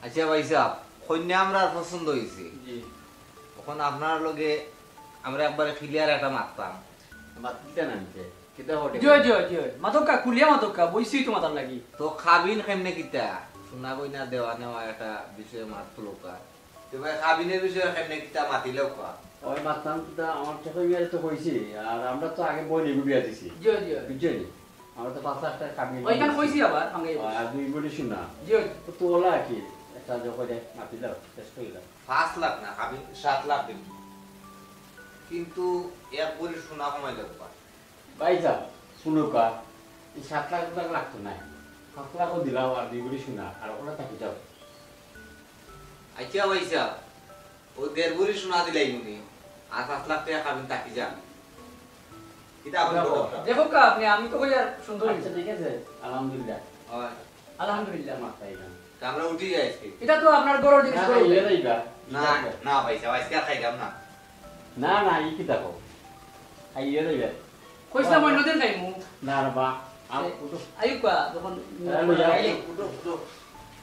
আচ্ছা ভাইসাব, কইনা আমরার পছন্দ হইছে। জি। অখন আপনার লগে আমরা একবারে clear একটা মাততাম। মাততে না নিতে। কিতা হটে? জি, জি, জি। মাতউক্কা, খুলিয়া মাতউক্কা, বইছি তো মাতার লাগি। তো কাবিন কেমনে কিতা? সোনা গয়না দেওয়া নেওয়া একটা বিষয়ে মাত তুলউক্কা। তে ভাই, কাবিনর বিষয়ে কেমনে কিতা মাতিলাও কওয়া? ওই মাতলাম তো, আমার ছোট মিয়ারে তো কইছি, আর আমরা তো আগে বইন এগু বিয়া দিছি। জি, জি। বুঝছইন নি? আমরা তো পাঁচ লাখ টেকা কাবিন ওইখানে কইছি। কইছি আবার, আমি আর দুই ভরি সোনা। জি, জি। তো, তো ওলা কি? একটা যে কই দেয়, মাতিলাও, শেষ করিলাও। পাঁচ লাখ না, কাবিন সাত লাখ দিন। কিন্তু এক ভরি সোনা কমাই দেবো। ভাইসাব, হুনউক্কা, এই সাত লাখ টাকা লাগতো নায়। পাঁচ লাখও দিলাও আর দুই ভরি সোনা, আর ওটা থাকি যাও। আচ্ছা ভাইসাব, ও দেড় ভরি সোনা দিলাইমুনে, আর পাঁচ লাখ টেকা কাবিন থাকি যাক। কিতা এখন বলো? দেখউক্কা আপনে, আমি তো কই আর সুন্দর আচ্ছা, হইছে। ঠিক আছে, আলহামদুলিল্লাহ। হয়। আলহামদুলিল্লাহ। মাথায় না। তা আমরা উঠি যাই আজকে। ইটা তো আপনার ঘরর জিনিস, না, ঘরর না, জিনিস। ইয়ে যাইবা। না, না, ভাইসাব, আজকে আর খাইলাম না। না, না, ই কিতা কও? খাইয়া যাইবা। কইছিলাম অন্য দিন খাইমু। না রে বা, আও, এ, উঠো। আইউক্কা, যখন আরে, লইয়া আও। আইলে, উঠো, উঠো।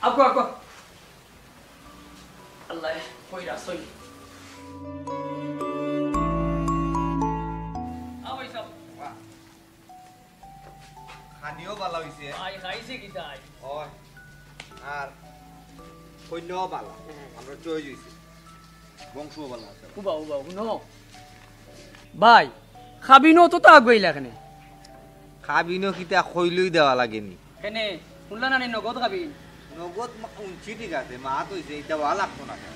আউক্কা, আউক্কা। আল্লাহ, কই রাসই। আও, ভাইসাব। বাহ। খানিও ভালা হইছে। আই, খাইছে কিতা আই? ওই, আর কইলেও ভালা। হ্যাঁ। আমরা চয়েস হইছে। বংশও ভালা আছে। উবা, উবা, উনো। ভাই, কাবিনও তো তা আগুয়াইলা কেনে? কাবিনও কিতা কইলেই দেওয়া লাগেনি? কেনে? হুনলা না নি নগদ কাবিন? নগদ মা-, উনছি ঠিক আছে, মাত হইছে, ইটা দেওয়া লাগতো না কেনে?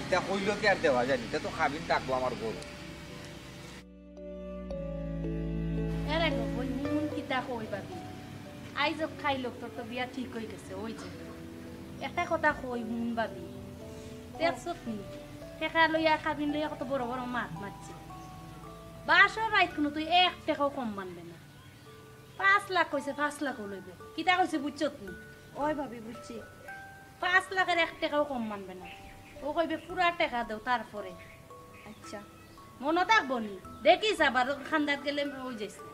ইটা কইলেও কি আর দেওয়া যায়নি? ইটা তো কাবিন থাকবো আমার ঘরো। এরে গো, বইন, হুন কিতা কই ভাবি? আইজ খাইলক, তোর তো বিয়া ঠিক হই গেছে, ওই যে। একটা কথা কই, হুন ভাবি। দেখছত নি? টেকা লইয়া, কাবিন লইয়া কত বড় বড় মাত মাতছে। বাসর রাইত কুনু তুই এক টেকাও কম মানবে না। পাঁচ লাখ কইছে, পাঁচ লাখও লইবে। কিতা কইছে বুঝছত নি? ওই ভাবি, বুঝছি। পাঁচ লাখর এক টেকাও কম মানবে না। ও কইবে, "পুরা টেকা দেও, তারপরে।" আচ্ছা। মনো থাকবো নি? দেখিস আবার খান্দাত গেলে ওই যাইস না।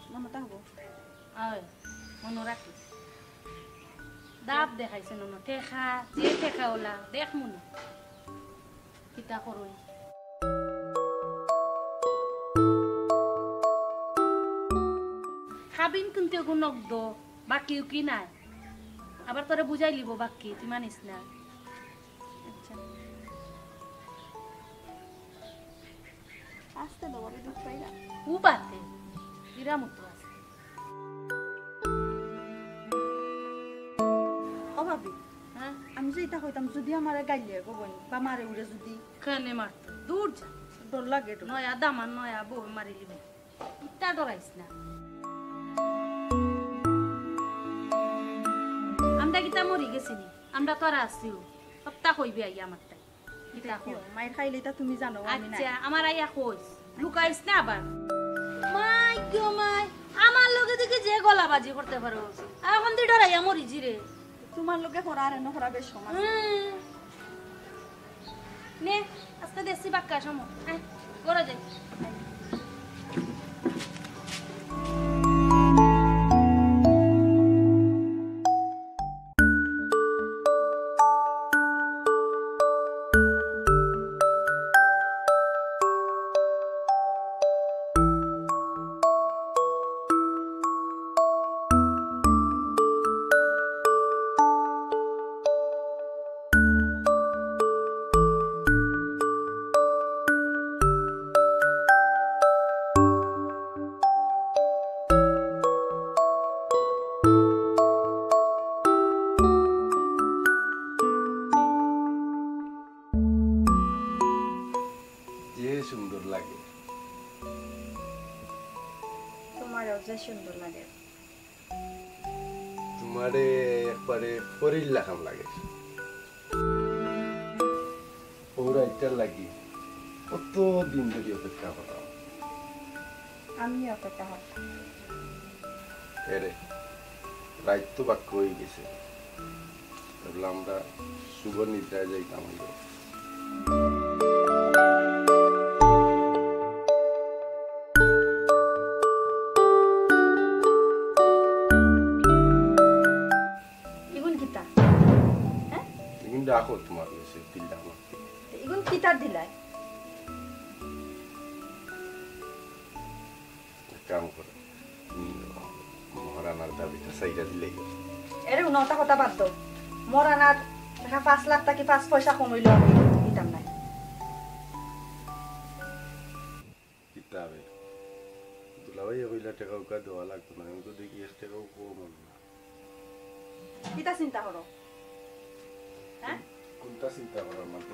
মনো থাকবো। অয়, মনো রাখিস। দাব দেখাইছে নন, টেকা, যে টেকা ওলা, দেখ মনো। কিতা করুন? কাবিন কিন্তু এগু নগদ, বাকিও কি নাই? আবার তোরে বুঝাই লিব বাকি, তুই মানিস না। আচ্ছা। আস্তে তো ভাবি, দুধ পাই না। উবাতে, বিরামত আছে। ও ভাবি, হ্যাঁ? আমি যে ইতা কইতাম, যদি আমারে গাইলে গো বইন, বা মারে উড়ে যদি। কেনে মারতো? দূর যা। ডর লাগে তো। নয়া দামান, নয়া বউ মারিলিবে। ইতা ডরাইস না। আমরা কিতা মরি গেছি নি? আমরা তো আর আছিও। হপ্তা কইবে আইয়া আমার তাই। কিতা কই? মাইর খাইলে ইতা তুমি জানো, আমি নাই। আচ্ছা, আমার আইয়া কইস। লুকাইস না আবার। মাই গো মাই, আমার লগে দেখি যে গলাবাজি করতে পারো। আর এখন দি ডরাইয়া মরি জিরে। তোমার লগে করা আর এনে করা বেশ সমান। হুম। নে, আজকে দেশি বাক্কা সময়। আয়, ঘরে যাই। যে সুন্দর লাগে। তোমারও যে সুন্দর লাগে। তোমারে একবারে পরীর লাখান লাগে। ও রাইতটার লাগি কত দিন ধরি অপেক্ষা করলাম। আমি অপেক্ষা করতাম। এরে, রাইত তো বাক্কা হয়ে গেছে। তাহলে আমরা শুভ নিদ্রায় যাইতাম হইল। ইগুন কিতা? হ্যাঁ? ইগুন রাখো তোমার কাছে, দিলাম। ইগুন কিতা দিলাই? এক কাম করো, তুমি মহারানার দাবিটা সাইডা দিলেই হলো। এরে, উনাওটা কথা বাদ দাও। মরানার টেকা পাঁচ লাখ থাকি পাঁচ পয়সা কম অইলেও আমি দিতাম নায়। কিতা বে? দুলাভাইয়ে কইলা টেকা উকা দেওয়া লাগতো না, আমি তো দেখি এক টেকাও কম অইল না। কিতা চিন্তা করো? হ্যাঁ? কুনটা চিন্তা করার মাঝে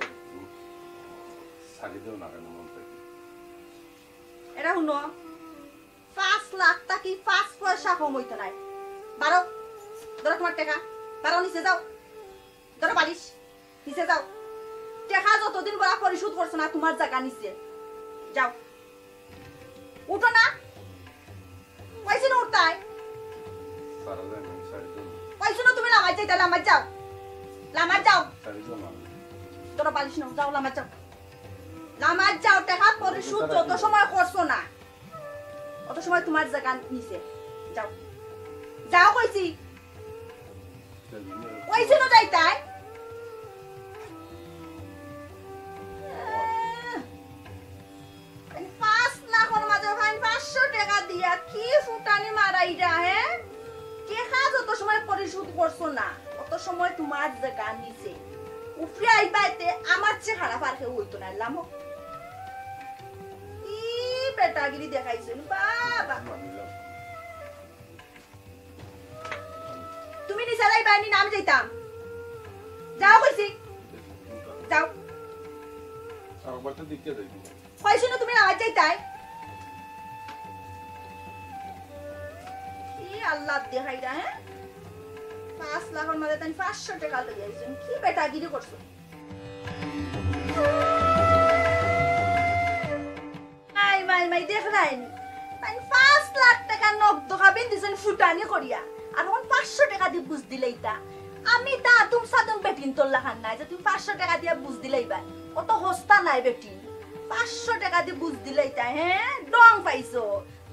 ছাড়ি দেও না কেনে মন থাকি? এরা হুনো, পাঁচ লাখ থাকি পাঁচ পয়সা কম অইতো নায়। বারো, ধরো তুমার টেকা, বারো নিচে যাও, ধরো বালিশ। নিচে যাও। টেকা যতদিন বড়া পরিশোধ করছো না, তুমার জাগা নিচে। যাও। উঠো না। কইছি না উঠতায়? ছাড়া যায় না, ছাড়ি দেও না। কইছি না তুমি লামাত যাইতায়, লামাত যাও। লামাত যাও। ছাড়ি দেও না। ধরো বালিশ নাও, যাও লামাত যাও। লামাত যাও, টেকা পরিশোধ যত সময় করছো না, অত সময় তুমার জাগা নিচে। যাও। যাও কইছি। কইছি না যাইতায়? আহ, পাঁচ লাখর মাঝে ভাই পাঁচশো টেকা দিয়া কি ফুটানি মারাইরা, হ্যাঁ? টেকা যত সময় পরিশোধ করছো না, অত সময় তুমার জাগা নিচে। উপরে আইবায় তে আমার চেয়ে খারাপ আর কেউ অইতো নায়, লামো। ই বেটাগিরি দেখাইছইন, বাবা। তুমি নিচে যাইবায় নি, না আমি যাইতাম? যাও কইছি, যাও। কইছি না তুমি আমার যাইতায়? কি আল্লাহ দেখাইরা, হ্যাঁ? পাঁচ লাখর মাঝে তাইন পাঁচশো টেকা লই আইছইন, কি বেটাগিরি করছো? মাই, মাই, মাই, দেখরায়নি? তাইন পাঁচ লাখ টেকা নগদ কাবিন দিছইন ফুটানি করিয়া। আর অখন পাঁচশো টেকা দি বুঝ দিলাইতা। আমি তা আদুম সাদুম বেটিন্তর লাখান নায় যে তুমি পাঁচশো টেকা দিয়া বুঝ দিলাইবায়। অত হস্তা নায় বেটিন। পাঁচশো টেকা দি বুঝ দিলাইতা, হ্যাঁ? ডং পাইছো।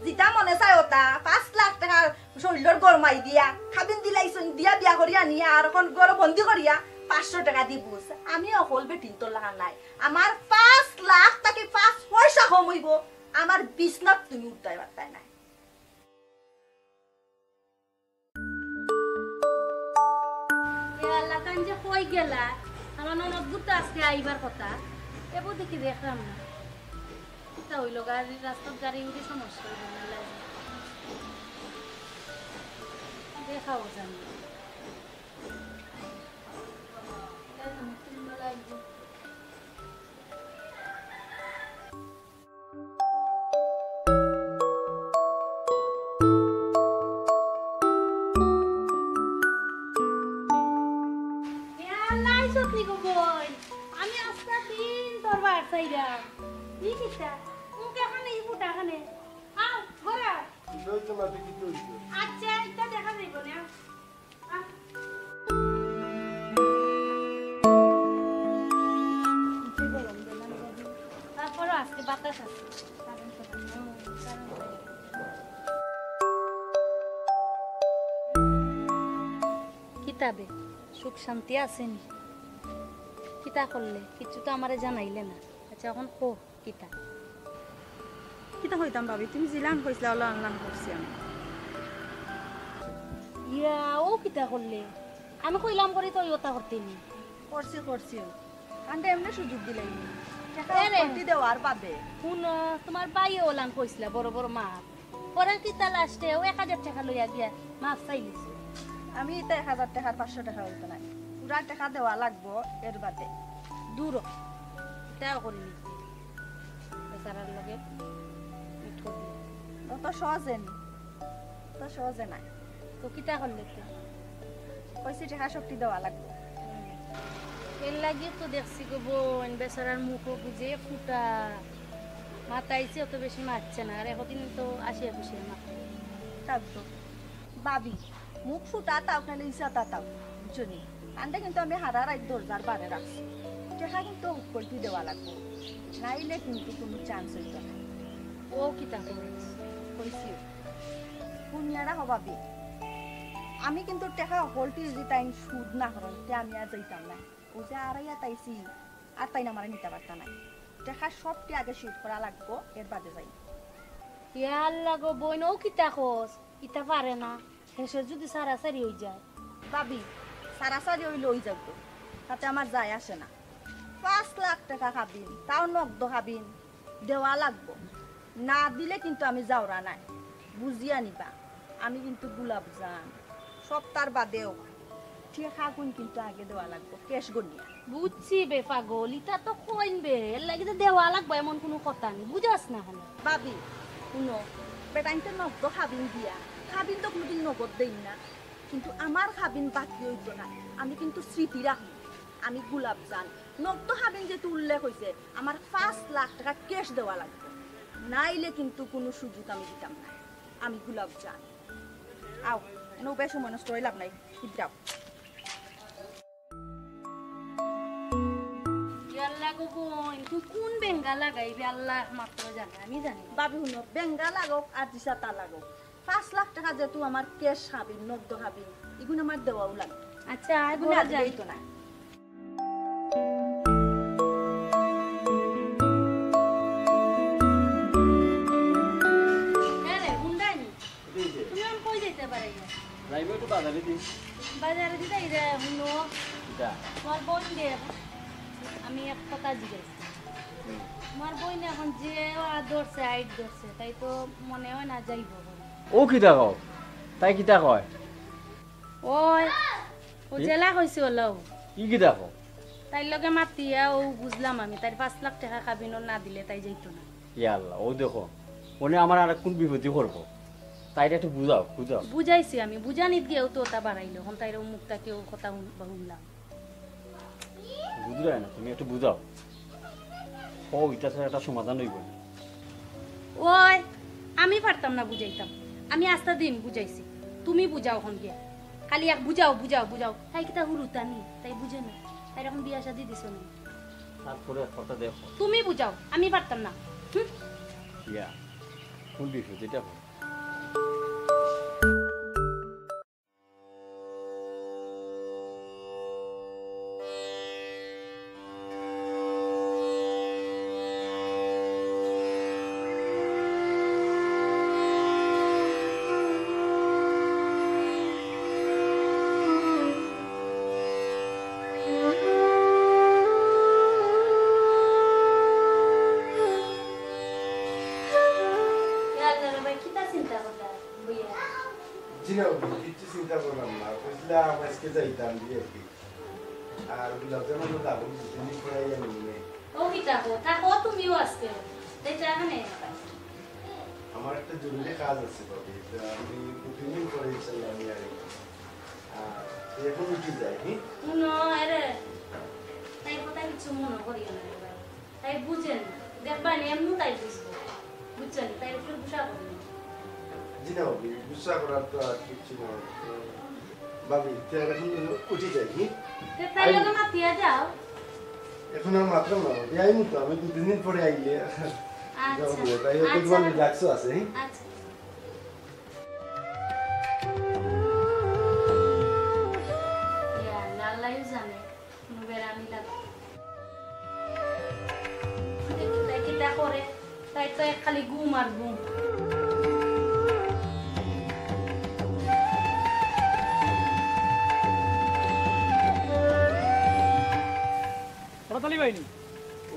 যেটা মনে চায় ওটা। পাঁচ লাখ টেকা শরীলর গরমাই দিয়া, কাবিন দিলাইছইন দিয়া বিয়া করিয়া নিয়া, আর অখন ঘরো বন্দি করিয়া পাঁচশো টেকা দি বুঝ। আমি অকল বেটিন্তর লাখান নায়। আমার পাঁচ লাখ থাকি পাঁচ পয়সা কম অইবো, আমার বিছনাত তুমি উঠতায় পারতায় নায়। এ আল্লাহ, তাইন যে কই গেলা? আমার ননদ বুঝতে আজকে আইবার কথা, এবো দেখি দেখলাম না। কিতা অইলো, গাড়ি, রাস্তাত গাড়ি উড়ি সমস্যা অইলো না, লাগে। দেখাও জানি। এ আল্লাহ, আইছত নি গো বইন? আমি আস্তা দিন তোর বার চাইরাম। ই কিতা? মুখ এখানে, ই ফুটা এখানে। আও, ঘরে আও। কি হইছে মাঝে, কি হইছে? আচ্ছা, এটা দেখা যাইব না। আহ। তারপরও আজকে বাতাস আছে। কিতা বে, সুখ শান্তি আছে নি? কিতা করলে? কিচ্ছু তো আমারে জানাইলে না। আচ্ছা, এখন কো। কিতা? কিতা কইতাম ভাবি, তুমি যেলান কইছলা, অলান অলান করছি আমি। ইয়া, ও কিতা করলে? আমি কইলাম করি তো ওই ওটা করতে নি। করছি, করছি। কান্দে এমনি সুযোগ দিলাই নি। টাকা এরে। কমতি দেওয়ার বাদে। হুনো, তোমার ভাইয়ে অলান কইছলা, বড় বড় মাপ। পরে কিতা লাস্টে ও এক হাজার টাকা লইয়া গিয়া মাপ চাইলিছে। আমি ইতা এক হাজার টাকার পাঁচশো টাকা অইতো নায়, পুরা টাকা দেওয়া লাগবো এর বাদে। দূর হ, ইতাও করি নিতে। বেচারার লগে মিট করি দিলাম। অত সহজে নি, অত সহজে নায়। তো কিতা করলে তে? কইছি টাকা সবটি দেওয়া লাগবো। এর লাগি তো দেখছি গো বইন, বেচারার মুখও বুঝে ফুটা। মাতাইছে, অত বেশি মাতছে না। আর এতদিন তো আসিয়া বসিয়া মাতে। থাক তো। ভাবি, মুখ ফুটা তাও, খালি ইচ্ছা তা তাও। বুঝছো নি? কান্দে কিন্তু আমি হারা রাইত দরজার বারে রাখছি। টাকা কিন্তু উৎকলটি দেওয়া লাগবো। নাইলে কিন্তু কোনো চান্স অইতো না। ও কিতা কইস? কইছি। হুনিয়ারা হবা বে। আমি কিন্তু টাকা হকলটি যদি তাইন সুদ না করইন, তে আমি আর যাইতাম না। ও যে আড়াইয়া তাইছি, আর তাইন আমারে নিতা পারতা নায়। টাকা সবটি আগে শোধ করা লাগবো, এর বাদে যাই। ইয়া আল্লাহ গো বইন, ও কিতা কস? ইতা পারে না। হেষে যদি সারাসারি অই যায়। ভাবি, সারাসারি অইলে অই যাউক তো। তাতে আমার যায় আসে না। পাঁচ লাখ টেকা কাবিন, তাও নগদ কাবিন, দেওয়া লাগবো। না দিলে কিন্তু আমি যাওরা নায়, বুঝিয়া নিবা। আমি কিন্তু গোলাপজান, সপ্তার বাদেও টেকাগুন কিন্তু আগে দেওয়া লাগবো, ক্যাশ গনিয়া। বুঝছি বে পাগল, ইতা তো কইন বে, এর লাগি তো দেওয়া লাগবো, এমন কুনু কথা নি, বুঝাস না কেনে? ভাবি, হুনো, বেটাইন্তে নগদ কাবিন দিয়া, কাবিন তো কুনুদিন নগদ দেইন না, কিন্তু আমার কাবিন বাকি অইতো না, আমি কিন্তু স্মৃতি রাখমু। আমি গোলাপজান, নগদ কাবিন যেহেতু উল্লেখ অইছে, আমার পাঁচ লাখ টেকা ক্যাশ দেওয়া লাগবো, নাইলে কিন্তু কুনু সুযোগ আমি দিতাম না। আমি গোলাপজান। আও, এনে উবাই সময় নষ্ট করি লাভ নাই, ইদ্রাও। ইয়াল্লা গো বইন, তুই কুন বেঙ্গা লাগাইবে আল্লাহ মাত্র জানে, আমি জানি না। ভাবি হুনো, বেঙ্গা লাগউক আর যেতা লাগউক, পাঁচ লাখ টেকা যেহেতু আমার ক্যাশ কাবিন, নগদ কাবিন, ইগুন আমার দেওয়াউ লাগে। আচ্ছা, আয় ইগুন বড় আগে যাই। দেইতো না। হ্যাঁ রে, হুন্ডাই নি। তুমি আমি কই যাইতে পারি না? যাইবো একটু বাজারে দি। বাজারে দি যাই রে, হুনো। কিতা? তোমার বোন দে, আমি এক কথা জিজ্ঞেস। হুম। তোমার বোন এখন যে ধরছে, আইট ধরছে, তাই তো মনে হয় না যাইবো। ও কিতা কও? তাই কিতা কয়? ওই, ও কি? জেলা কইছে ওলাও। ই কিতা কও? তাইর লগে মাতিয়া ও বুঝলাম আমি, তাইর পাঁচ লাখ টেকা কাবিনর না দিলে তাই যাইতো না। ইয়া আল্লাহ, ও দেখো, মনে আমার আর কোন বিপদই করবো। তাইরে একটু বুঝাও, বুঝাও। বুঝাইছি আমি, বুঝানিত গিয়াও তো ওটা বাড়াইলো। এখন তাইর ও মুখ থাকি ও কথা হুন-, বা হুনলাম। বুঝরায় না, তুমি একটু বুঝাও। ও, ইটা ছাড়া একটা সমাধান অইবো না। ওই, আমি পারতাম না বুঝাইতাম। আমি আস্তা দিন বুঝাইছি। তুমি বুঝাও এখন গিয়া। খালি এক বুঝাও, বুঝাও, বুঝাও। তাই কিতা হুরুতানি? তাই বুঝে না। তাই এখন বিয়া শাদি দিছো না। তারপরে এক কথা দেখো। তুমি বুঝাও, আমি পারতাম না। হুম? ইয়া, কোন বিষয় যেটা হয়? ইয়া আল্লাহ রে ভাই, কিতা চিন্তা করতাম? জি না, অভি, কিচ্ছু চিন্তা করলাম না। কইছিলাম আজকে যাইতাম বিএপি। আর গোলাপজামুন তো দাবো, দুদিন পরে আইয়া নিমু নে। ও কিতা কও? থাকো তুমিও আজকে। দেখো এখানে। আমার একটা জরুরি কাজ আছে, ভাবি। তো আমি দুদিন পরে ইনশাল্লাহ আমি আর আর এখন উঠি যাই, হুম? হুনো, এরে, তাই কথা কিচ্ছু মনে করিও না রে ভাই। তাই বুঝেন, দেখবা নি, এমনু তাই বুঝবো। বুঝছেন? তাই একটু গুসা করবেন। জি না, ভাবি, গুসা করার তো আর কিচ্ছু না। ভাবি, তে আর এখন উঠি যাই, হুম? তে তাই লগে মাতিয়া যাও। এখন আর মাতলাম না, ভাবি, আইমু তো, আমি দুই তিন দিন পরে আইলে। আচ্ছা। যাবো, তাই হয়তো আচ্ছা। তোমার রিল্যাক্সও আছে, হুম? আচ্ছা। ইয়া আল্লাহ, আল্লাহই জানে। কোনো বেড়ানি লাগে। দেখি তাই কিতা করে, তাই তো এক খালি ঘুম আর ঘুম। হঠাৎ আলী ভাই নি?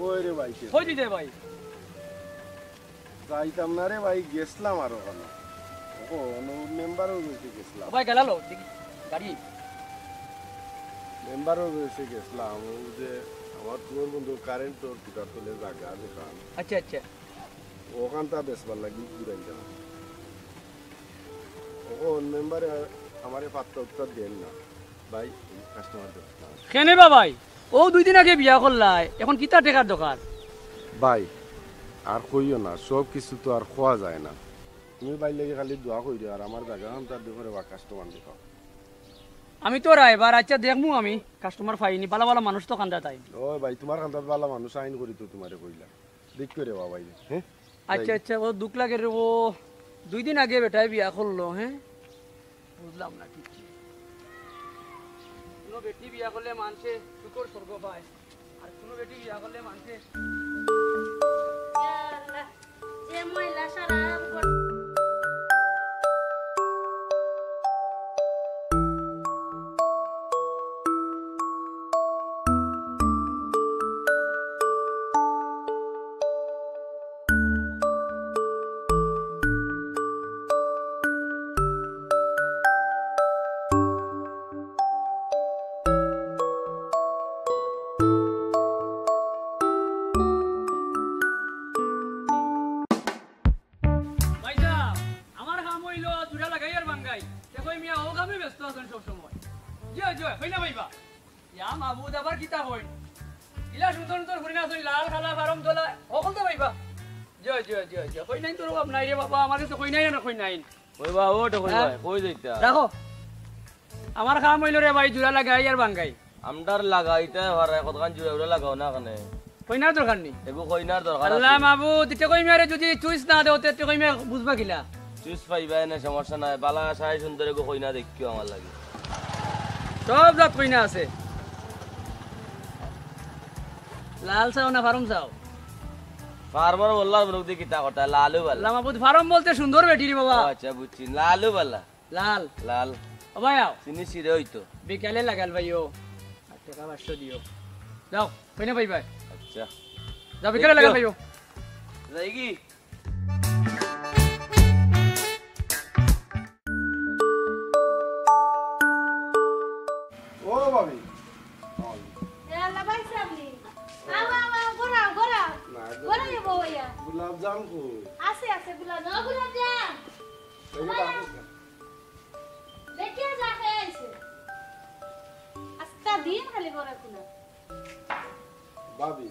ওই রে ভাই, কে? কই দিতে ভাই? যাইতাম না রে ভাই, গেছলাম আর ওখানো। ও, অনু মেম্বারর গেছে গেছলাম। ও ভাই, গেলালো, দেখি, গাড়ি। মেম্বারর গেছে গেছলাম, ও যে আমার পুরোর বন্ধু কারেন্টর খুঁটার তলে জাগা যেখান। আচ্ছা, আচ্ছা। ওখানটা বেচবার লাগি ঘুরাইতাম। ও মেম্বারে আমারে পাত্তা উত্তা দেন না। ভাই, কাস্টমার দরকার। কেনে বা ভাই? ও দুই দিন আগে বিয়া করলায়, এখন কিতা টেকার দরকার? ভাই, আর কইও না, সব কিছু তো আর খোয়া যায় না। তুমি ভাইর লাগি খালি দোয়া করিও, আর আমার জাগা খান তার দেখো রে বা, কাস্টমার দেখাও। আমি তো রায়বার, আচ্ছা দেখমু আমি, কাস্টমার পাইনি, বালা বালা মানুষ তো কান্দাত আইন। ও ভাই, তোমার কান্দাত বালা মানুষ আইন করি তো তোমারে কইলা। দেখ করে বা ভাই, হ্যাঁ? আচ্ছা, যাই। আচ্ছা, ও দুখ লাগে রে, ও দুই দিন আগে বেটায় বিয়া করলো, হ্যাঁ? বুঝলাম না কিচ্ছু। কোনো বেটি বিয়া করলে মানষে শুকর স্বর্গ পায়, আর কোনো বেটি বিয়া করলে মানষে ইয়া আল্লাহ, যে ময়লা সারা ঘর- ওই মিয়া, ও কামে ব্যস্ত আছইন সব সময়। জি অয়, জি অয়, কইনা পাইবা। ইয়া মাবুদ, আবার কিতা কইন? ইলা সুন্দর সুন্দর কইনা আছইন, লাল, কালা, ফারম, ধলা, হকলতা পাইবা। জি অয়, জি অয়, জি অয়, জি অয়। কইনাইন্তর অভাব নাই রে বাবা, আমার গেছে কইনাইন আর কইনাইন। ওই বা, ও তো কই বা, কই যাইতা? রাখো। আমার কাম অইলো রে ভাই, জুড়া লাগাই আর ভাঙ্গাই। আমরার লাগাইতা পারে, কতখান জুড়া উড়া লাগাও না কেনে? কইনার দরকার নি? এগু কইনার দরকার আল্লাহ আছে। মাবুদ, ইতে কই মিয়ারে যদি চুইস না দেও, তে ইতে কই মিয়া বুঝবা কিলা? চুইস পাইবা এনে, সমস্যা নাই। বালা আশায় সুন্দর এগু কইনা দেখিও আমার লাগি। সব জাত কইনা আছে। লাল চাও না ফারম চাও? ফারমর মোল্লার মুরব্বি কিতা কথা, লালু বালা। আল্লাহ মাবুদ, ফারম বলতে সুন্দর বেটি রে বাবা। ও আচ্ছা, বুঝছি, লালু বালা। লাল। লাল। ও ভাই আও। চিনি সিরে হইতো। বিকালে লাগাল ভাইও। আর টেকা পাঁচশো দিও। যাও, কইনা পাইবায়। আচ্ছা। যাও, বিকালে লাগাল ভাইও। যাইগি? ও ভাবি। এ আল্লাহ ভাই সামনে। আও, আও, আও, ঘুরাও, ঘুরাও। না, ঘুরাও, এ বউ ইয়া। গোলাপ জাম কই? আছে, আছে, গোলাপ জাম। ও, গোলাপ জাম। এই যে ভাই, বাবু। দেখিয়া যা খাই আইছে। আস্তা দিন খালি ঘরে খোলা। ভাবি,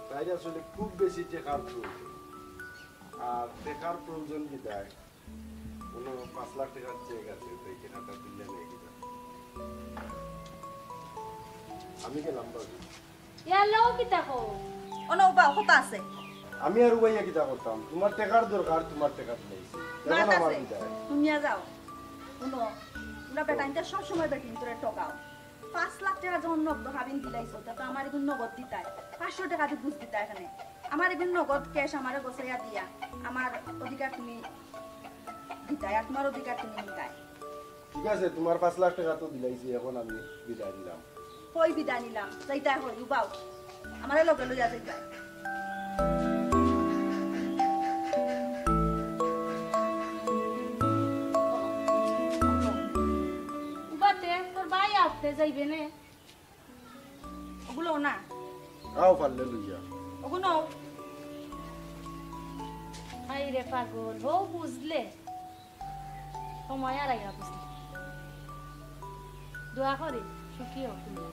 তাইর আসলে খুব বেশি টেকার প্রয়োজন। আর টেকার প্রয়োজন বিধায় কোনো পাঁচ লাখ টেকার চেক আছে, তাই টেকাটা দিলে নেই কিনা? আমি গেলাম ভাবি। ইয়ার লগে কিতা কও? অনো উবা কথা আছে। আমি আর উবাইয়া কিতা করতাম? তোমার টেকার দরকার, তোমার টেকা দিলাইছি। এখন মাত আমার আছে। বিদায়। তুমিয়া যাও। হুনো, তোমরা বেটাইন্তে সব সময় বেটিন্তরে ঠকাও। পাঁচ লাখ টেকা যখন নগদ হাবিন দিলাইছো, তা তো আমার এগুন নগদ দিতায়। পাঁচশো টেকা দি বুঝ দিতায় এখানে। আমার এগুন নগদ ক্যাশ আমারে গছাইয়া দিয়া, আমার অধিকার তুমি দিতায়, আর তোমার অধিকার তুমি নিতায়। ঠিক আছে, তোমার পাঁচ লাখ টেকা তো দিলাইছি, এখন আমি বিদায় নিলাম। কই বিদায় নিলাম? যাইতায় কই, উবাও। আমারে লগে লইয়া যাইতায়। উবাতে, তোর ভাই আফতে যাইবে নে? ওগুলো না। আও পারলে লইয়া। ওগুলো। হায় রে পাগল, হো বুঝলে। সময় আর আইয়া বুঝলে। দোয়া করি, সুখী হোক তুমি।